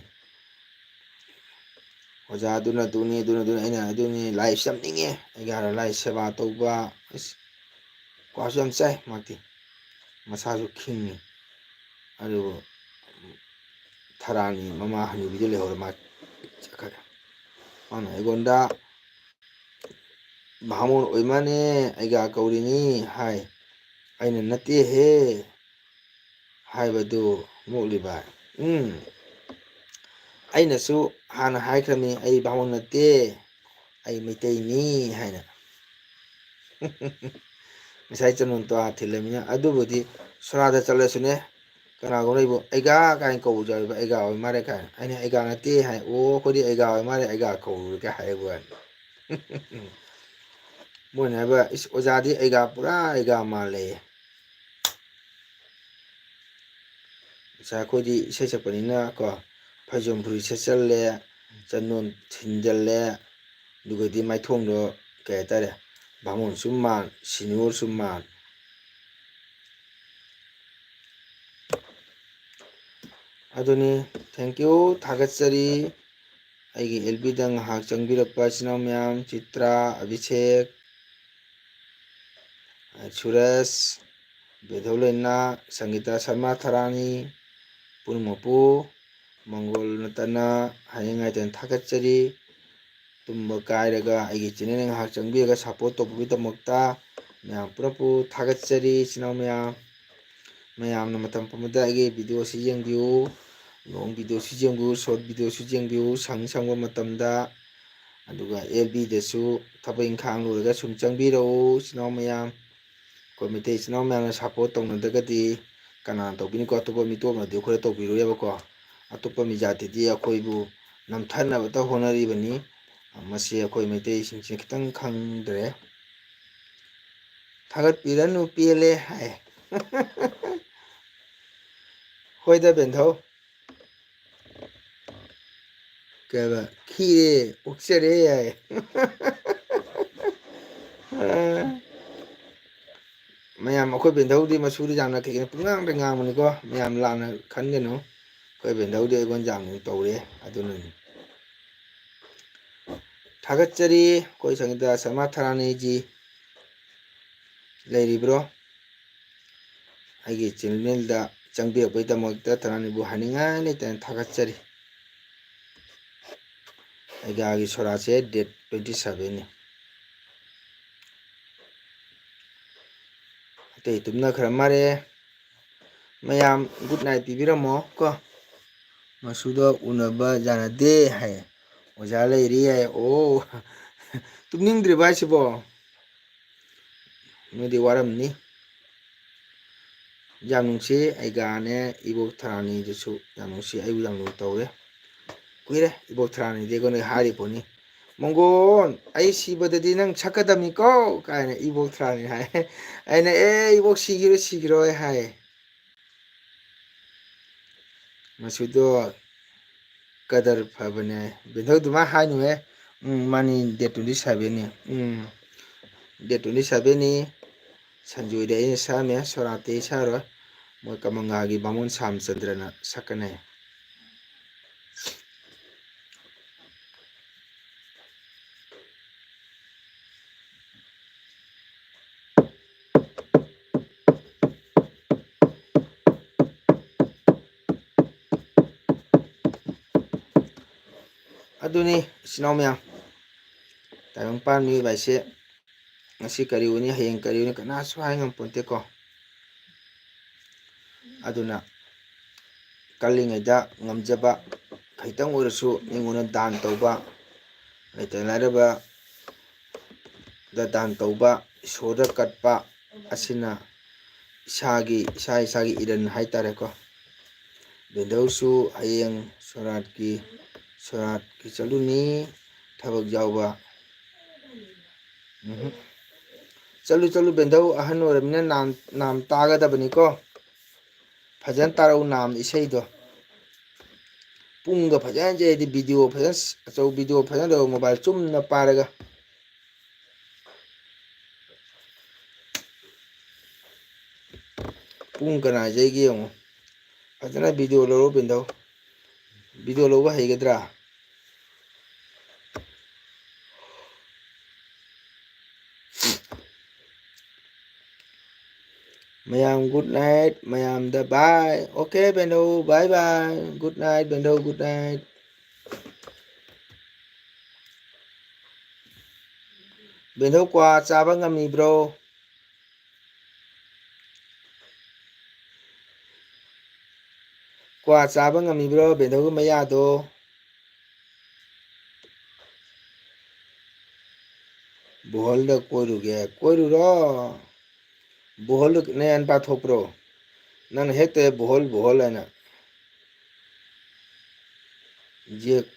"ꯑꯣꯖꯥ ꯑꯗꯨꯅ ꯑꯗꯨꯅꯤ, ꯑꯗꯨꯅ ꯑꯗꯨꯅꯤ", ꯑꯩꯅ "ꯑꯗꯨꯅꯤ, ꯂꯥꯏꯁꯨ ꯌꯥꯝ ꯅꯤꯡꯉꯦ", ꯑꯩꯒ ꯍꯥꯏꯔ ꯂꯥꯏ ꯁꯦꯕꯥ ꯇꯧꯕ, ꯑꯁ, ꯀ꯭ꯋꯥꯁꯨ ꯌꯥꯝ ꯆꯥꯏ ꯃꯥꯗꯤ, ꯃꯁꯥꯁꯨ ꯈꯤꯡꯉꯤ꯫ ꯑꯗꯨꯕꯨ ꯊꯔꯥꯅꯤ ꯃꯃꯥ ꯍꯅꯨꯕꯤꯗ ꯂꯩꯍꯧꯔꯦ, ꯃꯥ ꯆꯠꯈ꯭ꯔꯦ꯫ ꯃꯥꯅ ꯑꯩꯉꯣꯟꯗ ꯕꯥꯃꯣꯟ ꯑꯣꯏ ꯃꯥꯅꯦ, ꯑꯩꯒꯥ ꯀꯧꯔꯤꯅꯤ ꯍꯥꯏ꯫ ꯑꯩꯅ ꯅꯠꯇꯦꯍꯦ ꯍꯥꯏꯕꯗꯨ ꯃꯣꯛꯂꯤꯕꯥꯏ꯫ ꯎꯝ, ꯑꯩꯅꯁꯨ ꯍꯥꯟꯅ ꯍꯥꯏꯈ꯭ꯔꯃꯤ, ꯑꯩ ꯕꯥꯃꯣꯟ ꯅꯠꯇꯦ, ꯑꯩ ꯃꯩꯇꯩꯅꯤ ꯍꯥꯏꯅ꯫ ꯉꯁꯥꯏ ꯆꯅꯣꯟ ꯇꯣ ꯊꯤꯜꯂꯃꯤꯅ꯫ ꯑꯗꯨꯕꯨꯗꯤ ꯁꯣꯔꯥꯗ ꯆꯠꯂꯁꯨꯅꯦ, ꯀꯅꯥꯒꯨꯝꯕ ꯑꯩꯕꯨ "ꯑꯩꯒꯥ" ꯀꯥꯏꯅ ꯀꯧꯕꯁꯨ ꯌꯥꯎꯋꯦꯕ, "ꯑꯩꯒꯥ ꯑꯣꯏ ꯃꯥꯜꯂꯦ" ꯀꯥꯏꯅ꯫ ꯑꯩꯅ "ꯑꯩꯒꯥ ꯅꯠꯇꯦ" ꯍꯥꯏ꯫ "ꯑꯣ, ꯑꯩꯈꯣꯏꯗꯤ ꯑꯩꯒꯥ ꯑꯣꯏ ꯃꯥꯜꯂꯦ, ꯑꯩꯒꯥ ꯀꯧꯔꯨꯔꯒꯦ" ꯍꯥꯏꯕ ꯋꯥꯅꯤ꯫ ꯃꯣꯏꯅ ꯍꯥꯏꯕ, "ꯏꯁ, ꯑꯣꯖꯥꯗꯤ ꯑꯩꯒꯥ, ꯄꯨꯔꯥ ꯑꯩꯒꯥ ꯃꯥꯜꯂꯦ"꯫ ꯉꯁꯥꯏ ꯑꯩꯈꯣꯏꯗꯤ ꯏꯁꯩ ꯁꯛꯄꯅꯤꯅ ꯀꯣ, ꯐꯩꯖꯣꯝ ꯐꯨꯔꯤ ꯁꯦꯠꯆꯜꯂꯦ, ꯆꯟꯗꯣꯟ ꯊꯤꯟꯖꯜꯂꯦ, ꯑꯗꯨꯒꯗꯤ ꯃꯥꯏꯊꯣꯡꯗꯣ ꯀꯩ ꯍꯥꯏꯇꯥꯔꯦ, ꯕꯥꯃꯣꯟꯁꯨ ꯃꯥꯟ, ꯁꯤꯅꯤꯌꯣꯔꯁꯨ ꯃꯥꯟ꯫ ꯑꯗꯨꯅꯤ, thank you, ꯊꯥꯒꯠꯆꯔꯤ꯫ ꯑꯩꯒꯤ ꯑꯦꯜ ꯕꯤꯗ ꯉꯥꯏꯍꯥꯛ ꯆꯪꯕꯤꯔꯛꯄ ꯏꯆꯤꯟ ꯏꯅꯥꯎ ꯃꯌꯥꯝ, ꯆꯤꯇ꯭ꯔꯥ, ꯑꯚꯤꯁꯦꯛ, ꯁꯨꯔꯦꯁ, ꯕꯦꯙꯧ ꯂꯩꯅꯥ, ꯁꯪꯒꯤꯇꯥ ꯁꯔꯃꯥ ꯊꯔꯥꯅꯤ, ꯄꯨꯝꯅꯃꯛꯄꯨ ꯃꯪꯒꯣꯜ ꯅꯠꯇꯅ ꯍꯥꯏꯅꯤꯡꯉꯥꯏꯇꯅ ꯊꯥꯒꯠꯆꯔꯤ꯫ ꯇꯨꯝꯕ ꯀꯥꯏꯔꯒ ꯑꯩꯒꯤ ꯆꯦꯅꯦꯜ ꯉꯥꯏꯍꯥꯛ ꯆꯪꯕꯤꯔꯒ ꯁꯞꯄꯣꯔꯠ ꯇꯧꯕꯒꯤꯗꯃꯛꯇ ꯃꯌꯥꯝ ꯄꯨꯝꯅꯃꯛꯄꯨ ꯊꯥꯒꯠꯆꯔꯤ, ꯏꯆꯤꯟ ꯏꯅꯥꯎ ꯃꯌꯥꯝ꯫ ꯃꯌꯥꯝꯅ ꯃꯇꯝ ꯄꯨꯝꯕꯗ ꯑꯩꯒꯤ ꯚꯤꯗꯤꯑꯣꯁꯤ ꯌꯦꯡꯕꯤꯌꯨ꯫ ꯂꯣꯡ ꯚꯤꯗꯤꯑꯣꯁꯨ ꯌꯦꯡꯕꯤꯌꯨ, ꯁꯣꯔꯠ ꯚꯤꯗꯤꯑꯣꯁꯨ ꯌꯦꯡꯕꯤꯌꯨ, ꯁꯪ ꯁꯪꯕ ꯃꯇꯝꯗ꯫ ꯑꯗꯨꯒ ꯑꯦꯜ ꯕꯤꯗꯁꯨ ꯊꯕꯛ ꯏꯪꯈꯥꯡ ꯂꯣꯏꯔꯒ ꯁꯨꯝ ꯆꯪꯕꯤꯔꯛꯎ, ꯏꯆꯤꯟ ꯏꯅꯥꯎ ꯃꯌꯥꯝ꯫ ꯑꯩꯈꯣꯏ ꯃꯩꯇꯩ ꯏꯆꯤꯟ ꯏꯅꯥꯎ ꯃꯌꯥꯝꯅ ꯁꯞꯄꯣꯔꯠ ꯇꯧꯅꯗ꯭ꯔꯒꯗꯤ ꯀꯅꯥꯅ ꯇꯧꯕꯤꯅꯤꯀꯣ? ꯑꯇꯣꯞꯄ ꯃꯤꯇꯣꯞꯅꯗꯤ ꯑꯩꯈꯣꯏꯗ ꯇꯧꯕꯤꯔꯣꯏꯕꯀꯣ꯫ ꯑꯇꯣꯞꯄ ꯃꯤ ꯖꯥꯇꯤꯗꯤ ꯑꯩꯈꯣꯏꯕꯨ ꯅꯝꯊꯅꯕꯇ ꯍꯣꯠꯅꯔꯤꯕꯅꯤ꯫ ꯃꯁꯤ ꯑꯩꯈꯣꯏ ꯃꯩꯇꯩꯁꯤꯡꯁꯦ ꯈꯤꯇꯪ ꯈꯪꯗ꯭ꯔꯦ꯫ ꯊꯥꯒꯠꯄꯤꯔꯅꯨ, ꯄꯦꯜꯂꯦ ꯍꯥꯏ꯫ ꯍꯣꯏꯗ ꯕꯦꯟꯊꯧ꯫ ꯀꯩ ꯍꯥꯏꯕ? "ꯈꯤꯔꯦ, ꯑꯣꯛꯆꯔꯦ" ꯍꯥꯏ꯫ ꯃꯌꯥꯝ, ꯑꯩꯈꯣꯏ ꯕꯦꯟꯊꯧꯗꯤ ꯃꯁꯨꯗꯤ ꯌꯥꯝꯅ ꯀꯩꯒꯤꯅꯣ ꯄꯨꯡꯉꯥꯡꯗ ꯉꯥꯡꯕꯅꯤꯀꯣ, ꯃꯌꯥꯝ ꯂꯥꯟꯅ ꯈꯟꯒꯅꯨ꯫ ꯑꯩꯈꯣꯏ ꯕꯦꯟꯊꯧꯗꯤ ꯑꯩꯉꯣꯟꯗ ꯌꯥꯝꯅ ꯇꯧꯔꯦ, ꯑꯗꯨꯅꯅꯤ꯫ ꯊꯥꯒꯠꯆꯔꯤ ꯑꯩꯈꯣꯏ ꯁꯪꯒꯤꯇꯥ ꯁꯔꯃꯥ ꯊꯔꯥꯅꯤꯖꯤ꯫ ꯂꯩꯔꯤꯕ꯭ꯔꯣ? ꯑꯩꯒꯤ ꯆꯦꯅꯦꯜꯗ ꯆꯪꯕꯤꯔꯛꯄꯒꯤꯗꯃꯛꯇ ꯊꯔꯥꯅꯤꯕꯨ ꯍꯥꯏꯅꯤꯡꯉꯥꯏ ꯂꯩꯇꯅ ꯊꯥꯒꯠꯆꯔꯤ꯫ ꯑꯩꯒꯤ ꯁꯣꯔꯥꯠꯁꯦ date twenty seven ꯅꯤ꯫ ꯑꯇꯩ ꯇꯨꯝꯅꯈ꯭ꯔ ꯃꯥꯜꯂꯦ꯫ ꯃꯌꯥꯝ good night ꯄꯤꯕꯤꯔꯝꯃꯣ ꯀꯣ꯫ ꯃꯁꯨꯗꯣ ꯎꯅꯕ ꯌꯥꯅꯗꯦ ꯍꯥꯏ꯫ ꯑꯣꯖꯥ ꯂꯩꯔꯤ ꯍꯥꯏ꯫ ꯑꯣ, ꯇꯨꯝꯅꯤꯡꯗ꯭ꯔꯤꯕ ꯍꯥꯏꯁꯤꯕꯣ? ꯅꯣꯏꯗꯤ ꯋꯥꯔꯝꯅꯤ꯫ ꯌꯥꯝ ꯅꯨꯡꯁꯤ ꯑꯩꯒꯥꯅꯦ ꯏꯕꯣꯛ ꯊꯔꯥꯅꯤꯗꯨꯁꯨ ꯌꯥꯝ ꯅꯨꯡꯁꯤ, ꯑꯩꯕꯨ ꯌꯥꯝ ꯂꯨꯅ ꯇꯧꯋꯦ꯫ ꯀꯨꯏꯔꯦ ꯏꯕꯣꯛ ꯊꯔꯥꯅꯤꯗꯤ ꯑꯩꯉꯣꯟꯗ ꯍꯥꯏꯔꯤ ꯄꯣꯠꯅꯤ, "ꯃꯪꯒꯣꯟ, ꯑꯩ ꯁꯤꯕꯗꯗꯤ ꯅꯪ ꯁꯛꯀꯗꯕꯅꯤꯀꯣ" ꯀꯥꯏꯅ ꯏꯕꯣꯛ ꯊꯔꯥꯅꯤ ꯍꯥꯏ꯫ ꯑꯩꯅ, "ꯑꯦ ꯏꯕꯣꯛ, ꯁꯤꯈꯤꯔꯣꯏ, ꯁꯤꯈꯤꯔꯣꯏ" ꯍꯥꯏ꯫ ꯃꯁꯨꯗꯣ ꯀꯗꯔ ꯐꯕꯅꯦ꯫ ꯕꯦꯟꯊꯧ ꯑꯗꯨꯃꯥꯏꯅ ꯍꯥꯏꯅꯨꯍꯦ꯫ ꯎꯝ, ꯃꯥꯅꯤ, date twenty seven ꯅꯤ꯫ ꯎꯝ, date twenty seven ꯅꯤ꯫ ꯁꯟꯖꯣꯏꯗꯤ ꯑꯩꯅ ꯁꯛꯑꯝꯃꯦ, ꯁꯣꯔꯥꯠꯇꯤ ꯑꯩ ꯁꯛꯑꯔꯣꯏ꯫ ꯃꯣꯏ ꯀꯃꯪꯒꯥꯒꯤ ꯕꯥꯃꯣꯟ ꯁꯥꯝꯆꯟꯗ꯭ꯔꯅ ꯁꯛꯀꯅꯤ꯫ ꯑꯗꯨꯅꯤ, ꯏꯆꯤꯟ ꯏꯅꯥꯎ ꯃꯌꯥꯝ, ꯇꯥꯏꯕꯪꯄꯥꯟ ꯃꯤꯑꯣꯏꯕ ꯍꯥꯏꯁꯦ ꯉꯁꯤ ꯀꯔꯤ ꯑꯣꯏꯅꯤ, ꯍꯌꯦꯡ ꯀꯔꯤ ꯑꯣꯏꯅꯤ, ꯀꯅꯥꯁꯨ ꯍꯥꯏ ꯉꯝꯄꯣꯟꯇꯦꯀꯣ꯫ ꯑꯗꯨꯅ ꯀꯜꯂꯤꯉꯩꯗ ꯉꯝꯖꯕ ꯈꯤꯇꯪ ꯑꯣꯏꯔꯁꯨ ꯃꯤꯉꯣꯟꯗ ꯗꯥꯟ ꯇꯧꯕ, ꯂꯩꯇ ꯂꯥꯏꯔꯕꯗ ꯗꯥꯟ ꯇꯧꯕ, ꯏꯁꯣꯔꯗ ꯀꯠꯄ ꯑꯁꯤꯅ ꯏꯁꯥꯒꯤ, ꯏꯁꯥ ꯏꯁꯥꯒꯤ ꯏꯔꯟ ꯍꯥꯏꯇꯥꯔꯦꯀꯣ꯫ ꯕꯦꯟꯗꯧꯁꯨ ꯍꯌꯦꯡ ꯁꯣꯔꯥꯠꯀꯤ, ꯁꯣꯔꯥꯠꯀꯤ ꯆꯠꯂꯨꯅꯤ, ꯊꯕꯛ ꯌꯥꯎꯕ꯫ ꯎꯝꯍꯨꯝ꯫ ꯆꯠꯂꯨ, ꯆꯠꯂꯨ, ꯕꯦꯟꯗꯧ ꯑꯍꯟ ꯑꯣꯏꯔꯕꯅꯤꯅ ꯅꯥꯝ, ꯅꯥꯝ ꯇꯥꯒꯗꯕꯅꯤꯀꯣ꯫ ꯐꯖꯅ ꯇꯥꯔꯛꯎ ꯅꯥꯝ ꯏꯁꯩꯗꯣ꯫ ꯄꯨꯡꯒ ꯐꯖꯅ ꯌꯩꯔꯗꯤ video ꯐꯖꯅ ꯑꯆꯧ video ꯐꯖꯅ ꯂꯧ, mobile ꯆꯨꯝꯅ ꯄꯥꯏꯔꯒ꯫ ꯄꯨꯡ ꯀꯅꯥ ꯌꯩꯒꯦ ꯌꯦꯡꯉꯣ꯫ ꯐꯖꯅ video ꯂꯧꯔꯣ ꯕꯦꯟꯗꯧ꯫ Video ꯂꯧꯕ ꯍꯩꯒꯗ꯭ꯔꯥ? ꯃꯌꯥꯝ good night, ꯃꯌꯥꯝꯗ bye꯫ Okay ꯕꯦꯟꯗꯧ, bye bye꯫ Good night ꯕꯦꯟꯗꯧ, good night꯫ ꯕꯦꯟꯗꯧ ꯀ꯭ꯋꯥ ꯆꯥꯕ ꯉꯝꯃꯤꯕ꯭ꯔꯣ? ꯀ꯭ꯋꯥ ꯆꯥꯕ ꯉꯝꯃꯤꯕ꯭ꯔꯣ ꯕꯦꯟꯗꯧꯒꯤ ꯃꯌꯥꯗꯣ? ꯕꯣꯍꯣꯜꯗ ꯀꯣꯏꯔꯨꯒꯦ꯫ ꯀꯣꯏꯔꯨꯔꯣ꯫ ꯕꯣꯍꯣꯜꯗ ꯅꯌꯥ ꯅꯨꯄꯥ ꯊꯣꯛꯄ꯭ꯔꯣ? ꯅꯪꯅ ꯍꯦꯛꯇ ꯕꯣꯍꯣꯜ, ꯕꯣꯍꯣꯜ ꯍꯥꯏꯅ꯫ ꯌꯦꯛ,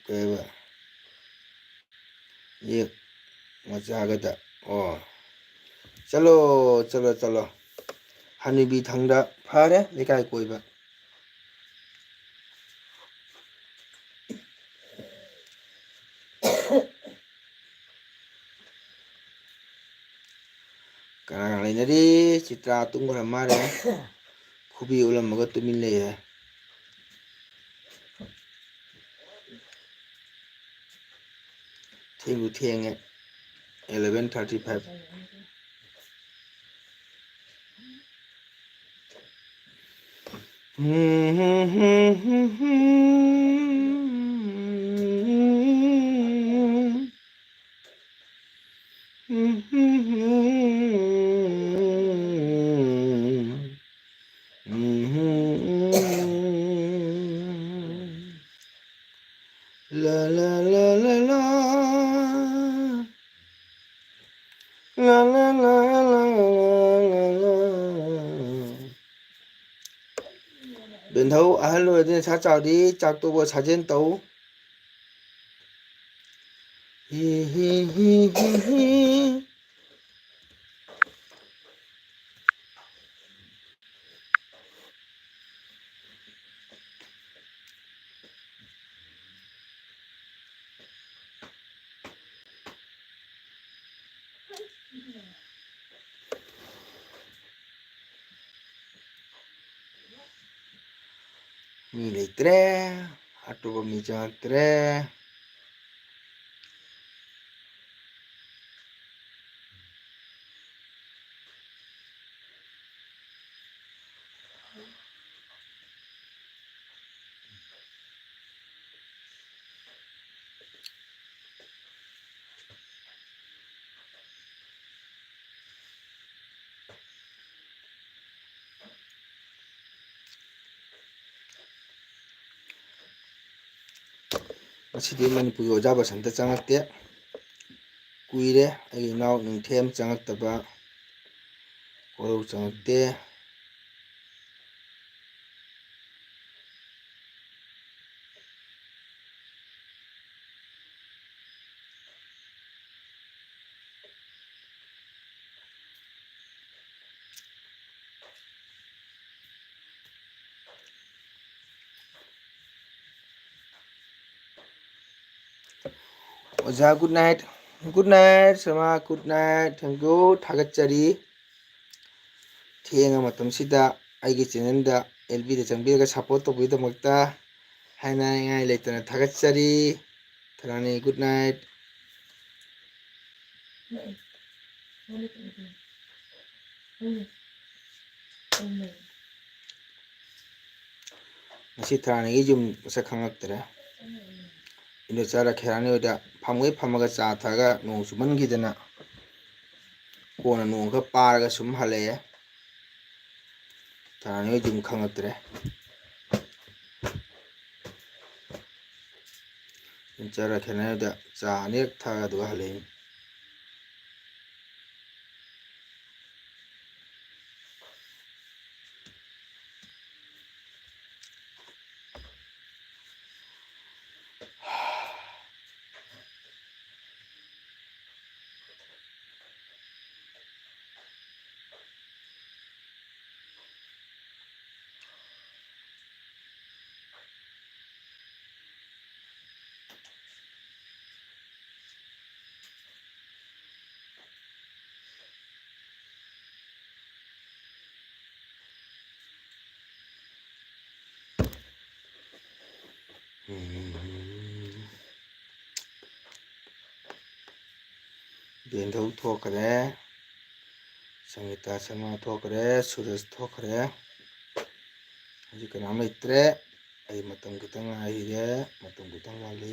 ꯀꯩꯕ? ꯌꯦꯛ ꯃꯆꯥꯒꯗ꯫ ꯑꯣ꯫ ꯆꯠꯂꯣ, ꯆꯠꯂꯣ, ꯆꯠꯂꯣ꯫ ꯍꯅꯨꯕꯤ ꯊꯪꯗ ꯐꯔꯦ ꯂꯩꯀꯥꯏ ꯀꯣꯏꯕ꯫ ꯀꯅꯥ ꯀꯅꯥ ꯂꯩꯅꯔꯤ? ꯆꯤꯇ꯭ꯔꯥ ꯇꯨꯝꯈ꯭ꯔ ꯃꯥꯜꯂꯦ꯫ ꯈꯨꯕꯤ ꯎꯠꯂꯝꯃꯒ ꯇꯨꯃꯤꯟ ꯂꯩꯔꯦ꯫ ꯊꯦꯡꯕꯨ ꯊꯦꯡꯉꯦ꯫ Eleven thirty five꯫ ꯂ ꯂ ꯂ ꯂ ꯂ꯫ ꯂ ꯂ ꯂ ꯂ ꯂ ꯂ ꯂ꯫ ꯕꯦꯟꯙꯧ ꯑꯍꯜ ꯑꯣꯏꯔꯗꯤ ꯅꯁꯥ ꯆꯥꯎꯗꯤ ꯆꯥꯛ ꯇꯣꯛꯄ ꯁꯥꯖꯦꯜ ꯇꯧ꯫ ꯍꯤ ꯍꯤ ꯍꯤ ꯍꯤ ꯍꯤ꯫ ꯃꯤ ꯂꯩꯇ꯭ꯔꯦ꯫ ꯑꯇꯣꯞꯄ ꯃꯤ ꯆꯪꯉꯛꯇ꯭ꯔꯦ꯫ ꯁꯤꯗꯤ ꯃꯅꯤꯄꯨꯔꯒꯤ ꯑꯣꯖꯥ ꯕꯁꯟꯇ ꯆꯪꯉꯛꯇꯦ꯫ ꯀꯨꯏꯔꯦ ꯑꯩꯒꯤ ꯏꯅꯥꯎ ꯅꯤꯡꯊꯦꯝ ꯆꯪꯉꯛꯇꯕ, ꯀꯣꯔꯧ ꯆꯪꯉꯛꯇꯦ꯫ ꯑꯣꯖꯥ, good night꯫ Good night ꯁꯃꯥ, good night, thank you, ꯊꯥꯒꯠꯆꯔꯤ꯫ ꯊꯦꯡꯉ ꯃꯇꯝꯁꯤꯗ ꯑꯩꯒꯤ ꯆꯦꯅꯦꯜꯗ, ꯑꯦꯜ ꯕꯤꯗ ꯆꯪꯕꯤꯔꯒ ꯁꯞꯄꯣꯔꯠ ꯇꯧꯕꯒꯤꯗꯃꯛꯇ ꯍꯥꯏꯅꯤꯡꯉꯥꯏ ꯂꯩꯇꯅ ꯊꯥꯒꯠꯆꯔꯤ꯫ ꯊꯔꯥꯅꯤ, good night꯫ ꯉꯁꯤ ꯊꯔꯥꯅꯤꯒꯤ ꯌꯨꯝ ꯃꯁꯛ ꯈꯪꯉꯛꯇ꯭ꯔꯦ꯫ ꯏꯟꯗꯣꯆꯥ ꯔꯥꯈꯦꯔꯥꯅꯤ ꯍꯣꯏꯗ ꯐꯝꯒꯩ ꯐꯝꯃꯒ ꯆꯥ ꯊꯛꯑꯒ ꯅꯣꯡ ꯆꯨꯃꯟꯈꯤꯗꯅ ꯀꯣꯟꯅ ꯅꯣꯡ ꯈꯔ ꯄꯥꯔꯒ ꯁꯨꯝ ꯍꯜꯂꯛꯑꯦ꯫ ꯊꯔꯥꯅꯤ ꯍꯣꯏ ꯌꯨꯝ ꯈꯪꯉꯛꯇ꯭ꯔꯦ꯫ ꯏꯟꯗꯣꯆꯥ ꯔꯥꯈꯦꯔꯥꯅꯤ ꯍꯣꯏꯗ ꯆꯥ ꯑꯅꯤꯔꯛ ꯊꯛꯑꯒ ꯑꯗꯨꯒ ꯍꯜꯂꯛꯏꯅꯤ꯫ ꯕꯦꯟꯊꯧ ꯊꯣꯛꯈ꯭ꯔꯦ, ꯁꯪꯒꯤꯇꯥ ꯁꯔꯃ ꯊꯣꯛꯈ꯭ꯔꯦ, ꯁꯨꯔꯖ ꯊꯣꯛꯈ꯭ꯔꯦ꯫ ꯍꯧꯖꯤꯛ ꯀꯅꯥꯝ ꯂꯩꯇ꯭ꯔꯦ꯫ ꯑꯩ ꯃꯇꯝ ꯈꯤꯇꯪ ꯉꯥꯏꯔꯤꯌꯦ, ꯃꯇꯝ ꯈꯤꯇꯪ ꯋꯥꯠꯂꯤ꯫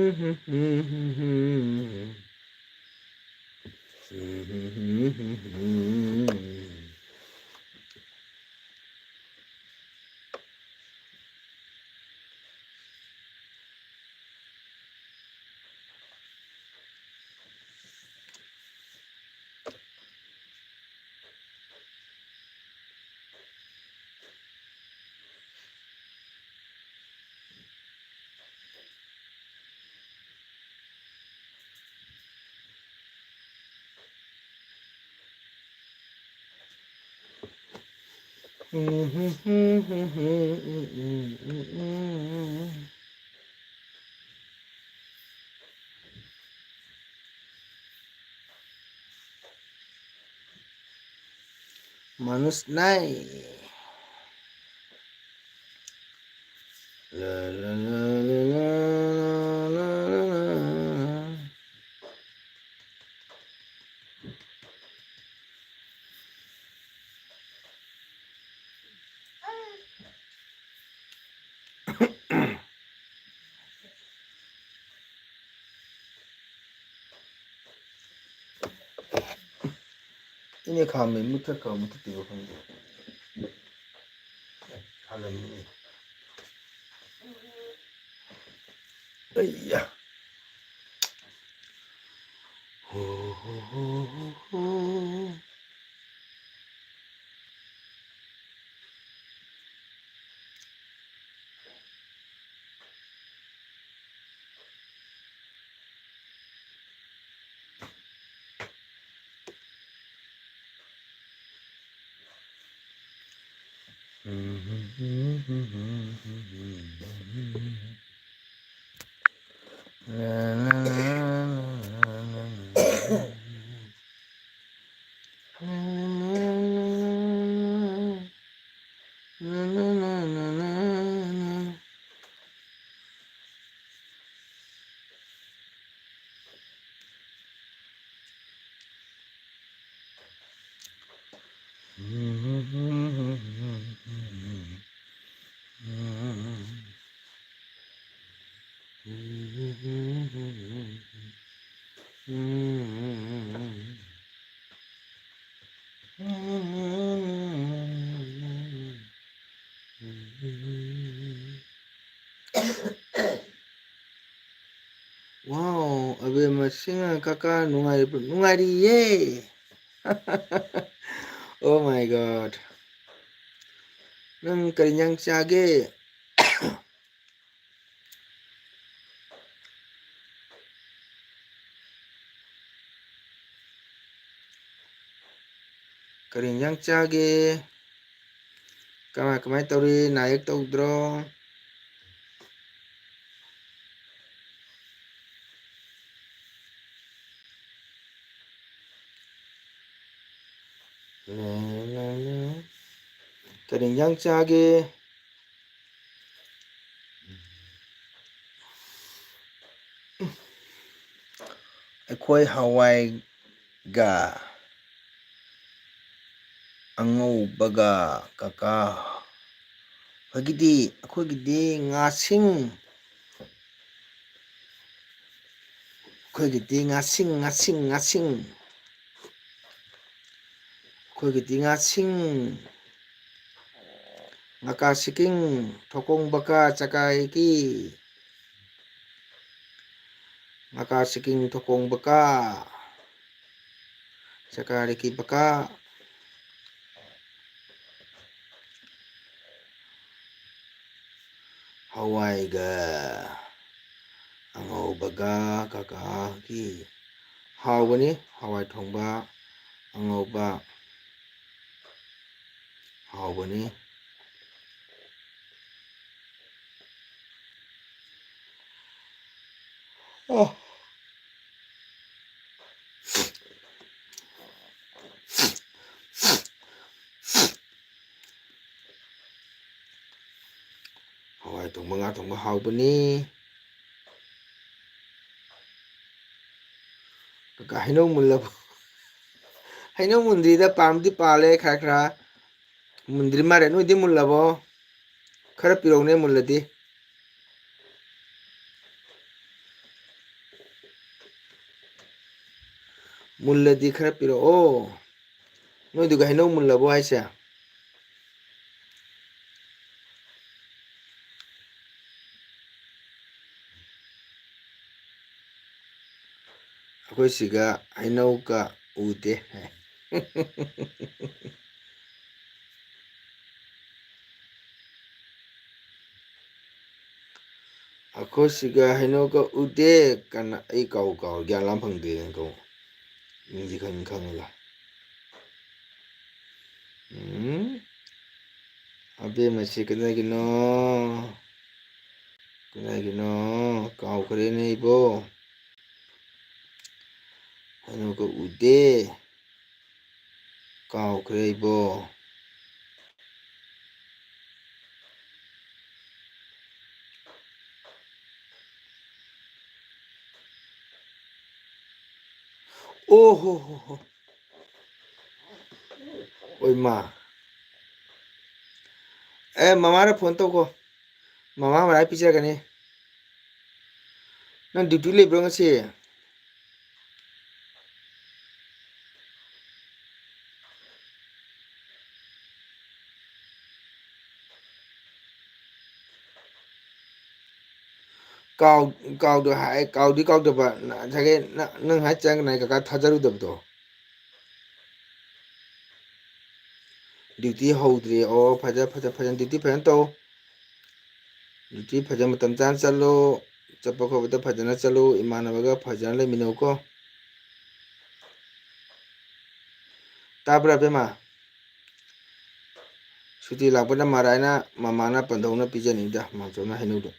ꯃꯅꯨꯁ ꯅꯥꯏ꯫ ꯏꯅꯦ ꯈꯥꯝꯃꯦ, ꯃꯨꯠꯊꯠꯈ꯭ꯔ ꯃꯨꯠꯊꯠꯇ꯭ꯔꯤꯕ ꯈꯪꯗꯦ꯫ ꯍꯥꯜꯂꯝꯃꯤꯅꯦ꯫ ꯑꯩꯌꯥ꯫ ꯍꯣ, ꯍꯣ, ꯍꯣ, ꯍꯣ, ꯍꯣ꯫ Wow, ꯑꯕꯦꯝꯃ ꯁꯤꯡ ꯀꯀꯥ ꯅꯨꯡꯉꯥꯏꯔꯤꯕ꯭ꯔꯣ? ꯅꯨꯡꯉꯥꯏꯔꯤꯌꯦ꯫ Oh my God. ꯅꯪ ꯀꯔꯤ ꯏꯟꯖꯥꯡ ꯆꯥꯒꯦ? ꯀꯔꯤ ꯏꯟꯖꯥꯡ ꯆꯥꯒꯦ? ꯀꯃꯥꯏ, ꯀꯃꯥꯏ ꯇꯧꯔꯤ? ꯅꯥ ꯌꯦꯛ ꯇꯧꯗ꯭ꯔꯣ? ꯀꯔꯤ ꯏꯟꯖꯥꯡ ꯆꯥꯒꯦ? ꯑꯩꯈꯣꯏ ꯍꯋꯥꯏꯒ ꯑꯉꯧꯕꯒ, ꯀꯀꯥ꯫ ꯑꯩꯈꯣꯏꯒꯤꯗꯤ, ꯑꯩꯈꯣꯏꯒꯤꯗꯤ ꯉꯥꯁꯤꯡ꯫ ꯑꯩꯈꯣꯏꯒꯤꯗꯤ ꯉꯥꯁꯤꯡ, ꯉꯥꯁꯤꯡ, ꯉꯥꯁꯤꯡ꯫ ꯑꯩꯈꯣꯏꯒꯤꯗꯤ ꯉꯥꯁꯤꯡ꯫ ꯉꯀꯥ ꯁꯤꯀꯤꯡ, ꯊꯣꯀꯣꯡ ꯕꯀꯥ ꯆꯀꯥꯏꯀꯤ꯫ ꯉꯥꯀꯥ ꯁꯤꯀꯤꯡ ꯊꯣꯀꯣꯡ ꯕꯀꯥ꯫ ꯆꯀꯥꯔꯤꯀꯤ ꯕꯀꯥ꯫ ꯍꯋꯥꯏꯒ ꯑꯉꯧꯕꯒ ꯀꯀꯥꯒꯤ꯫ ꯍꯥꯎꯕꯅꯤ ꯍꯋꯥꯏ ꯊꯣꯡꯕ ꯑꯉꯧꯕ꯫ ꯍꯥꯎꯕꯅꯤ꯫ ꯑꯣ꯫ ꯍꯋꯥꯏ ꯊꯣꯡꯕ, ꯉꯥ ꯊꯣꯡꯕ ꯍꯥꯎꯕꯅꯤ꯫ ꯀꯀꯥ, ꯍꯩꯅꯧ ꯃꯨꯜꯂꯕꯣ? ꯍꯩꯅꯧ ꯃꯨꯟꯗ꯭ꯔꯤꯗ, ꯄꯥꯝꯗꯤ ꯄꯥꯜꯂꯦ ꯈꯔ ꯈꯔ꯫ ꯃꯨꯟꯗ꯭ꯔꯤ ꯃꯥꯜꯂꯦ꯫ ꯅꯣꯏꯗꯤ ꯃꯨꯜꯂꯕꯣ? ꯈꯔ ꯄꯤꯔꯛꯎꯅꯦ ꯃꯨꯜꯂꯗꯤ꯫ ꯃꯨꯜꯂꯗꯤ ꯈꯔ ꯄꯤꯔꯛꯑꯣ꯫ ꯅꯣꯏꯗꯨꯒ ꯍꯩꯅꯧ ꯃꯨꯜꯂꯕꯣ ꯍꯥꯏꯁꯦ? ꯑꯩꯈꯣꯏ ꯁꯤꯒ ꯍꯩꯅꯧꯒ ꯎꯗꯦ꯫ ꯑꯩꯈꯣꯏ ꯁꯤꯒ ꯍꯩꯅꯧꯒ ꯎꯗꯦ꯫ ꯀꯅꯥ, ꯑꯩ ꯀꯥꯎ ꯀꯥꯎ ꯒ꯭ꯌꯥꯟ ꯂꯥꯝ ꯐꯪꯗꯦꯅꯦ ꯀꯣ꯫ ꯃꯤꯡꯁꯤ ꯈꯪ ꯈꯪꯉꯒ꯫ ꯎꯝ꯫ ꯑꯕꯦꯝꯃꯁꯤ ꯀꯗꯥꯏꯒꯤꯅꯣ? ꯀꯗꯥꯏꯒꯤꯅꯣ? ꯀꯥꯎꯈ꯭ꯔꯦꯅꯦ ꯏꯕꯣ꯫ ꯍꯩꯅꯧꯒ ꯎꯗꯦ꯫ ꯀꯥꯎꯈ꯭ꯔꯦ ꯏꯕꯣ꯫ ꯑꯣ ꯍꯣ ꯍꯣ ꯍꯣ꯫ ꯑꯣꯏꯃꯥ꯫ ꯑꯦ, ꯃꯃꯥꯗ ꯐꯣꯟ ꯇꯧꯀꯣ꯫ ꯃꯃꯥ ꯃꯔꯥꯏ ꯄꯤꯖꯒꯅꯤ꯫ ꯅꯪ ꯗ꯭ꯌꯨꯇꯤ ꯂꯩꯕ꯭ꯔꯣ ꯉꯁꯤ? ꯀꯥꯎ ꯀꯥꯎꯗ ꯍꯥꯏ ꯀꯥꯎꯗꯤ ꯀꯥꯎꯗꯕ ꯉꯁꯥꯏꯒꯤ ꯅꯪ ꯍꯥꯏ ꯆꯪꯒꯅꯤ ꯀꯀꯥ ꯊꯥꯖꯔꯨꯗꯕꯗꯣ꯫ ꯗ꯭ꯌꯨꯇꯤ ꯍꯧꯗ꯭ꯔꯤ꯫ ꯑꯣ, ꯐꯖ ꯐꯖ ꯐꯖꯅ ꯗ꯭ꯌꯨꯇꯤ ꯐꯖꯅ ꯇꯧ꯫ ꯗ꯭ꯌꯨꯇꯤ ꯐꯖꯅ ꯃꯇꯝ ꯆꯥꯅ ꯆꯠꯂꯨ꯫ ꯆꯠꯄ ꯈꯣꯠꯄꯗ ꯐꯖꯅ ꯆꯠꯂꯨ꯫ ꯏꯃꯥꯟꯅꯕꯒ ꯐꯖꯅ ꯂꯩꯃꯤꯟꯅꯧꯀꯣ꯫ ꯇꯥꯕ꯭ꯔꯥ, ꯕꯦꯝꯃ? ꯁꯨꯇꯤ ꯂꯥꯛꯄꯗ ꯃꯔꯥꯏꯅ ꯃꯃꯥꯅ ꯄꯟꯊꯧꯅ ꯄꯤꯖꯅꯤꯗ, ꯃꯥꯝꯆꯧꯅ ꯍꯩꯅꯧꯗꯣ꯫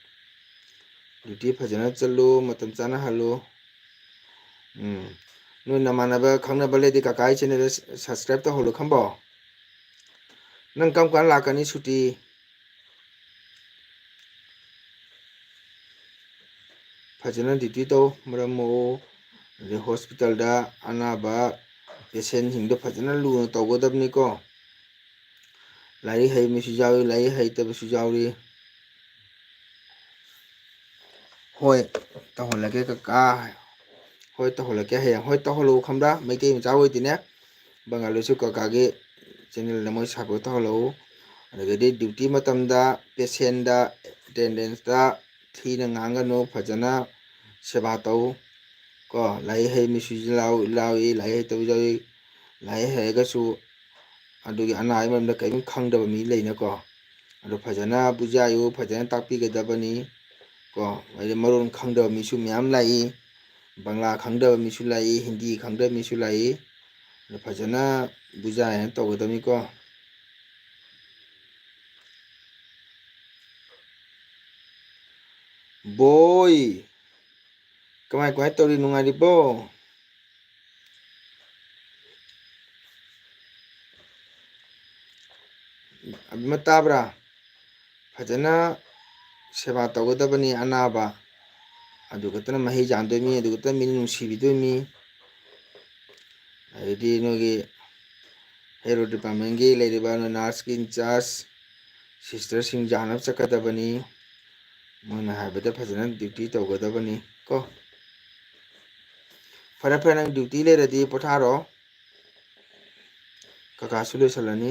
ꯗ꯭ꯌꯨꯇꯤ ꯐꯖꯅ ꯆꯠꯂꯨ, ꯃꯇꯝ ꯆꯥꯅ ꯍꯜꯂꯨ꯫ ꯎꯝ꯫ ꯅꯣꯏ ꯅꯃꯥꯟꯅꯕ ꯈꯪꯅꯕ ꯂꯩꯗꯤ ꯀꯀꯥꯒꯤ ꯆꯦꯅꯦꯜꯗ ꯁꯕꯁꯀ꯭ꯔꯥꯏꯕ ꯇꯧꯍꯜꯂꯨ, ꯈꯪꯕꯣ? ꯅꯪ ꯀꯔꯝ ꯀꯥꯟꯗ ꯂꯥꯛꯀꯅꯤ ꯁꯨꯇꯤ? ꯐꯖꯅ ꯗ꯭ꯌꯨꯇꯤ ꯇꯧ, ꯃꯔꯝ ꯃꯣꯛꯎ꯫ ꯑꯗꯩ ꯍꯣꯁꯄꯤꯇꯥꯜꯗ ꯑꯅꯥꯕ ꯄꯦꯁꯦꯟꯁꯤꯡꯗꯣ ꯐꯖꯅ ꯂꯨꯅ ꯇꯧꯒꯗꯕꯅꯤꯀꯣ꯫ ꯂꯥꯏꯔꯤꯛ ꯍꯩꯕ ꯃꯤꯁꯨ ꯌꯥꯎꯏ, ꯂꯥꯏꯔꯤꯛ ꯍꯩꯇꯕꯁꯨ ꯌꯥꯎꯔꯤ꯫ ꯍꯣꯏ, ꯇꯧꯍꯜꯂꯒꯦ ꯀꯀꯥ꯫ ꯍꯣꯏ, ꯇꯧꯍꯜꯂꯛꯀꯦ ꯍꯌꯦꯡ꯫ ꯍꯣꯏ, ꯇꯧꯍꯜꯂꯛꯎ ꯈꯪꯕ꯭ꯔꯥ? ꯃꯩꯇꯩ ꯃꯆꯥ ꯑꯣꯏꯗꯤꯅꯦ, ꯕꯪꯒꯥꯂꯤꯁꯨ ꯀꯀꯥꯒꯤ ꯆꯦꯅꯦꯜꯗ ꯃꯣꯏ ꯁꯞꯄꯣꯔꯠ ꯇꯧꯍꯜꯂꯛꯎ꯫ ꯑꯗꯒꯤꯗꯤ ꯗ꯭ꯌꯨꯇꯤ ꯃꯇꯝꯗ ꯄꯦꯁꯦꯟꯗ, ꯑꯦꯇꯦꯟꯗꯦꯟꯁꯇ ꯊꯤꯅ ꯉꯥꯡꯒꯅꯨ, ꯐꯖꯅ ꯁꯦꯕꯥ ꯇꯧ꯫ ꯀꯣ, ꯂꯥꯏꯔꯤꯛ ꯍꯩ ꯃꯤꯁꯨ ꯂꯥꯎ-, ꯂꯥꯎꯏ, ꯂꯥꯏꯔꯤꯛ ꯍꯩꯇꯕ ꯌꯥꯎꯏ꯫ ꯂꯥꯏꯔꯤꯛ ꯍꯩꯔꯒꯁꯨ ꯑꯗꯨꯒꯤ ꯑꯅꯥꯕꯒꯤ ꯃꯔꯝꯗ ꯀꯔꯤꯝ ꯈꯪꯗꯕ ꯃꯤ ꯂꯩꯅꯀꯣ꯫ ꯑꯗꯣ ꯐꯖꯅ ꯕꯨꯖꯥꯏꯌꯨ, ꯐꯖꯅ ꯇꯥꯛꯄꯤꯒꯗꯕꯅꯤ꯫ ꯀꯣ, ꯍꯥꯏꯗꯤ ꯃꯔꯣꯟ ꯈꯪꯗꯕ ꯃꯤꯁꯨ ꯃꯌꯥꯝ ꯂꯥꯛꯏ, ꯕꯪꯂꯥ ꯈꯪꯗꯕ ꯃꯤꯁꯨ ꯂꯥꯛꯏ, ꯍꯤꯟꯗꯤ ꯈꯪꯗꯕ ꯃꯤꯁꯨ ꯂꯥꯛꯏ꯫ ꯑꯗꯣ ꯐꯖꯅ ꯕꯨꯖꯥꯏꯅ ꯇꯧꯒꯗꯕꯅꯤꯀꯣ꯫ ꯕꯣꯏ, ꯀꯃꯥꯏ ꯀꯃꯥꯏ ꯇꯧꯔꯤ, ꯅꯨꯡꯉꯥꯏꯔꯤꯕꯣ? ꯑꯕꯤꯃ ꯇꯥꯕ꯭ꯔꯥ? ꯐꯖꯅ ꯁꯦꯕꯥ ꯇꯧꯒꯗꯕꯅꯤ ꯑꯅꯥꯕ꯫ ꯑꯗꯨ ꯈꯛꯇꯅ ꯃꯍꯩ ꯌꯥꯟꯗꯣꯏꯅꯤ, ꯑꯗꯨ ꯈꯛꯇꯅ ꯃꯤꯅ ꯅꯨꯡꯁꯤꯕꯤꯗꯣꯏꯅꯤ꯫ ꯑꯗꯩꯗꯤ ꯅꯣꯏꯒꯤ ꯍꯦꯜꯊ ꯗꯤꯄꯥꯔꯠꯃꯦꯟꯒꯤ ꯂꯩꯔꯤꯕ ꯅꯣꯏ ꯅꯔꯁꯀꯤ ꯏꯟꯆꯥꯔꯖ ꯁꯤꯁꯇꯔꯁꯤꯡ ꯌꯥꯅꯕ ꯆꯠꯀꯗꯕꯅꯤ꯫ ꯃꯣꯏꯅ ꯍꯥꯏꯕꯗ ꯐꯖꯅ ꯗ꯭ꯌꯨꯇꯤ ꯇꯧꯒꯗꯕꯅꯤ ꯀꯣ꯫ ꯐꯔꯦ ꯐꯔꯦ, ꯅꯪ ꯗ꯭ꯌꯨꯇꯤ ꯂꯩꯔꯗꯤ ꯄꯣꯊꯥꯔꯣ꯫ ꯀꯀꯥꯁꯨ ꯂꯣꯏꯁꯤꯜꯂꯅꯤ꯫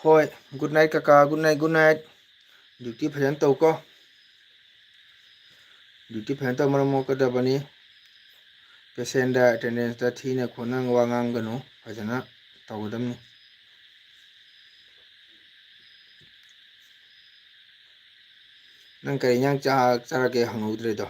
ꯍꯣꯏ, good night ꯀꯀꯥ, good night, good night꯫ Duty ꯐꯖꯅ ꯇꯧꯀꯣ꯫ Duty ꯐꯖꯅ ꯇꯧ, ꯃꯔꯝ ꯃꯣꯛꯀꯗꯕꯅꯤ꯫ Patientꯗ, attendanceꯇ ꯊꯤꯅ ꯈꯣꯠꯅ ꯋꯥ ꯉꯥꯡꯒꯅꯨ, ꯐꯖꯅ ꯇꯧꯒꯗꯕꯅꯤ꯫ ꯅꯪ ꯀꯔꯤ ꯏꯟꯖꯥꯡ ꯆꯥ-, ꯆꯥꯔꯛꯀꯦ ꯍꯪꯍꯧꯗ꯭ꯔꯦꯗꯣ꯫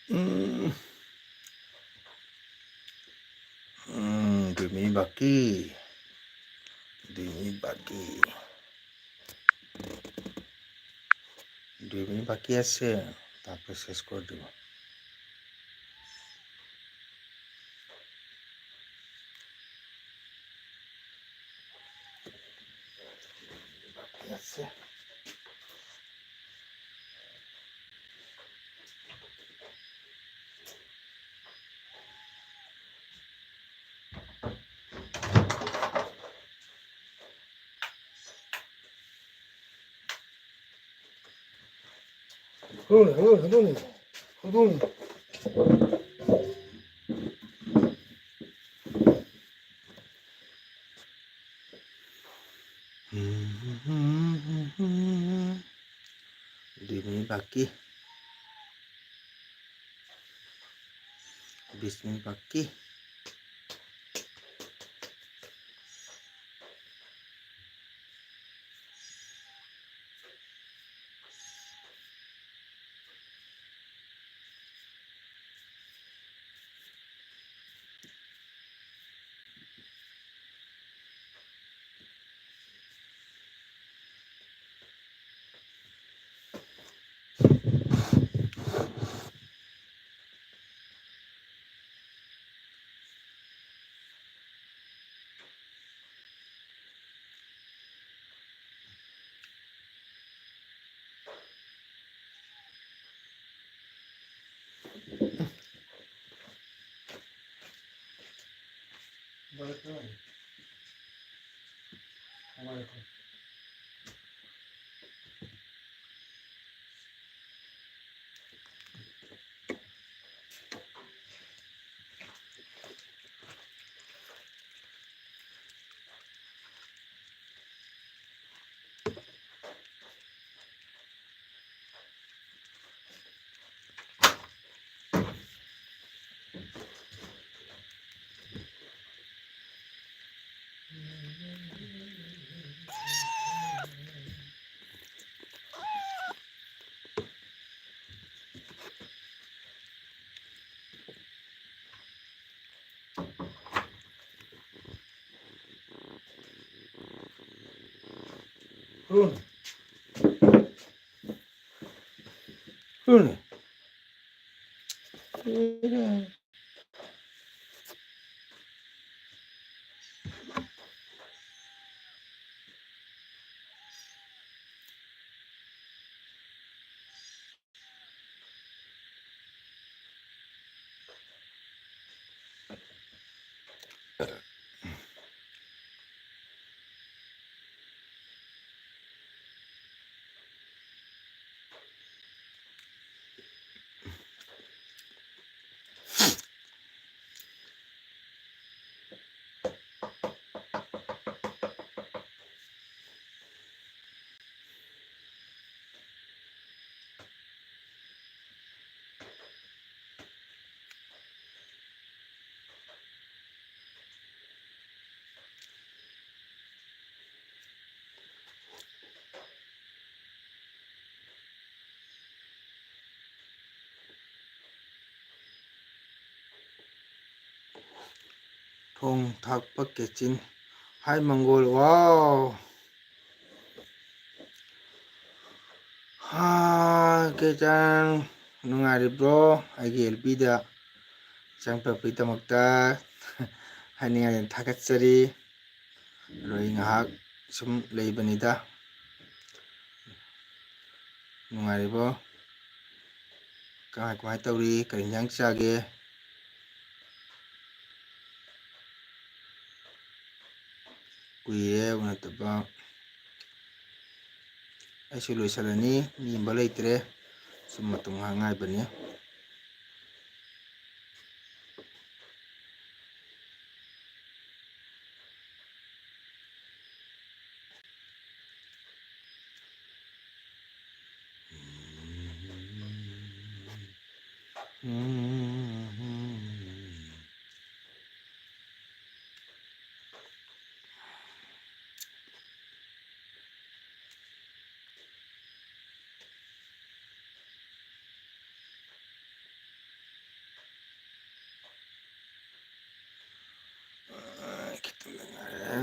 উম, উম, দুই মিনিট বাকী। দুই মিনিট বাকী। দুই মিনিট বাকী আছে, তারপরে শেষ করে দিব। বাকী আছে। ꯍꯧꯗꯣꯡꯅꯦ, ꯍꯧꯗꯣꯡꯅꯦ, ꯍꯧꯗꯣꯡꯅꯦ, ꯍꯧꯗꯣꯡꯅꯦ꯫ দুই মিনিট বাকী। বিশ মিনিট বাকী। ꯀꯨꯟ꯫ ꯀꯨꯟ꯫ ꯊꯣꯡ ꯊꯥꯛꯄ ꯀꯦꯆꯤꯟ꯫ ꯍꯥꯏ ꯃꯪꯒꯣꯜ, ꯋꯥꯎ꯫ ꯍꯥ, ꯀꯦꯆꯟ, ꯅꯨꯡꯉꯥꯏꯔꯤꯕ꯭ꯔꯣ? ꯑꯩꯒꯤ ꯑꯦꯜ ꯄꯤꯗ ꯆꯪꯉꯛꯄꯒꯤꯗꯃꯛꯇ ꯍꯥꯏꯅꯤꯡꯉꯥꯏ ꯊꯥꯒꯠꯆꯔꯤ꯫ ꯑꯗꯣ ꯑꯩ ꯉꯥꯏꯍꯥꯛ ꯁꯨꯝ ꯂꯩꯕꯅꯤꯗ꯫ ꯅꯨꯡꯉꯥꯏꯔꯤꯕꯣ? ꯀꯃꯥꯏ, ꯀꯃꯥꯏ ꯇꯧꯔꯤ? ꯀꯔꯤ ꯏꯟꯖꯥꯡ ꯆꯥꯒꯦ? ꯀꯨꯏꯔꯦ ꯎꯅꯗꯕ꯫ ꯑꯩꯁꯨ ꯂꯣꯏꯁꯤꯜꯂꯅꯤ, ꯃꯤ ꯑꯃ ꯂꯩꯇ꯭ꯔꯦ, ꯁꯨꯝ ꯃꯇꯝ ꯉꯥꯏꯍꯥꯛ ꯉꯥꯏꯕꯅꯤ꯫ ꯑꯥ, ꯈꯤꯇꯪꯗ ꯉꯥꯏꯔꯦ꯫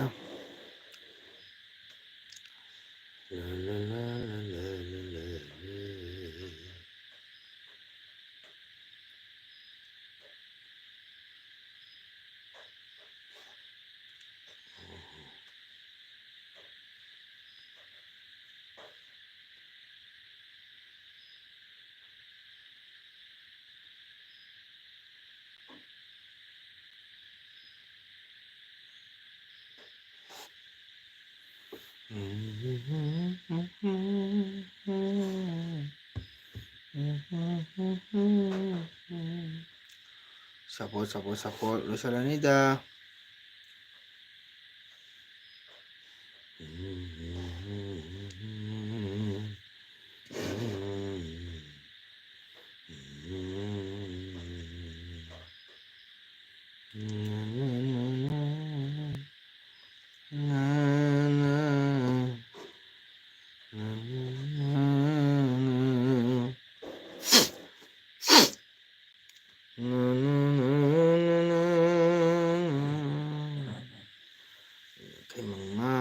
Support, support, support. ꯂꯣꯏꯁꯤꯜꯂꯅꯤꯗ꯫ ꯌꯥꯡꯈꯩ ꯃꯉꯥ꯫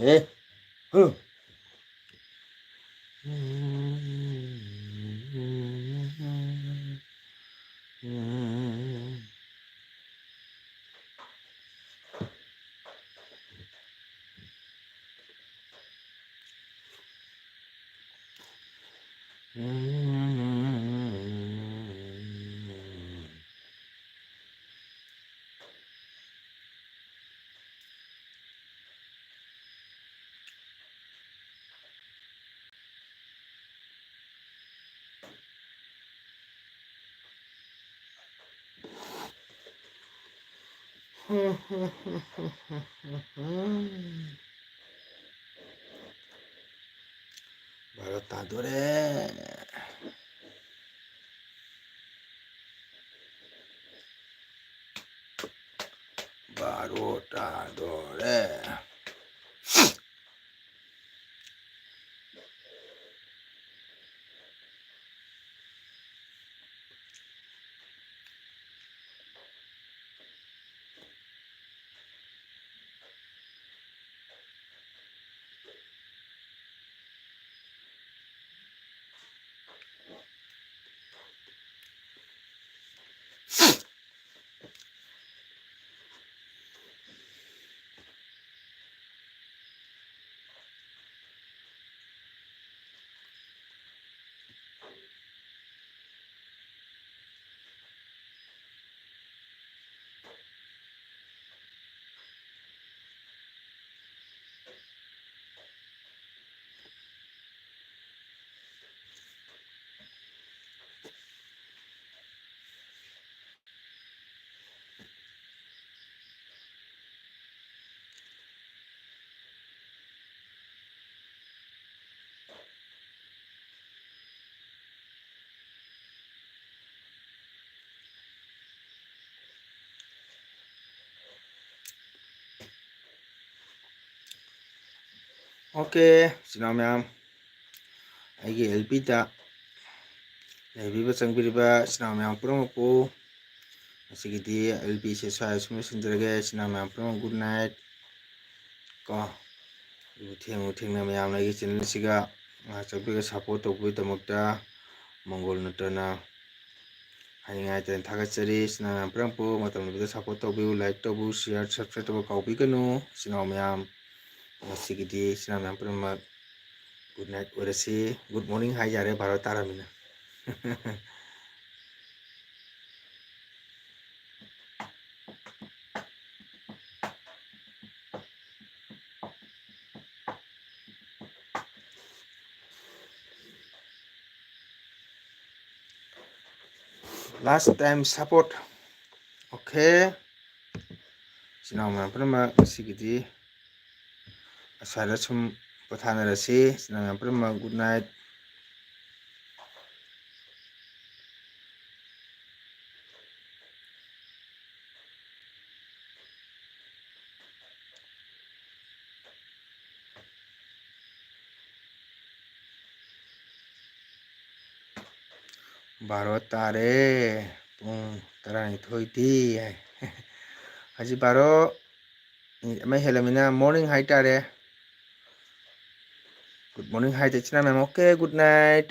ꯑꯦ꯫ ꯍꯨ꯫ ꯕꯥꯔꯣ ꯇꯥꯗꯣꯔꯦ꯫ ꯕꯥꯔꯣ ꯇꯥꯗꯣꯔꯦ꯫ Okay, ꯏꯆꯤꯟ ꯏꯅꯥꯎ ꯃꯌꯥꯝ, ꯑꯩꯒꯤ L P ꯗ ꯂꯩꯕꯤꯕ, ꯆꯪꯕꯤꯔꯤꯕ ꯏꯆꯤꯟ ꯏꯅꯥꯎ ꯃꯌꯥꯝ ꯄꯨꯝꯅꯃꯛꯄꯨ ꯉꯁꯤꯒꯤꯗꯤ L P ꯁꯦ ꯁ꯭ꯋꯥꯏꯗ ꯁꯨꯝ ꯂꯣꯏꯁꯤꯟꯖꯔꯒꯦ꯫ ꯏꯆꯤꯟ ꯏꯅꯥꯎ ꯃꯌꯥꯝ ꯄꯨꯝꯅꯃꯛ good night ꯀꯣ꯫ ꯑꯗꯨꯕꯨ ꯊꯦꯡꯉꯨ ꯊꯦꯡꯅ ꯃꯌꯥꯝꯅ ꯑꯩꯒꯤ channel ꯑꯁꯤꯒ ꯉꯥꯏꯍꯥꯛ ꯆꯪꯕꯤꯔꯒ support ꯇꯧꯕꯒꯤꯗꯃꯛꯇ ꯃꯪꯒꯣꯜ ꯅꯠꯇꯅ ꯍꯥꯏꯅꯤꯡꯉꯥꯏ ꯂꯩꯇꯅ ꯊꯥꯒꯠꯆꯔꯤ꯫ ꯏꯆꯤꯟ ꯏꯅꯥꯎ ꯃꯌꯥꯝ ꯄꯨꯝꯅꯃꯛꯄꯨ ꯃꯇꯝ ꯂꯩꯕꯗ support ꯇꯧꯕꯤꯌꯨ, like ꯇꯧꯕꯤꯌꯨ, share, subscribe ꯇꯧꯕ ꯀꯥꯎꯕꯤꯒꯅꯨ꯫ ꯏꯆꯤꯟ ꯏꯅꯥꯎ ꯃꯌꯥꯝ, ꯉꯁꯤꯒꯤꯗꯤ ꯏꯆꯤꯟ ꯏꯅꯥꯎ ꯃꯌꯥꯝ ꯄꯨꯝꯅꯃꯛ good night ꯑꯣꯏꯔꯁꯤ꯫ Good morning ꯍꯥꯏ ꯌꯥꯔꯦ, ꯕꯥꯔꯣ ꯇꯥꯔꯃꯤꯅ꯫ Last time support. Okay, ꯏꯆꯤꯟ ꯏꯅꯥꯎ ꯃꯌꯥꯝ ꯄꯨꯝꯅꯃꯛ, ꯉꯁꯤꯒꯤꯗꯤ ꯑꯁ꯭ꯋꯥꯏꯗ ꯁꯨꯝ ꯄꯣꯊꯥꯅꯔꯁꯤ꯫ ꯏꯆꯤꯟ ꯏꯅꯥꯎ ꯃꯌꯥꯝ ꯄꯨꯝꯅꯃꯛ good night꯫ ꯕꯥꯔꯣ ꯇꯥꯔꯦ, ꯄꯨꯡ ꯇꯔꯥꯅꯤꯊꯣꯏꯗꯤ꯫ ꯍꯧꯖꯤꯛ ꯕꯥꯔꯣ ꯃꯤꯅꯤꯠ ꯑꯃ ꯍꯦꯜꯂꯃꯤꯅ morning ꯍꯥꯏꯇꯥꯔꯦ꯫ Good morning ꯍꯥꯏꯗꯦ ꯏꯆꯤꯟ ꯏꯅꯥꯎ ꯃꯌꯥꯝ꯫ Okay, good night꯫